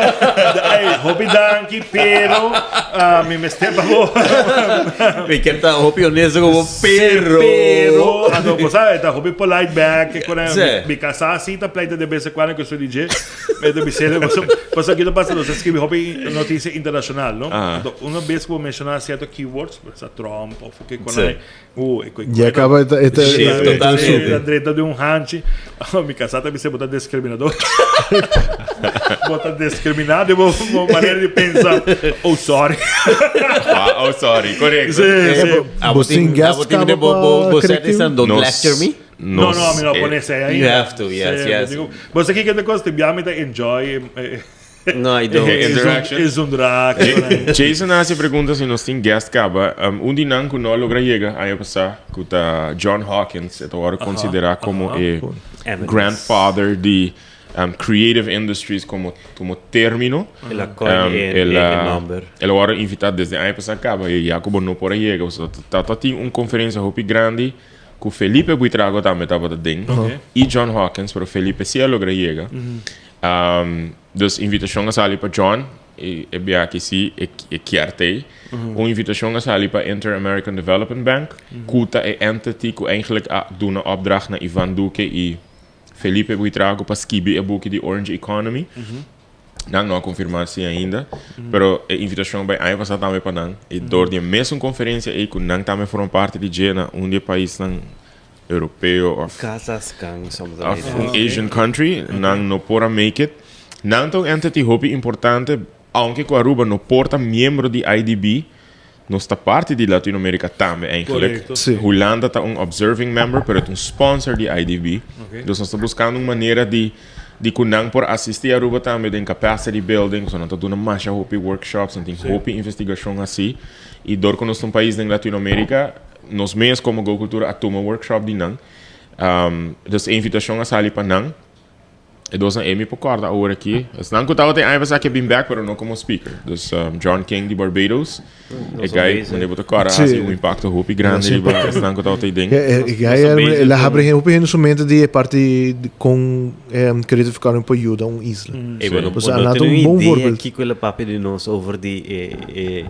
Ay, hopi danki, pero ah, mi mester pa bo. Mi kier ta hopi honesto como pero. Pero, anto, bo sabe, ta hopi polite back, que con Sí. mi casa sí ta pleita de vez en cuando que soy DJ. Me ta bisele, paso aquí lo pasa, nos escribe hopi noticia internacional, no? Ah. Anto, una vez que menciona cierto keywords, pues, a Trump of que con Sí. ahí, e Ya acaba esta esta Sí, esta- totalmente. La dreta de un hanchi. Mi casata mi se bota discriminador. Bota discriminado, bo, bo manera de pensar. Oh, sorry. Ah, oh, sorry. Correcto. Sí, sí. Ah, Bo tin guest bo tin caba bo bo pa bo set creativo? is don't Nos- lecture me. No, nos- no, a mí no eh, pone ese ahí. You have to, yes, Sí, yes. digo, Vos aquí que te costa, ya me te enjoy. No, I don't. Es un, Interaction. es un drag. Jason hace pregunta si nos tin guest caba. Um di nan cu no a logra yega aña pasa, cu ta John Hawkins, e ta worde considera como e Eminence. grandfather di creative industries como, como termino. El a coin El e a, nomber. el a worde invita desde aña pasa caba y ya como no por a yega. So, ta, ta tin un conferencia hopi grandi cu Felipe Buitrago tambe tabata den. Y John Hawkins, pero Felipe sí a logra yega. Dus invitacion a sali pa John, e bia aki sí e kier tei. Un invitacion a sali pa Inter-American Development Bank, cu ta e entity cu eigenlijk a duna opdracht na Ivan Duque y Felipe Buitrago pa skibi e buki di Orange Economy. Nan no a confirma si ainda, pero e invitacion bay aña pasa tambe pa nan. Y door di e mesun conferencia ey cu nan tambe forma parti di dje na un di e paisnan europeo of Kazakhstan, something of like that. un Asian country, nan no por a make it. Nan ta un entity hopi importante, aunke cu Aruba no por ta miembro di IDB, nos ta parti di Latinoamerica tambe eigenlijk. Correcto. Sí. Hulanda ta un observing member, pero ta un sponsor di IDB. Dus nos ta buscando un manera di di cu nan por asisti Aruba tambe den capacity building, so nan ta duna masha hopi workshops, nan tin hopi investigacion haci. Y door cu nos ta un pais den Latinoamerica, nos mes como Go Cultura a tuma workshop di nan. Dus e invitacion a sali pa nan. E dosnan ei mi por corda awor aki. Esnan cu tabata e aña pasa aki a bin bek, pero no como speaker. Dus John King di Barbados, e guy manera bo ta corda a haci un impacto hopi grandi riba esnan cu tabata ei den. E guy el a habri hopi hende su mente di e parti di con Creative Economy por yuda un isla. Ey, bo no Pues bo no a tin un un bon idea voorbeeld. kico el a papia di nos over di e e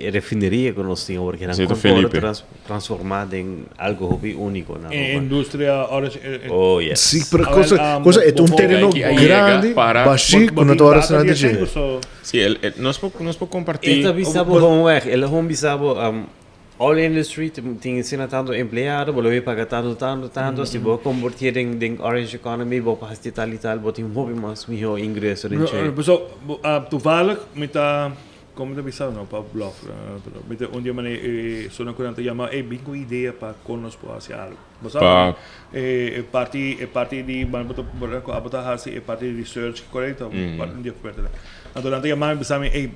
e refineria cu nos tin awor, cu nan Zeta con por Felipe. trans transforma den algo hopi unico na E Aruba. industria orange. Oh, yes. Sí, pero Ah, cosa, wel, cosa, e ta un bo- tereno Aki a yega grandi, para- bashi, Bo- cu no bo ta ora tin sena data di di dje. esei, so- Sí, el, el, nos por, nos por comparti. E ta bisa bo gewoon weg. El a gewoon bisa bo, all industry tin asina tanto empleado, bo lo bay paga tanto, tanto, tanto. Si bo converti den, den orange economy, bo por haci tal y tal, bo tin hopi mas miho ingreso den dje. So, bo, ah, toevallig mi ta, como ta bisa, no, pa bluff, pero mi ta un dia mane, sona cu nan ta yama, ey, bin cu idea pa con nos por haci algo. Bo sa, Pa e parti, e parti di, bo ta, bo ta, bo ta haci e parti di research, correcto? Un dia fuerte. Anto nan ta yama mi, bisa mi, ey,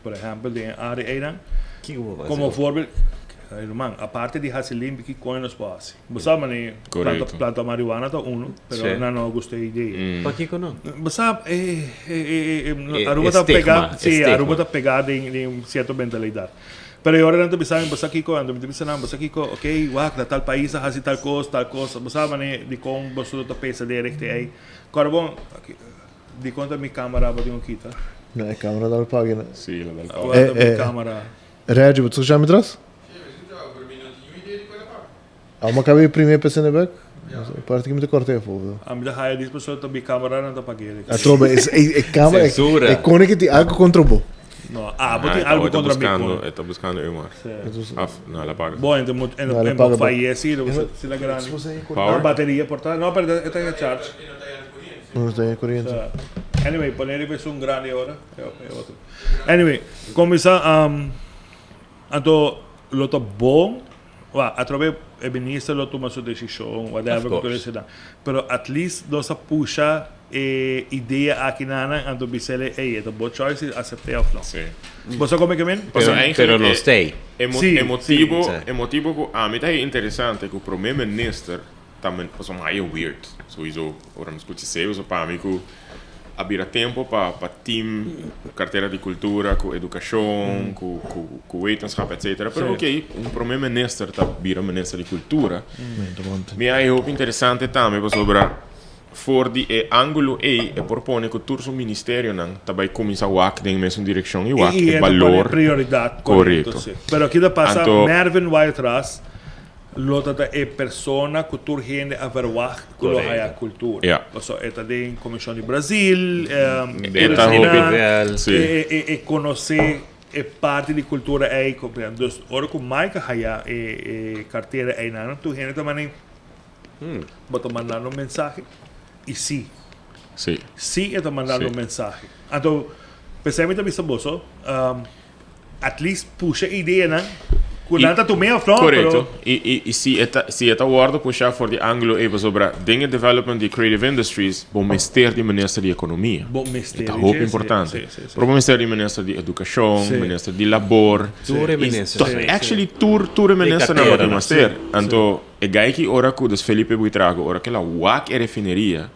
por ehempel, den e area eynan, Kiko bo por haci? Como voorbeeld, ey, ruman, aparte di haci limpi, ki coño nos por haci? Bo sa mane, planta marihuana ta uno, pero nan no gusta e idea. Pakiko no? Bo sa, E Aruba ta stigma, pega, e sí, stigma. Aruba ta pega den cierto mentalidad. Pero e ora nan ta bisa mi, bo sa kiko, anto mi ta bisa nan, bo sa kiko, ok, wak, na tal pais a haci tal cos, tal cos, bo sa mane, dicon boso lo ta pensa den richting ey. Cora bon, dicon ta mi camera bo tin un kita? No, e camera dal pagina. Sí, la dal Awor pagina. ta mi camera. Reggie, bo ta scucha mi tras? Ah, ma cabe prime PCN back? Parte que mi te corte e foto. A mi ta haya dis persoon ta mi camera nan ta pagere. A trobe, es, e, e camera, e, Censura. e cone que ti algo contra bo. No, ah, bo Ah, tin e ta- algo e ta contra mi buscando, con. e ta buscando Omar. Sí. Af, no, la paga. Bo, ente mut, en, No, la en paga, bo bo. falleci, lo si la grande. Power? La bateria portata. No, pero esta es charge. No está en corriente. Anyway, poner es un grande ahora. E otro. Anyway, comienza, anto lo ta bon. Wa, atrobe e minister lo tuma su desishon, whatever ku tur esei nan. Pero at least nos a pusha e idea aki na nan, anto bis'el, ey, e ta bo choice si asept'é òf no. Sí. Bo sa kon mi ke men? Pasobra Pero eigenlijk nos e, t'ei. e mo, Sí, e motibo, sí. e motibo ku ami ta hei interesante ku prome minister ta men, pasobra mi haya weird, souiso ora mi skucha esei, pasobra pa mi ku a bira tempo pa pa team cartera di cultura cu educacion cu cu cu wetenschap etcetera pero ok un prome minister ta bira minister di cultura mi a e hopi interesante tambe pasobra for di e angulo ey e por pone cu tur su ministerionan ta bay cuminsa wak den e mesun direccion y wak e balor prioridad corecto pero aki ta pasa anto Mervin Wyatt-Ras Lo ta ta e persona ku tur hende a verwagt ku lo haya kultura. Ja. Pasobra e ta den Komishon di Brazil, E ta hopi, si. E konosé e parti di kultura ei. Dus ora ku Mike a haya e kartera einan, tur hende ta manda bo ta mandando un mensahe i si. Si. Si e ta mandando un mensahe. Anto p'esei mi ta bisa boso. At least pusha ideanan ku nan ta tum'é òf no, pero. Korekto. I i i si e ta si e ta wòrdu pushá for di ángulo ei pasobra den e development di creative industries bo mester di minister di ekonomia. Bo mester E ta di hopi dje, importante. si, si, si. Pero bo mester di minister di edukashon, Si. minister di labor. Tur e I ministernan. to actually tur tur e ministernan bo tin karteranan. mester. Anto e gai ki ora ku dus Felipe Buitrago ora ku el a wak e refineria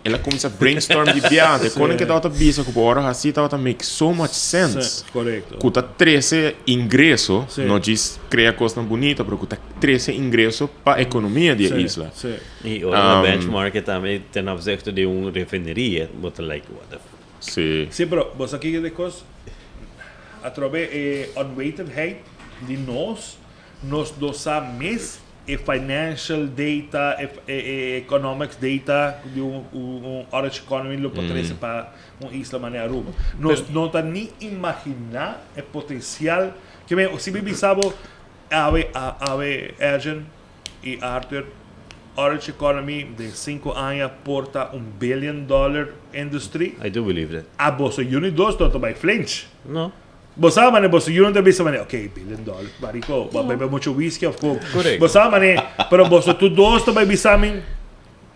El a cuminsa brainstorm di biaha. Con ke tabata bisa cu por ora haci tabata make so much sense. Correcto. Cu ta trece ingreso, no djis crea cosnan bunita, pero cu ta trece ingreso pa economia di e isla. Sí. Y ora na benchmark tambe ten opzichte di un refineria, bo ta like what the. Sí. Sí, pero bo sa kico di cos? Atrobe e onwetendheid di nos. Nos no sa mes e financial data, e e economics data di un un orange economy lo por trece pa un isla manera Aruba. Nos no ta ni imagina e potencial ke men si mi bisa bo awe awe Ergen y Arthur orange economy den cinco aña por ta un billion dollar industry. I do believe that. A boso uni dos no ta bay flinch. No. Bo sa mane boso yu no ta bisa mane ok billion dollar marico bo a bebe mucho whisky of coke. Correcto. Bo sa mane pero boso tur dos ta bay bisa mi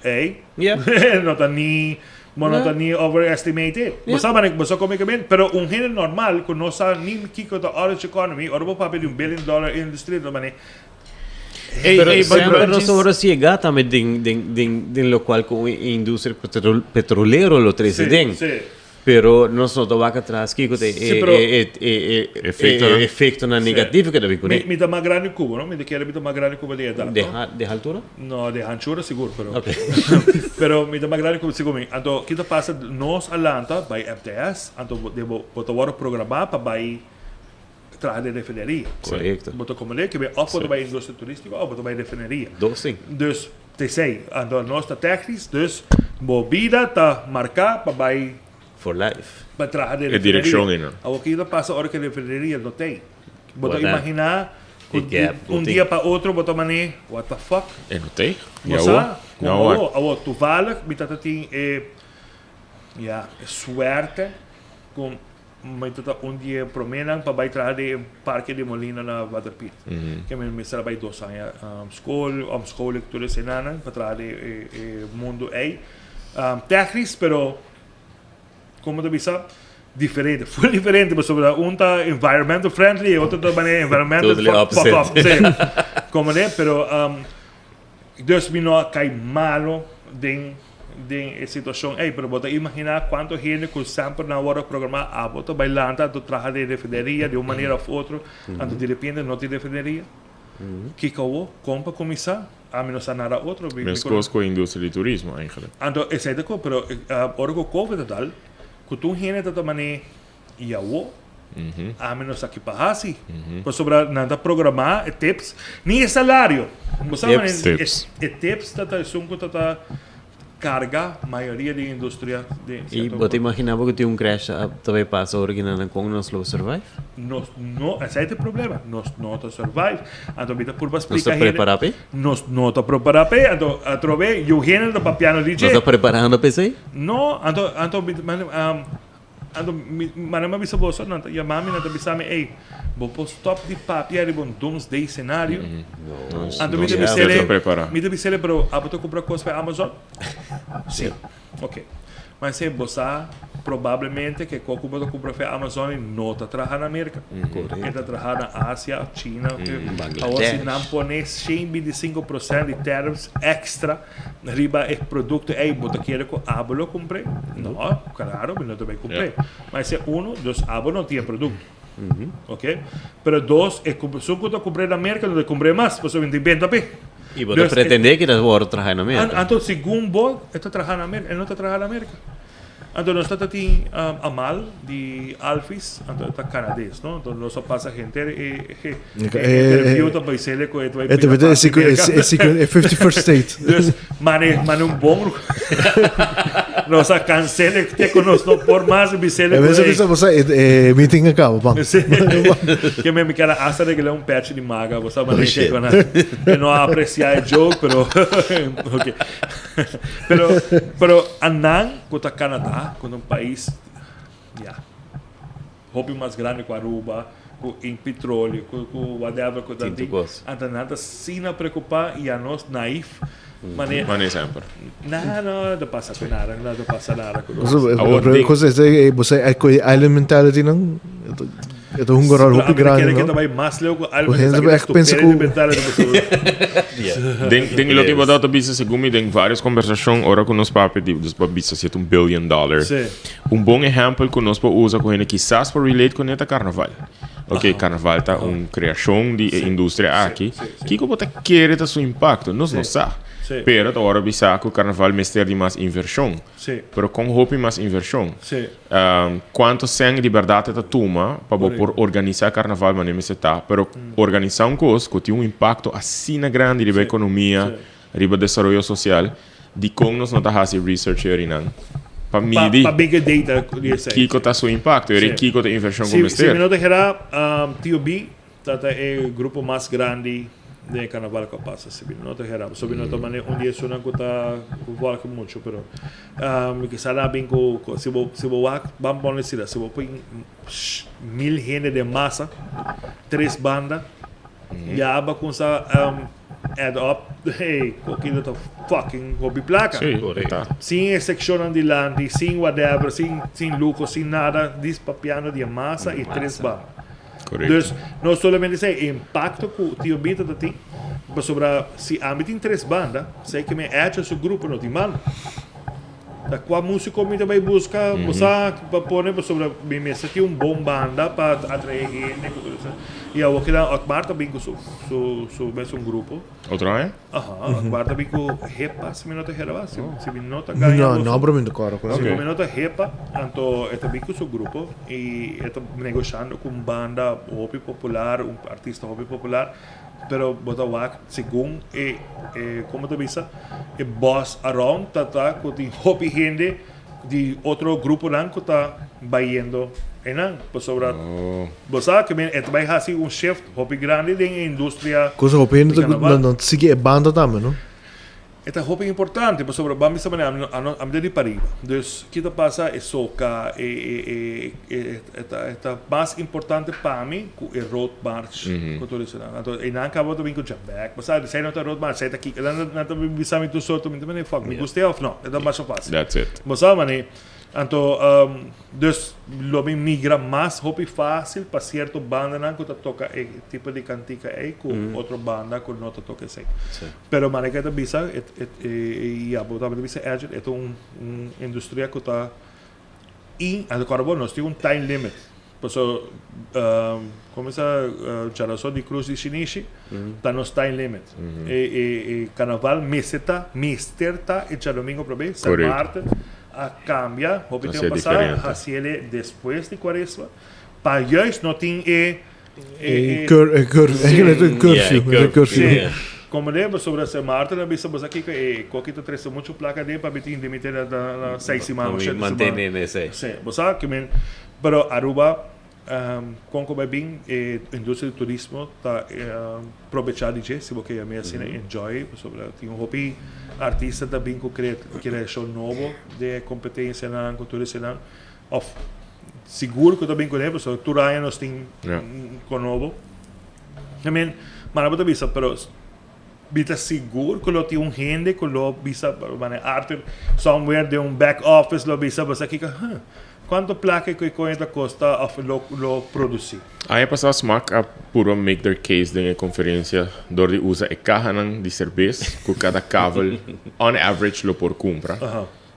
ey Yeah. no ta ni bo no ta ni overestimate Bo sa mane bo sa come ke ben pero un hende normal cu no sa ni kico ta orange economy ora bo papia di un billion dollar industry ta mane Ey, Pero ey, semper but nos ora ciega tambe den den den den locual cu un industria petrol petrolero lo trece Sí, den. sí. Pero nos no ta wak atras kiko ta Sí, pero- e e e Efectonan. e efectonan negativo ku ta bin kuné. Mi, mi ta mas grandi ku bo, no? Mi ta kere mi ta mas grandi ku bo di edat, De no? ha de haltura? No, de hanchura sigur, pero Ok. pero mi ta mas grandi ku bo sigur mi. Anto ki ta pasa nos a lanta bai MTS, anto bo de bo bo ta wòrdu programá pa bai traha den refineria. Korekto. Bo ta komprendé ke òf bo ta bai industria turístiko òf bo ta bai refineria. Dos tin. Dus t'esei. Anto nos ta téknis, dus bo bida ta marká pa bai. For life. Pa traha den E refineria. direkshon einan. Awor ki ta pasa ora ku e refineria no t'ei? Bo ta What then? imaginá ku E gap bo un tin. dia pa otro bo ta man'é, what the fuck? E no t'ei. Bo Ya sa? awor. Ku Now what? awor, awor toevallig mi tata tin e, ya, e suerte ku Mi ta ta un di e proménan pa bai traha den e parke di molina na Waterpiet. Ke mi mester a bai dos aña skol, omscholing tur esenanan pa traha den e mundu ei. Technisch, pero komo ta bisa diferente, full diferente pasobra un ta environmental friendly e otro ta manera environmental Totally fuck opposite. up. Sí. Komo ne, pero dus mi no a kai malo den Den e situacion ey, pero bo ta imagina cuanto hende cu semper nan worde programa, abo ta bay lanta anto traha den refineria di un manera of otro, anto di repente no tin refineria. Kico awo? Con pa cuminsa? Ami no sa nada otro. Mi Mescos cu e industria di turismo eigenlijk. Anto esey ta cu, pero ora cu covid a dal, cu tur hende ta ta mane y awo? Ami no sa ki pa hasi. Pasobra nan ta programá e tips, ni e salario. Bo sa manera Tips. e tips ta ta esun ku ta ta karga mayoria di industria den I sektor bo ta imaginá bo ku tin un crash ta bai pasa ora ki nan nan kon nos lo survive? Nos no, esei ta e problema. Nos no ta survive. Anto mi ta purba Nos splika ta hende. prepará p'e? Nos no ta prepará p'e. Anto atrobe yu hende ta papiando di Nos dje. ta preparando p'esei? No, anto anto mi ta. Anto mi manda mi a bisa boso, nan ta yama mi, nan ta bisa mi, ey, bo por stop di papia riba un doomsday scenario? Anto mi ta bis'el, mi ta bis'el, pero abo ta cumpra cos pa Amazon? Si. Ok. Ma esey bo sa probablemente ke kok ku bo ta kumpra fe Amazon no ta traha na Merka. E ta traha na Asia of China. Awor si nan pone 125% di tariffs extra riba e produkto ey bo ta kere ku abo lo kumpr'e? No, klaro mi no ta bay kumpr'e. Ma esey uno, dus abo no tin e produkto. Ok. Pero dos, e esun ku ta kumpr'e na Merka no ta kumpr'e mas pasobra mi tin benta p'e. Y bo ta pretende ki ta worde traha na Merca. Anto segun bo e ta traha na Merca, e no ta traha na Merca. Anto nos tata tin Amal di Alphys, anto e ta Canades, no? Anto nos a pasa henter e interview ta bay sele cu e ta bay pida pas di Merca. E 51st state. Dus mane mane un bon nos a cancele te cu nos no por mas y bisele cu ey. E meeting a caba, pan. Si. Ke me mi keda hasta regla un patch di maga, bo sa manera ke kona. E no a aprecia e joke, pero ok. Pero pero anan ku ta Canada, ku ta un pais ya hopi mas grandi ku Aruba, ku in petroleo, ku ku whatever ku ta Tin tin. tur kos. Anto nan ta asina preocupa y anos naif Mane. Mane semper. Na, no, no pasa cu nada, no ta pasa nada cu nos. Awor, Pero cosa es eh, bo sa eh, island mentality nan, e ta hunga rol hopi grandi, no? no? Bai mas leu cu island Bo mentality. echt pensa cu Den den loke bo ta bisa segun mi den varios conversacion ora cu nos papia di dus pa bisa si ta un billion dollar. Sí. Un bon ehempel cu nos por usa cu hende kisas por relate cu ne ta carnaval. Ok, carnaval ta un creacion di e industria aki. Kiko bo ta kere ta su impacto? Nos no sa. Pero ta wòrdu bisa ku carnaval mester di mas inversion. Pero kon hopi mas inversion? Kuantu sèn di bèrdat e ta tuma pa bo por organisa carnaval manera mester ta? Pero organisa un kos ku tin un impacto asina grandi riba ekonomia, riba desaroyo sosial, dikon nos no ta hasi research herinan pa midi Pa big data di esei. kiko ta su impacto, heri kiko ta inversion ku Si mester? mi no ta hera, TOB Ta ta e grupo mas grandi den e carnaval cu a pasa si bini no ta hera so bini no ta mane un di esunnan cu ta volg mucho pero mi kisa nan a bin cu si bo si bo wak ban pone asina si bo pon mil hende den masa tres banda ya ba cunsa add up hey coki ta fucking hopi placa sin e seccionnan dilanti sin whatever sin sin luho sin nada dis papiando di e masa y tres banda. Correcto. Dus no solamente esei, e impacto cu Tio Bita ta tin, pasobra si ami tin tres banda, sei ke mi hecho su grupo no tin banda. Ta cua musico mi ta bay busca, bo sa, pa pone, pasobra mi mester tin un bon banda pa atrae hende cu tur esei. Y awor kinan Otmar ta bin cu su, su, su mesun grupo. Otro aña? Aha, Otmar ta bin cu Hepa, si mi no ta hera, si, si mi no ta gaña No, boso. no, pero mi no ta corda cu Si Ok. mi no ta Hepa, anto e ta bin cu su grupo y e ta negoshando cu un banda hopi popular, un artista hopi popular, pero bo ta wak segun e, e como ta bisa, e buzz around ta ta cu tin hopi hende di otro gruponan cu ta bayendo eynan, pasobra Oh. bo sa cu e ta bay haci un shift hopi grandi den e industria Cosa hopi hende di ta carnaval. nan sigui e banda tambe, no? E ta hopi importante pasobra ban bisa manera ami no ami ta di pariba dus ki ta pasa e soca e e e e ta e ta mas importante pa mi ku e road march ku tur esnan anto einan kaba ta bin ku jabek bo sa esei no ta road march esei ta kiko nan ta bisa mi tur sorto mi ta manda fuck mi gusta of no e ta masha facil That's it. bo sa manera Anto, dus lo mi migra mas hopi fácil pa cierto bandanan cu ta toca e tipo di cantica ey cu otro banda cu no ta toca esey. Pero manera cu e ta bisa, e, e, e, ya bo tambe ta bisa Edgel, e ta un, un industria cu ta in, anto acorda bo, nos tin un time limit. Paso, como esa Charason di Cruz di Shinishi, ta nos time limit. E, e, e carnaval mester ta, mester ta e djadomingo prome, San Maarten a cambia, hopi tempo pasa, haciele despues di Cuaresma, pa juist no tin e, E curfew, e curfew. Como de pasobra San Maarten a bisa boso aki e koki ta trece mucho placa den pa mi tin limite na seis siman o shete siman. Mantene esey. Sí, bo sa ki men pero Aruba con cu bay bin e industria di turismo ta probecha di dje si bo ke yam'e asina enjoy pasobra tin hopi artista ta bin cu creacion nobo den e competencianan cu tur esenan of. sigur ku ta bin kuné, pasobra tur aña nos tin konobo. I mean, mara bo ta bisa, pero mi ta sigur ku lo tin un hende ku lo bisa, manera Arthur somewhere den un back office lo bisa bo sa kiko, huh, kuantu plaka ku e koña ta kosta òf lo lo produsí. Aña pasá Smaak a purba make their case den e konferensia dor di usa e kahanan di serbes ku kada kavel on average lo por kumpra.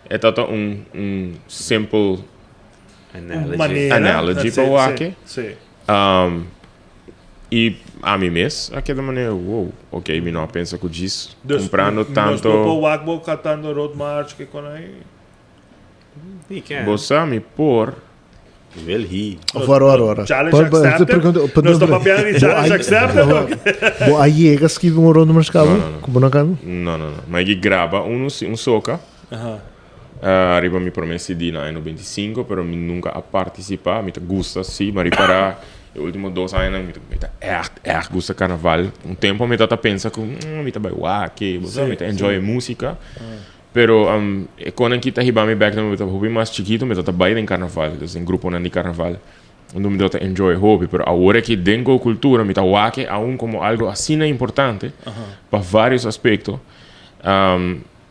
E ta ta un un simple Analogy. Analogy pa wak. I ami mes a keda manera wow, ok mi no a pensa ku djis kumprando tanto. Nos no por wak bo katando road march ke kon ai. Bo sa mi por. Will he. Of wara wara wara. Challenge accepted. Nos ta papiando di challenge accepted. Bo a yega skibi un road march kaba? No, no, no. Ku bo no kaba? No, no, no. Mi a yega graba unu si un soka. Riba mi prome CD na aña 95, pero mi nunca a participa. Mi ta gusta, si, ma ripara e ultimo dos añanan mi ta, mi ta echt, echt gusta carnaval. Un tempo mi ta pensa cu, mm, mi ta bay wak, bo sa, mi ta enjoy e musica. Pero e conan ki ta hiba mi bek na mi ta hopi mas chikito, mi ta bay den carnaval, dus den gruponan di carnaval. Unda mi ta enjoy hopi, pero awor aki den Go Cultura mi ta wak aun como algo asina importante pa varios aspecto.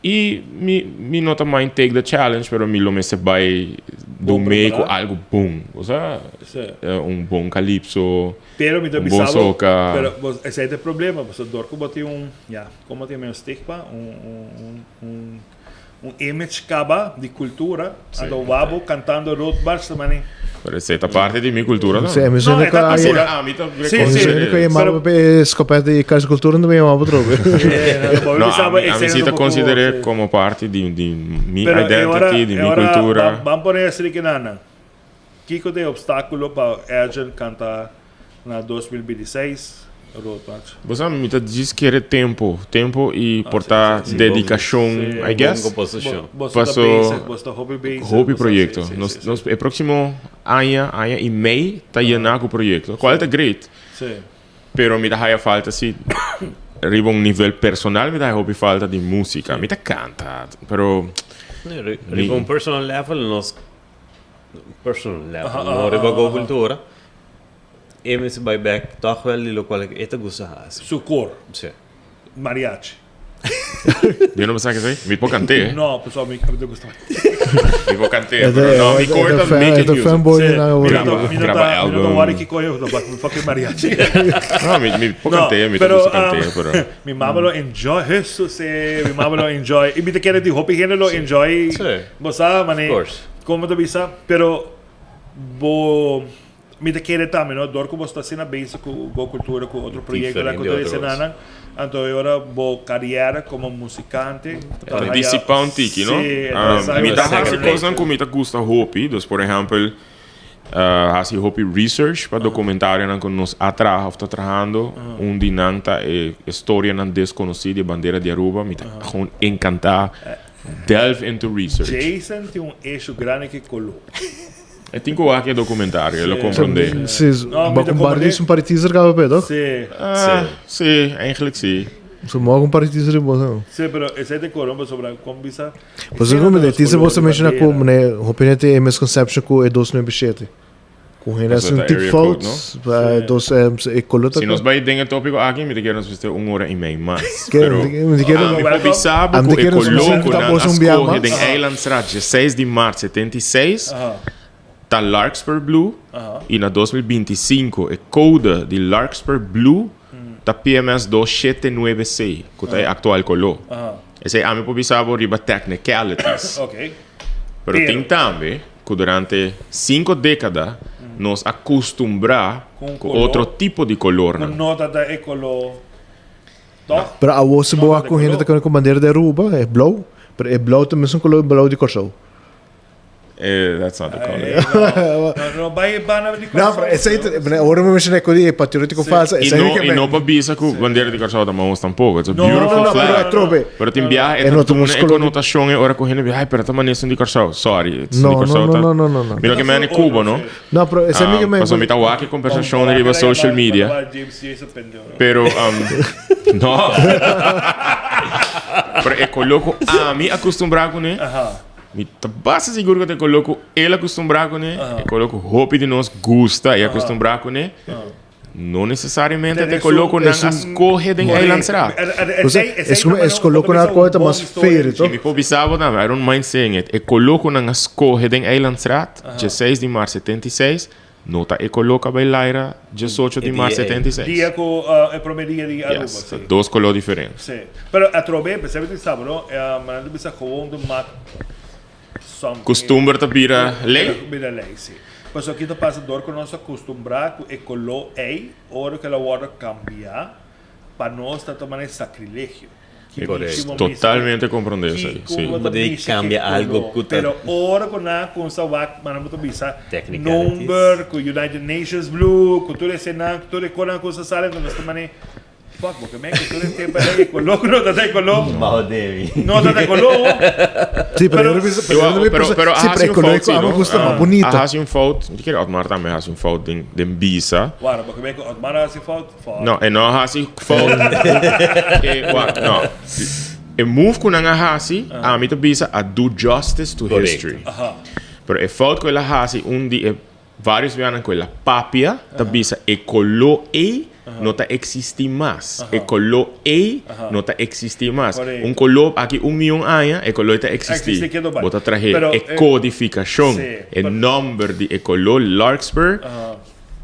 I mi mi no ta mind take the challenge pero mi lo mester bai do mee ku algu bon. Osea un bon calypso, Pero mi ta un bon bisa bo, soca. pero bo esei ta e problema pasobra dor ku bo tin un ya komo tin medio stigma un un un un image kaba di kultura anto wou bo kantando roadmarch ta mane. Pero esei ta parti di mi cultura Sí, tambe. mi No, no e ta ka sí. Ahora ami ta Sí, Mi sí. no ka yamaba Pero pe skopet di Cas Cultura no me yamaba trobe. No, ami, ami sí ta consider'é como parti di, di mi Pero e ora, identity, di e mi ora cultura. ban, ban pone esei di kinan. Kiko ta e obstáculo pa Edjean canta na 2026 Roadmarch? Bo sa, mi ta djis kere tempo, tempo i por ta dedikashon, I guess. Bon komposishon. Bo ta Paso bezig, bo ta hopi bezig. Hopi proyekto. Nos, nos e próksimo aña, aña i mei ta yená ku proyekto, kual ta great. Pero mi ta haya falta si riba un nivel personal mi ta haya hopi falta di músika. Mi ta kanta, pero. Riba un personal level nos personal level, no riba Go Cultura. E mester bai bek tòg wèl di lokual e ta gusta hasi. Su kor. Sí. Mariachi. Yo no pensaba que sí. Mi por canté. No, pues mi mi ta gusta. Mi por canté, pero no, mi kor ta making music. fanboy Sí. na Mi Graba, no ta, mi no graba ta, mi no ta album. worry kiko yo, no, but fucking mariachi. No, mi, mi por No, canté, mi ta pero, gusta canté, pero... Mi mama lo enjoy, Jesus, eh, mi mama lo enjoy. Y mi ta kere di hopi hende lo enjoy. Sí. Bo sa, mane, Of course. como ta bisa, pero bo Mi ta kere tambe no, dor ku bo sta asina bezig ku Go Cultura ku otro proyektonan ku ta Diferente otro esena nan, anto e ora bo kariera komo musikante ta Ta haya disipa un tiki, no? Sí, ta sa Mi ta second hasi nature. kosnan ku mi ta gusta hopi, dus por ehèmpel hasi hopi research pa dokumentarionan ku nos a traha òf ta trahando. Un di nan ta e storianan deskonosí di e bandera di Aruba, mi ta gewoon enkantá delve into research. Jason tin un issue grandi ku e koló. E tin ku wak e documentario, e lo comprende. Sí, No, mi ba ta con bar comprende. un par di teaser caba pe, toch? Sí. Ah, sí, eigenlijk sí. So mo un par di teaser bo no. Sí, pero esei te coro pasobra con bisa. Pues como de teaser bo se menciona ku mane hopinete e misconception ku e 297. Ku hende Pasobra hace un ta tip area fout, code, no? pa dos e color ta Si nos bai den e tópiko aki, mi ta kere nos mester un ora i mei mas. Ke- Pero mi ta kere- ami por bisa bo Ami ku ta e kere nos koló mester ku ta nan boso a un bia skohe mas. den Eilandstraat 16 di mart 76 ta Larkspur Blue i na 2025 e kode di Larkspur Blue ta PMS 279C ku ta e aktual koló. Esei ami por bisa bo riba technicalities. Pero tin tambe ku durante sinku dékada nos a kustumbrá ku otro tipo di kolornan. Ku no ta ta e koló tòg? Pero awor si bo wak ku hende ta kore ku bandera di Aruba, e blou, pero e blou ta mesun kolor blou di Kòrsou. That's not the color. No, no bai e banda di Kòrsou. No, pero esei ta, ora mi menshoná ku di e patriótiko falsa, I esei no, ke i no pa bisa ku bandera di Kòrsou ta mahos tampoko. It's a No, beautiful no, no, flag. pero atrobe. Pero tin biaha e E ta no ta duna nos e color di- konotashon e ora ku hende bisa, ai, pero ta manera esun di Kòrsou. Sorry, esun No, di no, Kòrsou no, ta no, no, no, no. Mi lo ke meni Cuba, no? No, pero esei mi ke men. Pasobra mi ta wak e kombersashon riba social media. Pero, no. Pero e koló ku ami a kustumbrá kuné. Mi ta basta sigur ku ta e koló ku el a kustumbrá kuné, e koló ku hopi di nos gusta i a kustumbrá kuné. No nesesariamente ta e koló ku nan a skohe den Eilandsraad. Es koló ku nan a kohe ta mas feri, to? Mi por bisa bo tambe, I don't mind saying it, e koló ku nan a skohe den Eilandsraad, dieseis di mart 76, no ta e koló ku a bai laira diesocho di mart 76. Dia ku e promé dia di Aruba, si. Yes, ta dos koló diferente. Si. Pero atrobe, pensé di sa bo, no? Nan ta bisa gewoon ta mak something. Kustumber ta bira lei? Bira lei, si. Pasobra ki ta pasa dor ku nos a kustumbrá ku e koló ei, ora ku el a wòrdu kambiá, pa nos ta ta manera sakrilegio. Korekto. Totalmente komprondé esei, si. Bo debe kambia algo ku ta. Pero ora ku nan a kumsa wak, manera bo ta bisa, number, ku United Nations Blue, ku tur esenan, ku tur e konan ku sa sali, nos ta manera, fuck, bo ke men ku tur e tempu ei e koló ku no ta ta e koló. Baho debi. No ta ta e koló. Sí, pero yo bisa, pero, pero, sí, pero e koló ku amo gusta mas bunita. A hasi un fout, mi kere Otmar tambe a hasi un fout den bisa. Wara, bo ke men ku Otmar a hasi fout? No, e no a hasi fout. E, wak, no. E move ku nan a hasi, ami ta bisa a do justice to history. Pero e fout ku el a hasi, un di e varios bianan ku el a papia, ta bisa e koló ei no ta eksistí mas. E koló ei no ta eksistí mas. Un koló aki un mion aña, e koló ei ta eksistí. Bo ta trahe e kodifikashon, e nòmber di e koló Larkspur.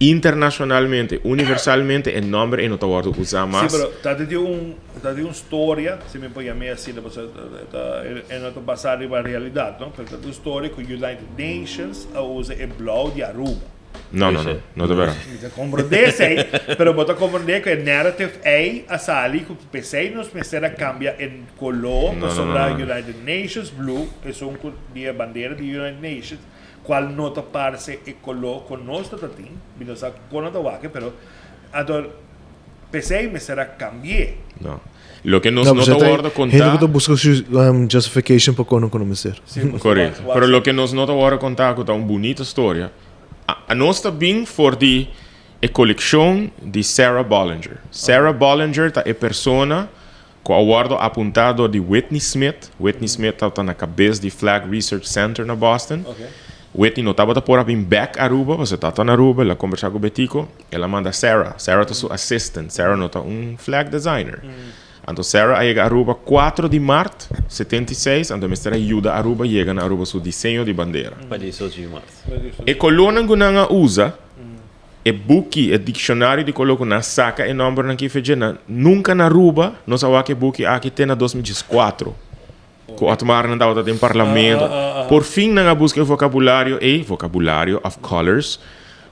Internacionalmente, universalmente e nomber ei no ta wordo usa mas. Sí, pero ta di un, ta di un storia, si mi por yam'é asina, pasobra ta, e no ta basá riba realidat, no? Pero ta di un storia ku United Nations a usa e blou di Aruba. No, no, no, no ta berdad. Mi ta komprondé esei, pero bo ta komprondé ku e narrative ei a sali ku p'esei nos mester a kambia e koló pasobra United Nations blue, esun ku di e bandera di United Nations, Cual no ta parce e color cu nos ta ta tin, mi no sa con nan ta wak pero anto p'esey mester a cambi'e. No. Loke nos no ta wordo conta. Hende cu ta busca justification pa con cu no mester. Correcto. Pero loke nos no ta wordo conta cu ta un bunita storia, a nos ta bin for di e coleccion di Sarah Bollinger. Sarah Bollinger ta e persona Ku a wòrdu apuntá dor di Whitney Smith. Whitney Smith tabata na kabes di Flag Research Center na Boston. Whitney no tabata por a bin bèk Aruba, pasobra e tabata na Aruba, el a kombersá ku Betico, el a manda Sarah. Sarah ta su assistant, Sarah no ta un flag designer. Anto Sarah a yega Aruba kuatro di mart 76, anto e mester a yuda Aruba yega na Aruba su diseño di bandera. Pa diesocho di mart. E kolónan ku nan a usa. E buki, e dikshonario di kolo ku nan saka e nòmbernan ki fecha nan, nunka na Aruba nos a wak e buki aki te na 2014, ku Otmar nan tabata den parlamento. Por fin nan a buska e vokabulario ei, vocabulario of colors,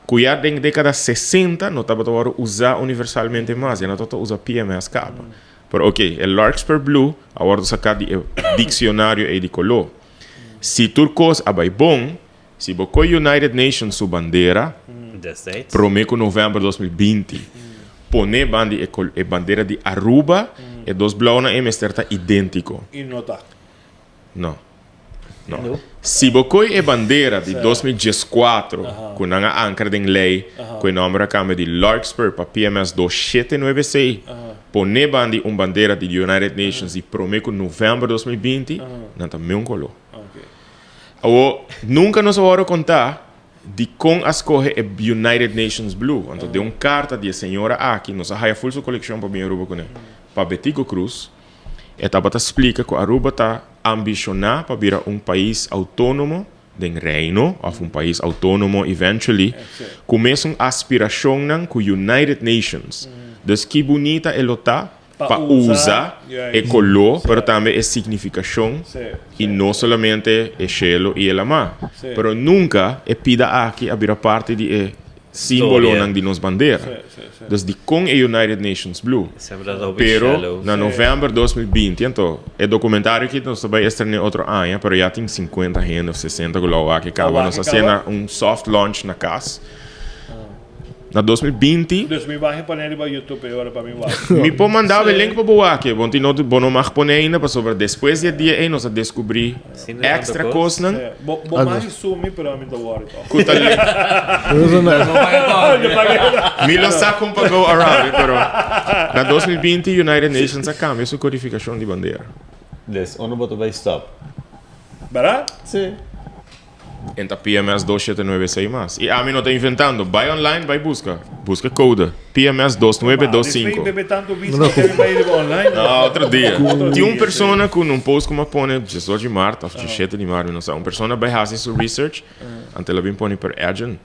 ku ya den dekada sesenta no tabata wòrdu usá universalmente mas, ya no tabata usa PMS kaba. Pero oke, e Larkspur Blue a wòrdu saká di e dikshonario ei di kolo. Si tur kos a bai bon, Si bo koe United Nations su bandera prome ku november 2020 pone bandi e e bandera di Aruba e dos blaunan ei mester ta identico. I no ta. No. No. Si bo koe e bandera di 2014 ku nan a ankra den lei ku e nomber a kambia di Larkspur pa PMS 2796 pone bandi un bandera di United Nations di prome ku november 2020 nan ta meun kolo. Awor, nunka nos a wòrdu kontá dikon a skohe e United Nations Blue. Anto den un karta di e señora aki, nos a haya ful su kolekshon pa bin Aruba kuné, pa Betico Croes, e tabata splika ku Aruba ta ambishoná pa bira un pais outónomo den Reino, òf un pais outónomo eventually, ku mesun aspirashonnan ku United Nations. Dus ki bunita e lo ta pa usa e koló pero tambe e signifikashon i no solamente e shelo i e lamá. Pero nunka e pida aki a bira parti di e símbolonan di nos bandera. Dus dikon e United Nations Blue? Pero na novèmber 2020, anto e dokumentario aki nos ta bai estrené otro aña, pero ya tin sinkuenta hende òf sesenta ku lo a wak e kaba. Nos a hasiendo un soft launch na kas. Na 2020. Dus mi bahe pone riba YouTube e ora pa mi wak. Mi por manda bo e link pa bo wak e. Bon tin no bo no mag pone ainda pasobra despues di e dia ei nos a descubri extra cosnan. Bo bo mag sumi pero ami ta worry toch. Cu ta link. Mi lo sa con pa go around it pero na 2020 United Nations a cambia su codificacion di bandera. Dus unda bo ta bay stop? Berdad? Sí. En ta PMS 2796 mas. Y ami no ta inventando. Bai online, bai busca. Busca code. PMS 2925. Bebe tanto whisky que bai riba online. No, otro dia. Tin un persona cu un post cu m'a pone 18 di maart of 17 di maart, mi no sa. Un persona bai haci su research, anto el a bin pone per Edjean.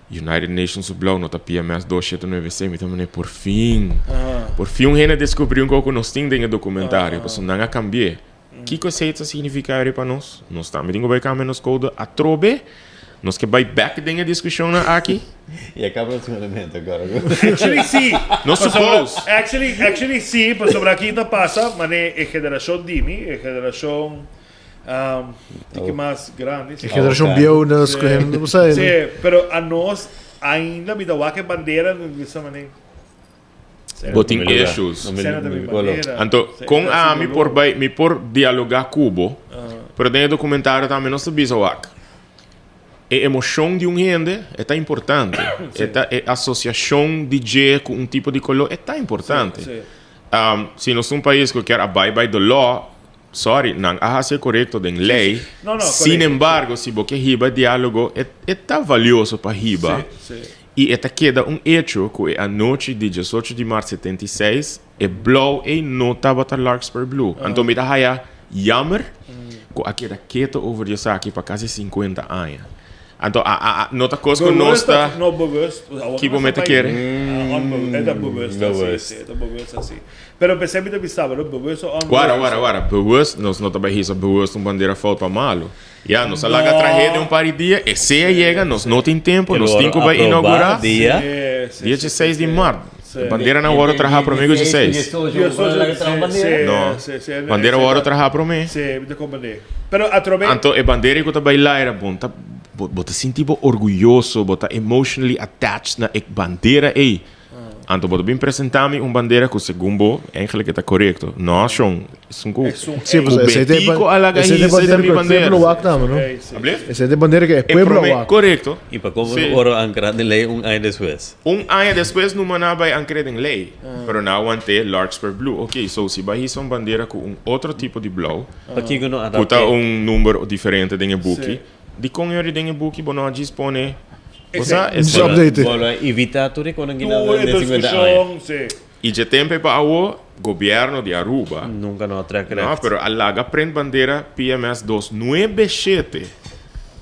United Nations su blog no ta PMS 2796. Mi ta mane por fin. Por fin un hende a descubri un co cu nos tin den e documentario. Pasobra nan a cambi'e. Kiko esei ta signifiká eri pa nos? Nos tambe tin ku bai kambia nos koude atrobe? Nos ke bai bèk den e diskushonnan aki? I a kaba racionamento agora. Actually si. No suppose. Actually, actually si, pasobra aki ta pasa mane e generashon di mi, e generashon um, tiki mas grandi. E generashon bieu na skohendo, bo sa. Si, pero anos ainda mi ta wak e bandera, mi bisa mane. Bo tin issues. Anto, kon ami por bai, mi por dialoga ku bo, pero den e documentario tambe nos ta bisa wak. E emocion di un hende e ta importante. E ta e asociacion di dje ku un tipo di color e ta importante. Si nos ta un pais ku kier abide by the law, sorry, nan a hasi e korekto den ley. Sin embargo, si bo ke hiba dialogo, e ta valioso pa hiba. I e ta keda un echo ku e anochi di diesocho di mart 76 e blou ei no tabata Larkspur Blue. Anto mi ta haya jammer ku a keda keto over di esaki pa kasi 50 aña. Anto a a a no ta kos ku nos ta No bewust. Ki bo mete kere? E ta bewust asi, si, e ta bewust asi. Pero p'esei mi ta bisa bo, bewust o onbewust. Wara, wara, wara. Bewust, nos no ta bai hisa bewust un bandera fout pa malu. Ya, nos a laga tragedia un par di dia, esei a yega, nos no tin tempo, nos tin ku bai inaugurá Dia? Dieseis di mart. E banderanan wòrdu trahá promé ku dieseis. No, bandera wòrdu trahá promé. Anto e bandera ku ta bai laira, bo ta bo ta sinti bo orguyoso, bo ta emotionally attached na e bandera ei. Anto bo ta bin presenta mi un bandera ku segun bo eigenlijk e ta korekto. No, shon, esun ku Sí, pues, ku esei ta e Betico a laga esei ta e hisa e ta bandera mi ku e bandera. pueblo wak tambe, no? Ablief? Esei ta e bandera ku e E pueblo prome, wak. korekto. I pa komo Sí. oro ankra den lei un aña despues. Un aña despues numa nan a bai ankra den lei, pero nan a want'é Larkspur Blue. Oké, so si bai hisa un bandera ku un otro tipo di blou, Pakiko no ku ta adapt'é? un number diferente den e buki, dikon e ori den e buki bo no a djis pone Bo sa, Just esei. update. Bo lo evita tur e konan gina Tur e den 50 aña. discusion, sí. I dje tempe pa awo, gobierno di Aruba. Nunca no a trek No, recht. pero a laga print bandera PMS 297,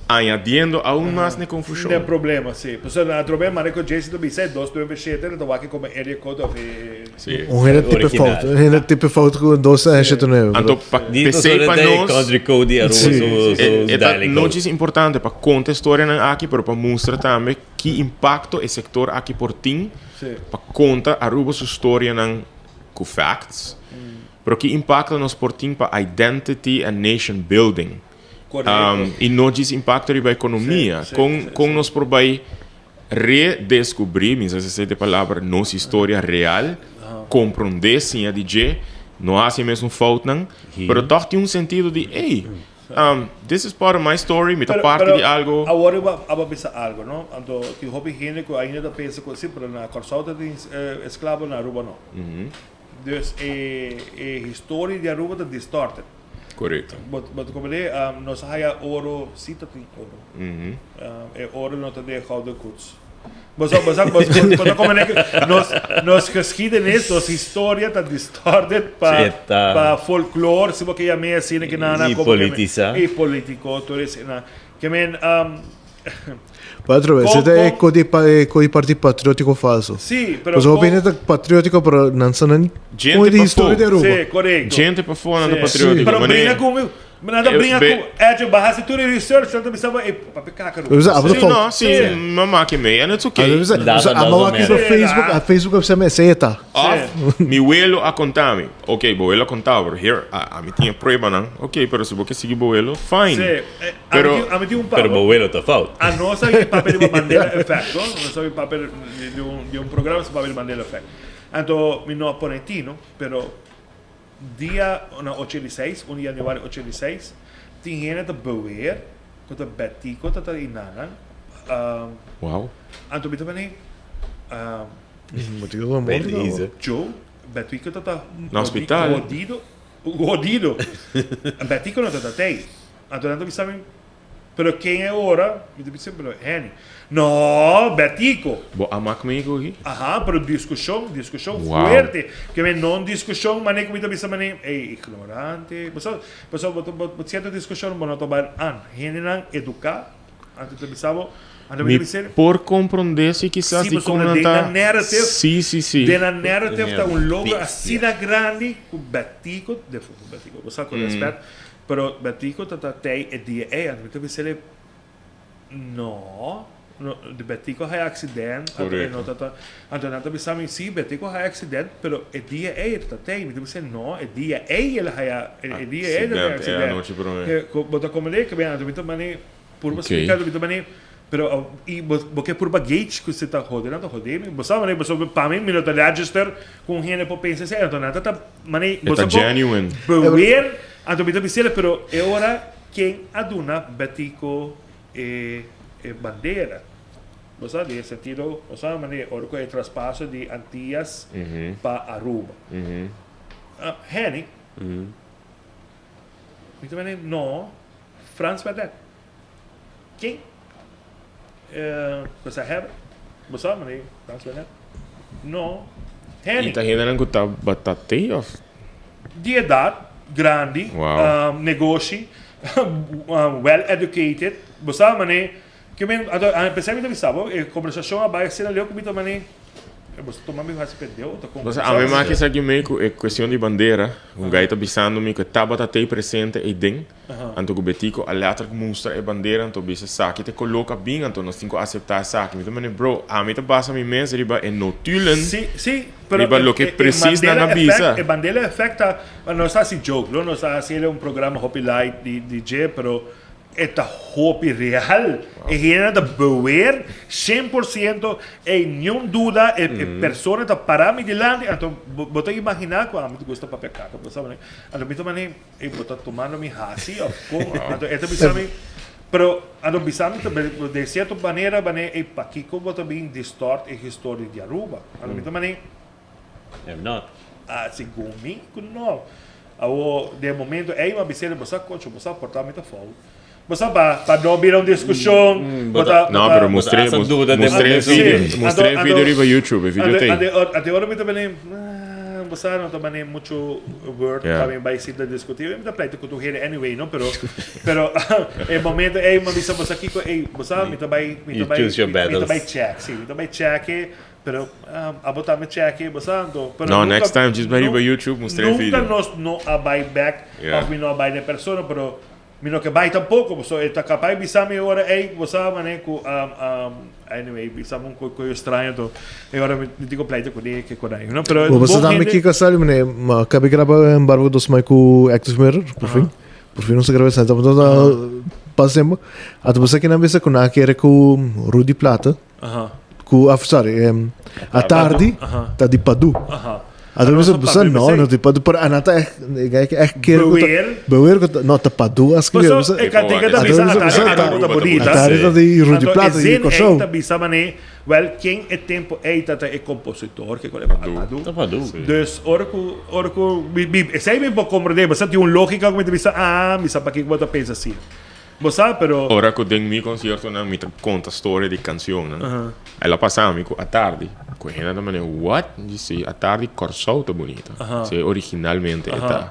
añadiendo aun mas n'e confusion. N'e problema, sí. Pasobra na atrobe manera cu Jason ta bisa, e 297 no ta wak como area code of e. Sí. Un hende type Original. fout. Un hende type fout cu dos en shete nueve. Anto, pa Di pesey pa nos. country code di Aruba Sí. su, su E, e ta dialect no code. djis importante pa konta e storianan aki, pero pa mustra tambe ki impakto e sektor aki por tin Sí. pa konta Aruba su storianan ku facts, pero ki impakto nos por tin pa identity and nation building. Korekto. Um, i no djis impakto riba ekonomia. Sí, sí, kon sí, kon sí. nos por bai Redescubrí, mi sa si esei ta e palabra, nos historia real, comprendé, siña di dje, no haci e mesun foutnan, pero toch tin un sentido di, ey, this is part of my story, mi ta parti di algo. Awor bo a bisa algo, no? Anto tin hopi hende cu ainda ta pensa cu si, pero na Corsou ta tin esclavo, na Aruba no. Dus e historia di Aruba ta distorted. Correcto. Bo ta comprende? Nos a haya oro, si ta tin oro. E oro no ta den gouden koets. Bo sa, bo sa, bo bo ta comprende cu nos, nos geschiedenis, nos historia ta distorted pa, Sí, ta. pa folklore, si bo ke yam'é asina, ke nan a Y como ke men- politisa. Y politico, tur esina. Ke men, Pa otro vez, Con- esta é con- codi pa eh, codi parti patriótico falso. Sí, pero Pues con- opinión ta patriótico, pero nan sa nan Gente como di pa historia fo. de Aruba. Sí, correcto. Gente pa fo nan ta Sí. patriótico. Pero Mané- bringa con mi. Nada Eh, bringa be- con. Edge, baja si tú research, tanto pensaba, eh, papi caca. O sea, Sí, fout. no, sí, mama que me, and it's okay. Ah, o Data sea, doesn't ama wak matter. op Facebook, a Facebook op zijn zeta. Of, mi welo a contami. Ok, bo welo a contaba, pero here, a, a mi tin e pruebanan. Ok, pero si bo ke sigui bo welo, fine. Sí, eh, Pero- a mi tin- a mi tin un Pero pavo. bo welo ta fout. A nos a bin papia riba Mandela Effect, no? Nos a bin papia di un, di un programa su papia di Mandela Effect. Anto, mi no a pone tino, pero dia na 86, 1 di januari 86, tin hende ta beweer ku ta Betico ta ta inanan. Um, Wow. anto mi ta bini, um, Motivo do Bem mundo. easy. Joe, Betico ta ta Na hospital. Jodido, jodido. Betico no ta ta tei. Anto nan ta bisa mi, pero ken e ora? Mi ta bisa, pero Henny. No, Betico. Bo a mak mee ku aki? Aha, pero diskushon, diskushon Wow. fuerte. Ke men no diskushon mane ku mi ta bisa mane, ey, ignorante. Bo sa, pasobra bo ta, bo sierto diskushon bo no ta bai an. Hendenan eduká, anto ta bisa bo, anto mi Mi ta bisa. por komprondé si kisas Sí, di kon pasobra nan den ta. nan narrative, Sí, sí, sí. den nan narrative ta un logro Bestia. asina grandi ku Betico, de Betico, bo sa ku respet, pero Betico ta ta tei e dia ey, anto mi ta bisa No, no, di Betico haya accident, anto e no Correcto. ta ta, anto nan ta bisa mi, si, Betico haya accident, pero e dia ey e ta tey. Mi ta bisa, no, e dia ey el haya, e e dia ey el haya Accident, e accident. anochi prome. Eh, ko- bo ta komende ke ben, anto mi ta mane purba Ok. splika, anto mi ta mane, pero ah, i bo, bo ke purba gauge ku si ta hode, nan ta hode mi. Bo sa mane, pasobra pa mi, mi no ta register ku un hende por pensa esei, anto nan ta ta mane, E bo ta sa kon genuine. beweer, anto mi ta bis'el, pero e ora Ken a duna Betico e e bandera? Bo sa den e sentido, bo sa manera ora cu e traspaso di Antillas pa Aruba. Henny, mi ta mende no, Frans Verdet. Ken? Bo sa hebben? Bo sa manera Frans Verdet? No, Henny. Y ta hendenan cu ta batatey of? Di edad grandi, Wow. negoshi, well educated, bo sa mane, ke men, anto a pesar mi ta bisa bo, e kombersashon a bai asina leu ku mi ta mane, bo sa tuma mi hasi pendeu, ta kon. Bo sa, ami maki esaki mei ku e kuestion di bandera, un gai ta bisando mi ku e tabata tei presente eiden, Anto ku Betico a letterlijk mustra e bandera anto bisa esaki ta e koló ku a bin anto nos tin ku aseptá esaki. Mi ta mende bro ami ta basa mi mes riba e notulen Sí, sí, pero riba e, loke e, e precies nan Mandela a bisa. effect, e Mandela effect ta, bueno, nos ta hasi joke, no? Nos ta hasi un programa hopi light di, di dje, pero e ta hopi real. E hendenan ta beweer 100%, ey niun duda, e, e persona ta para mi dilanti, anto bo, bo ta imagina ku ami ta gusta papia kaka, bo sa manera. Anto mi ta mane, Ey bo ta tumando mi hasi of con? Anto e ta bisa mi, pero anto bisa mi tambe den cierto manera manera ey pakico bo ta bin distort e historia di Aruba? Anto mi ta mane, I'm not. Ah, segun mi cu no. Awo den e momento ey mi a bis'el bo sa cocho, bo sa porta mi ta fout. Bo sa pa pa no bira un discusion, bo ta No, pero mostr'é, Bo ta duda den mostr'é momento. video, mostr'é Anto- video riba YouTube, e video Ante, t'ei. ante, ante ora mi ta bini, ah, bo sa no ta bini mucho word Yeah. pa mi bai sinta discuti. Mi ta pleita cu tur hende anyway, no? Pero, pero e momento ey mi a bisa bo sa kico, ey, bo sa mi ta bai, mi ta You bai, choose your mi, mi ta battles. bai check, si, mi ta bai check e, pero um, abo tambe check e, bo sa, anto, pero No, nunca- next time just bai riba nu- YouTube, mostr'é Nunca video. nos no a bai back, Yeah. of mi no a bai den persona, pero Mi no ke bai tampoco, paso e ta capaz di bisa mi ora, ey, bo sa mane cu, um, um, anyway, bisa mi un co coyo straño to, e ora mi mi tin cu pleita cu ne, ke con ai, no, pero Bo bon sa tambe hende, kiko a sali, mane, ma kabi graba en Barba dos Mai ku Active Mirror, por fin. Por fin nos a graba esaki, tabata ta pas tempo. Ata bo sa kinan bisa ku nan a kere ku Rudy Plata, ku, ah, sorry, em, a tardi, ta di Padu. Ata Ano bisa, sa bisa Padu, no, bisa- no di Padu, pero ana ta echt, e guy ke echt kere ku ta, Beweer. beweer ku ta, no, ta Padu a skribi, Paso, bisa, e cantica ta Ata bisa bisa, atari, bisa, atari ta bonita. Atari ta di Rudy Anto, Plata e di zin Kòrsou. ei ta bisa mane, wel, ken e tempo ei ta ta e compositor, ke kole Padu. Padu. Ta Padu. Dus ora ku, ora ku, mi, mi, esei mi por comprende, bo sa tin un logica ku mi ta bisa, ah, mi sa pakiko bo ta pensa asina. Bo sa, pero. Ora ku den mi konsiertonan mi ta konta storia di kansionnan, el a pasa mi ku atardi, ku hende ta manera, what? Mi di si, atardi Kòrsou ta bunita. Si, originalmente e ta.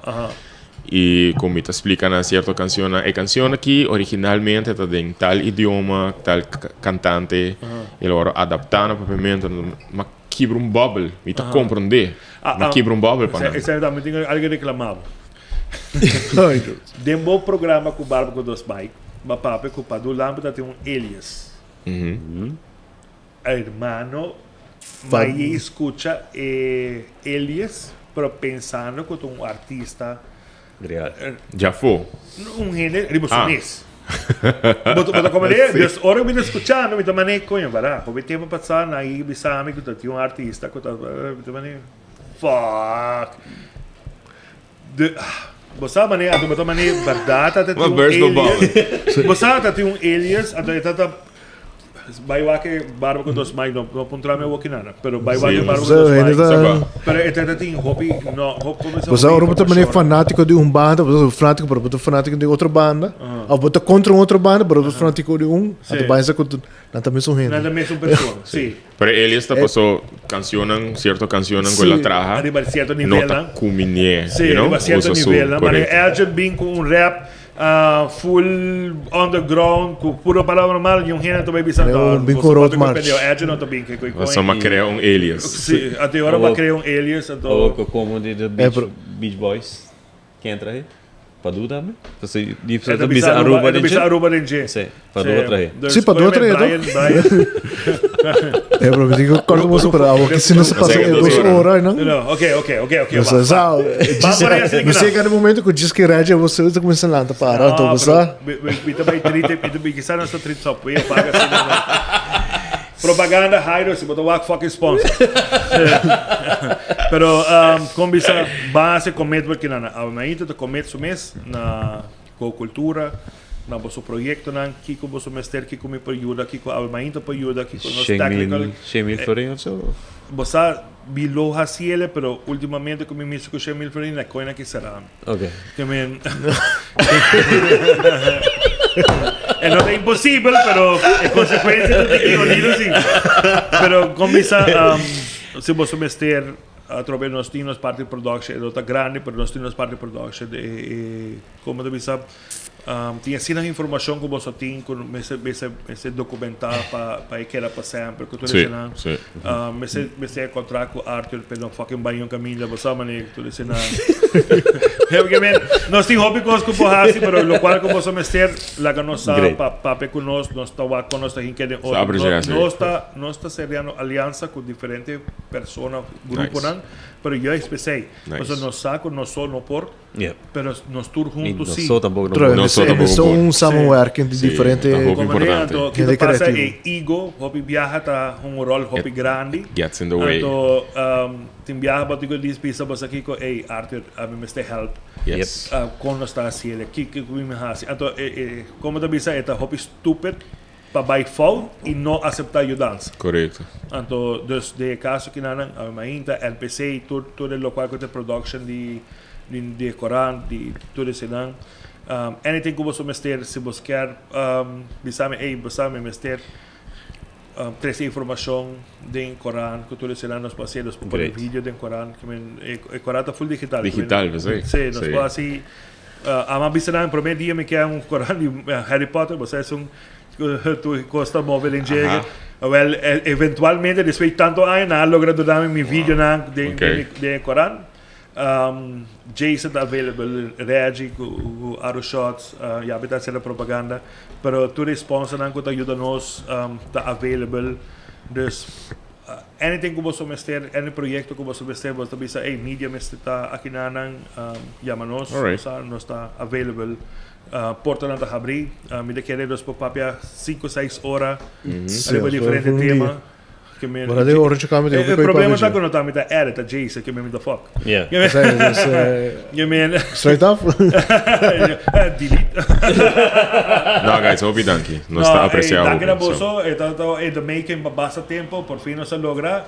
I ku mi ta splika nan sierto kansionnan, e kansion aki originalmente ta den tal idioma, tal kantante, el a wòrdu adaptá na papiamentu, ma kibra un bubble, mi ta komprondé, ma kibra un bubble pa nan. Esei tambe tin algu reklamá bo. Den bo programa ku Barba ku Dos Mike, bo a papia ku Padu Lampe ta tin un alias. Hermano, mai skucha e alias, pero pensando ku ta un artista. Real. Djafó. Un hende riba su mes. Bo ta komprende? Dus ora mi ta skuchando mi ta mane, koño, bara, hopi tempu pasá nan a bisa mi ku ta tin un artista ku ta, mi ta mane, fuck. De, bo sa mane, anto bo ta mane, berdad ta tin un alias. Bo sa ta tin un alias, anto e ta ta. Bai wak e Barba cu Dos Mike, no, no puntra mi awoki nada, pero bai wak e Sí. Barba cu Zo, Dos hende Mike. ta- Saba. Pero e ta tin hopi, no, hopi, como Bo sa ora bo ta manera fanátiko di un banda, bo ta fanátiko, pero bo ta fanátiko di otro banda. Of bo ta kontra un otro banda, pero bo ta fanátiko di un. Sí. Anto bai sa ku nan ta mesun hende. Nan ta mesun persona, sí. Pero Elias ta pasó cancionnan, cierto cancionnan cu Sí. el a traha. Ariba cierto No nivel, ta nan. cuminie, Sí, you know? riba cierto Usa su- nivel, nan. Maar correcto. Elgin bin cu un rap full underground, cu puro palabra mal, y un hende ta bay bisa, Nee, un bin cu road march. Elgin no ta bin cu cu Basta ma crea un alias. Sí, ate ora ba crea un alias, anto... Ook como di de Beach, pero- Beach Boys. Ken entra aí? Padu também? Você di E você ta bisa Aruba e ta bisa den Aruba den dje. Sí, Padu trahe. Dus Sí, Padu gooi met trahe, Brian, Brian. É, bro, digo, corta mo super awa que se não se passa Sei que 2 2 horas, não? No, ok, ok, ok, ok. Você va. sabe, Va por aí, assim que você não. chega no momento que o disco rádio você está começando a parar, então Ah, você pero mi também trite, mi também quizá não estou trite só, eu pago assim. Não. Propaganda, Jairo, se botou wax fucking sponsor. Pero um, combisa base commit porque na a te commit su mes na co cultura, na vosso proyecto nan kiko vosso mester kiko mi por ayuda, kiko a por ayuda, kiko nos technical. 100 mil florin of zo? Bosa bilo hasiele, pero últimamente con mi miso con 100 mil florin la coina que será. Ok. Que men... Eh, no es imposible, pero en consecuencia te quiero ir sí. Pero con visa, si vos mester a través nos tinos party production, no está grande, pero nos tinos party production, como te visa, tinha assim informação que você tem, com esse esse esse documentar para pa que era para sempre, que tu Sí, dizendo, sí. Me se me se encontrar com Arthur, pero fucking banho caminho, você mané, tu dizendo. Porque men, nós tem hobby cos que porra pero lo cual como você mester, la que nos Great. pa pape con nos, nos está wa con nos gente de Sa aprecia, sí. no está no está seriando alianza con diferentes personas, grupo Nice. nan, pero yo especial. Nice. O sea, nos saco, no solo no por, Yeah. pero nos tour E juntos no sí. so tampoco no. Outra No vez, sou tampouco são por. um samenwerking de Sí, diferente. tampoco. Como Importante. Anto, que Gente pasa creativo. é ego, hobby viaja ta un rol hobby grande. Gets in the way. Anto, tem viaja para tu diz pisa você aqui ko, hey Arthur, a mim me help. Yes. Quando está assim, ele que que me hasi. Anto, como te bisa, eta hobby stupid pa by fault e não aceitar ajudança. Correcto. Anto, dus de caso que nanan, a mainta LPC, tudo tudo lo qual que production de de de Coran, de tudo esse nan. Anything que você mester, se você quer, bisame, ei, bisame mester, trazer informação de Coran, que tudo esse nan nos pode nos pode Great. vídeo de Coran, que men, e Coran tá full digital. que Digital, men- você? Sim, nos Sí. pode assim, a ma bisa primeiro dia me quer um Coran de Harry Potter, você é um tu costa móvel em chega. Well, eventualmente, depois de tanto ano, na logra dar mi vídeo na de, Ok. de, de Coran. Jason tá available, Reggie, o Arrow Shots, ja, beta sendo propaganda. Pero tu responsa não que ajuda nós, tá available. Dus anything que você mester, any proyecto que você mester, você bisa, hey, media mester tá aqui na nang, llama nos, Alright. sa, nos tá available. Porta não tá abrir, me de querer nos por papia 5, 6 horas, Sim, arriba diferente um tema. dia. Que me, Maar dat is orange kamer Eh, o problema tá quando tá me tá era, tá Jason, que me the fuck. Yeah. Que me, que me, Straight up. delete. No, guys, hopi danki. Nos ta aprecia Danki na hopi, so. boso, e ta ta e the making pa basta tempo, por fin nos logra.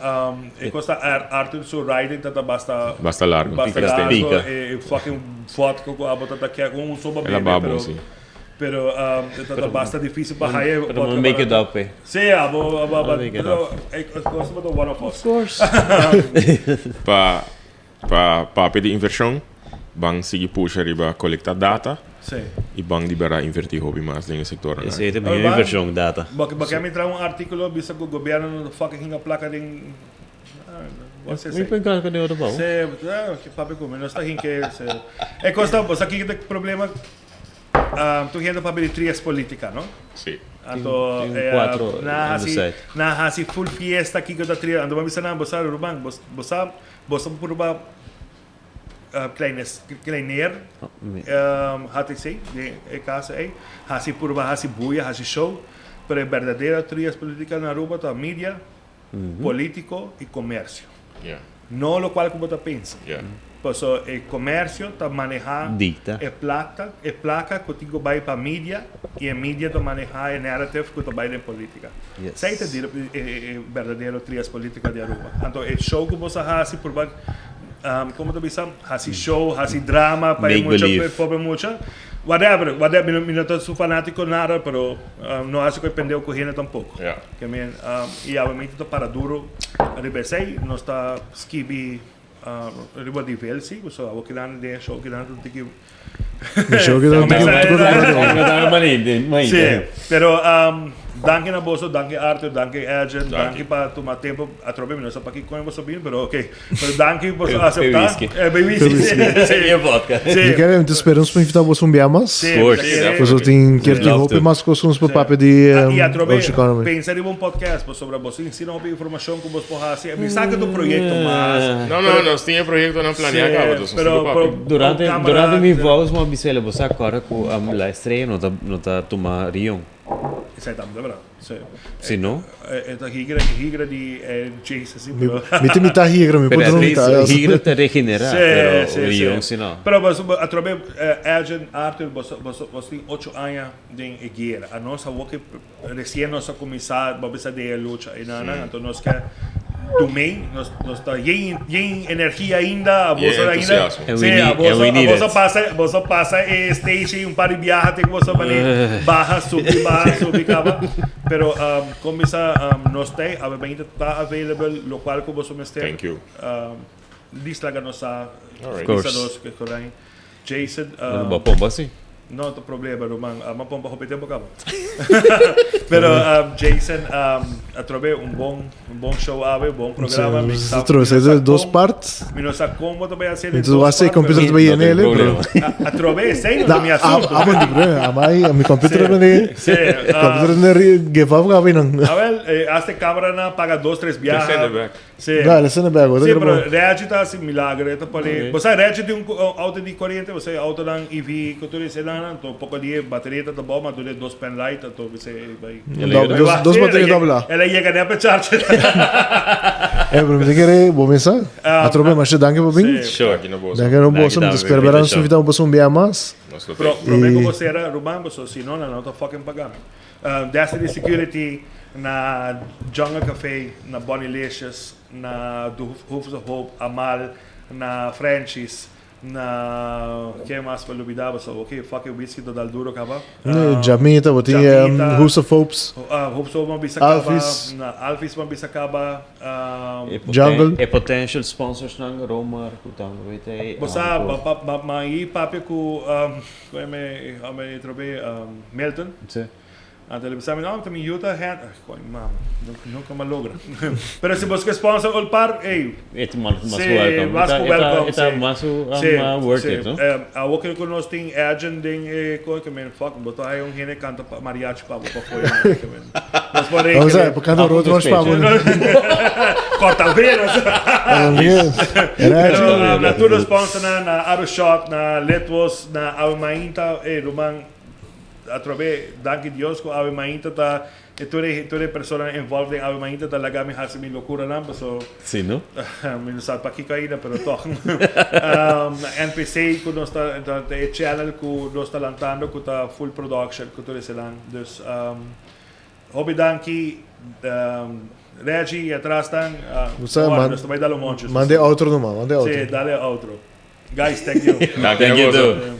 E costa Arthur su writing tata basta Basta largo. basta Extenso. largo, Pica. e fucking foto ko abo tata que um soba Ela bebe, babo, pero sí. pero tata basta difícil pa haye. Pero we make it up, eh. Sí, abo abo abo. Make it Pero e costa ba one of us. Of course. Pa pa papi di inversion, ban sigui pusha riba colecta data Sí. e ban libera invertir hopi mas den e sector. Esse aí também Oh, é vai. inversão data. Baka baka me trae um artículo bisa ko gobyerno no fucking hinga placa din. What's Me põe com o outro bom. Se, que papi come, no está hinke, se. E costa, pues aquí que problema tu gente papi de trias política, no? Sí. Anto, Tem quatro na no hasi, site. na hasi full fiesta aqui que tá tria, ando vamos na bossa ruban, bossa, bossa por ba kleines kleiner HTC, de casa aí, hasi por ba hasi buia, hasi show, pero en verdadeira trias política na Aruba tá mídia, político e comércio. Yeah. No lo cual como te pensa. Yeah. Paso e comercio ta maneha Dicta. e plata, e placa cu tin cu bay pa media y e media ta maneha e narrative cu ta bay den politica. Yes. Esey ta e, e, e berdadero trias politica di Aruba. Anto e show cu boso a haci purba, um, como ta bisa? Haci show, haci drama pa e Make mucha, believe. pa e pobre mucha. Whatever, whatever. Mi no, mi no ta su fanatico nada, pero um, no haci cu e pendeho cu hende tampoco. Ja. Ke men, um, y awemento ta para duro riba esey. Nos ta skibi Riba nivel si, pasobra awor kinan den e show kinan ta tiki. E show kinan ta tiki. Si, pero danki na boso, danki Arthur, danki Edjean, danki pa tuma tempo atrobe, mi no sa paki koño boso bini, pero ok, pero danki boso a acepta. Be whisky. Si. E vodka. Si. Mi kere, mi ta spera nos por invita boso un bia mas. Si, mi ta kere. Pasobra tin kier tin hopi mas cos ku nos por papia di I atrobe Ocean Economy. pensa riba un podcast pasobra boso tin hopi informacion cu bos por haci. Mi sa cu ta un proyecto mas. No, no, nos tin e proyectonan planea caba, dus nos tin cu papia. Durante, durante mi voz mi a bisa el, bo sa acorda cu La Estrella no ta, no ta tuma rion. Esai tambe ta verdad. Si. Si no? E ta higra, higra di Chase asi, pero. Mi ta mitad higra, mi por Pero duna at least mitad. higra ta regenera, pero rion si no. Pero atrobe Edjean, Arthur, boso, boso, boso tin ocho aña den e guera. Anos awor ke Recien nos a cuminsa bo bisa den e lucha enanan, anto nos ke dumey, nos nos ta yen yen energia ainda, a boso Yen ainda, entusiasmo. And we sí, a need, and boso we a need boso it. pasa boso pasa e stage ei un par di biaha te ku boso bani baha subi baha subi kaba, pero um kon bisa um nos ta ei awe mainta ta available lokual ku boso mester. Thank you. Um lis laga nos sa, Alright. Of course. bisa nos ke korai. Jason, um, Bo pompa si? No ta problema ruman, uh, ma pompa hopi tempo caba. Pero um, Jason, um, atrobe un bon, un bon show awe, un bon programa. Mi sa, Atrobe, mi no sa dos con- parts. Mi no sa como ta bay hacer en Entonces dos va a ser parts, computer pero- te bay No nele, tem pero. problema. A- Atrobe, esey no Da, ta mi a, asunto. a, bon problema. Amai, a mi computer Sí. ne. Sí, ah, Computer ne give up gabi nan. A ver, eh, hasta cámara na paga dos, tres viajes. Send it back. Sí. Dale, send it back. Sí, pero Reggie ta hasi milagro. E ta pone, bo sa Reggie tin un auto di coriente, bo sa e autonan EV cu tur esey nan, anto poco di e bateria ta ta bou, ma duna e dos pen light, anto bo sa e bay. Dos, dos bateria doble A. El a yega net pa charge. Eh, pero mi ta kere bo mesa. Atrobe masha danki pa bin. Sí. Sure. Danki na boso. Danki na boso. Mi ta spera bera nos invita boso un bia mas. Nos lo Pro, tin. prome cu bo cera, Ruman, bo so si no, nan no ta fucking paga mi. Destiny Security, na Jungle Cafe, na Bonnylicious, na De Hoofs of Hope, Amal, na Frenchies, na ken mas pa lubida pasobra oke fucking whisky ta dal duro kaba. Jamita, bo tin Jamita, Hoofs of Hopes. Hoofs of Hope a bisa kaba, Alphys. na Alphys a bisa kaba. Jungle. E potential sponsors nan Romar ku tambe ta ei. Bo sa ma i papia ku ome trobe Milton. Si. Anto el a bisa mi, no, mi yu ta hen, ay, coño mama, nunca m'a logra. Pero si bos ke sponsor ul par, ey. E ta mas Sí, welcome. mas ku welcome, E ta sí. mas Sí, worth sí. it, no? Awor ke ku nos tin agent den e koe ke men fuck, bo ta haya un hende kanta pa mariachi pa bo pa foya nan, ke men. Nos por Vamos regla. a ver, por kanta rood was pa bo. Corta venas. Era Pero na tur nos sponsor nan, na Arushot, na Litwos, na Ave Mainta, ey, ruman, Atrobe, danki Dios ku awe mainta ta e tur e tur e personanan involved den awe mainta ta laga mi hasi mi lokuranan paso Si no? mi no sa pakiko ainda pero tog. Na NPC ku nos ta ta e channel ku nos ta lantando ku ta full production ku tur esenan. Dus hopi danki Reggie y atras tan nos ta bai dal un monchi. Manda e outro numa, manda e outro. Si, dal e outro. Guys, thank you. Danki Thank na you boso. too.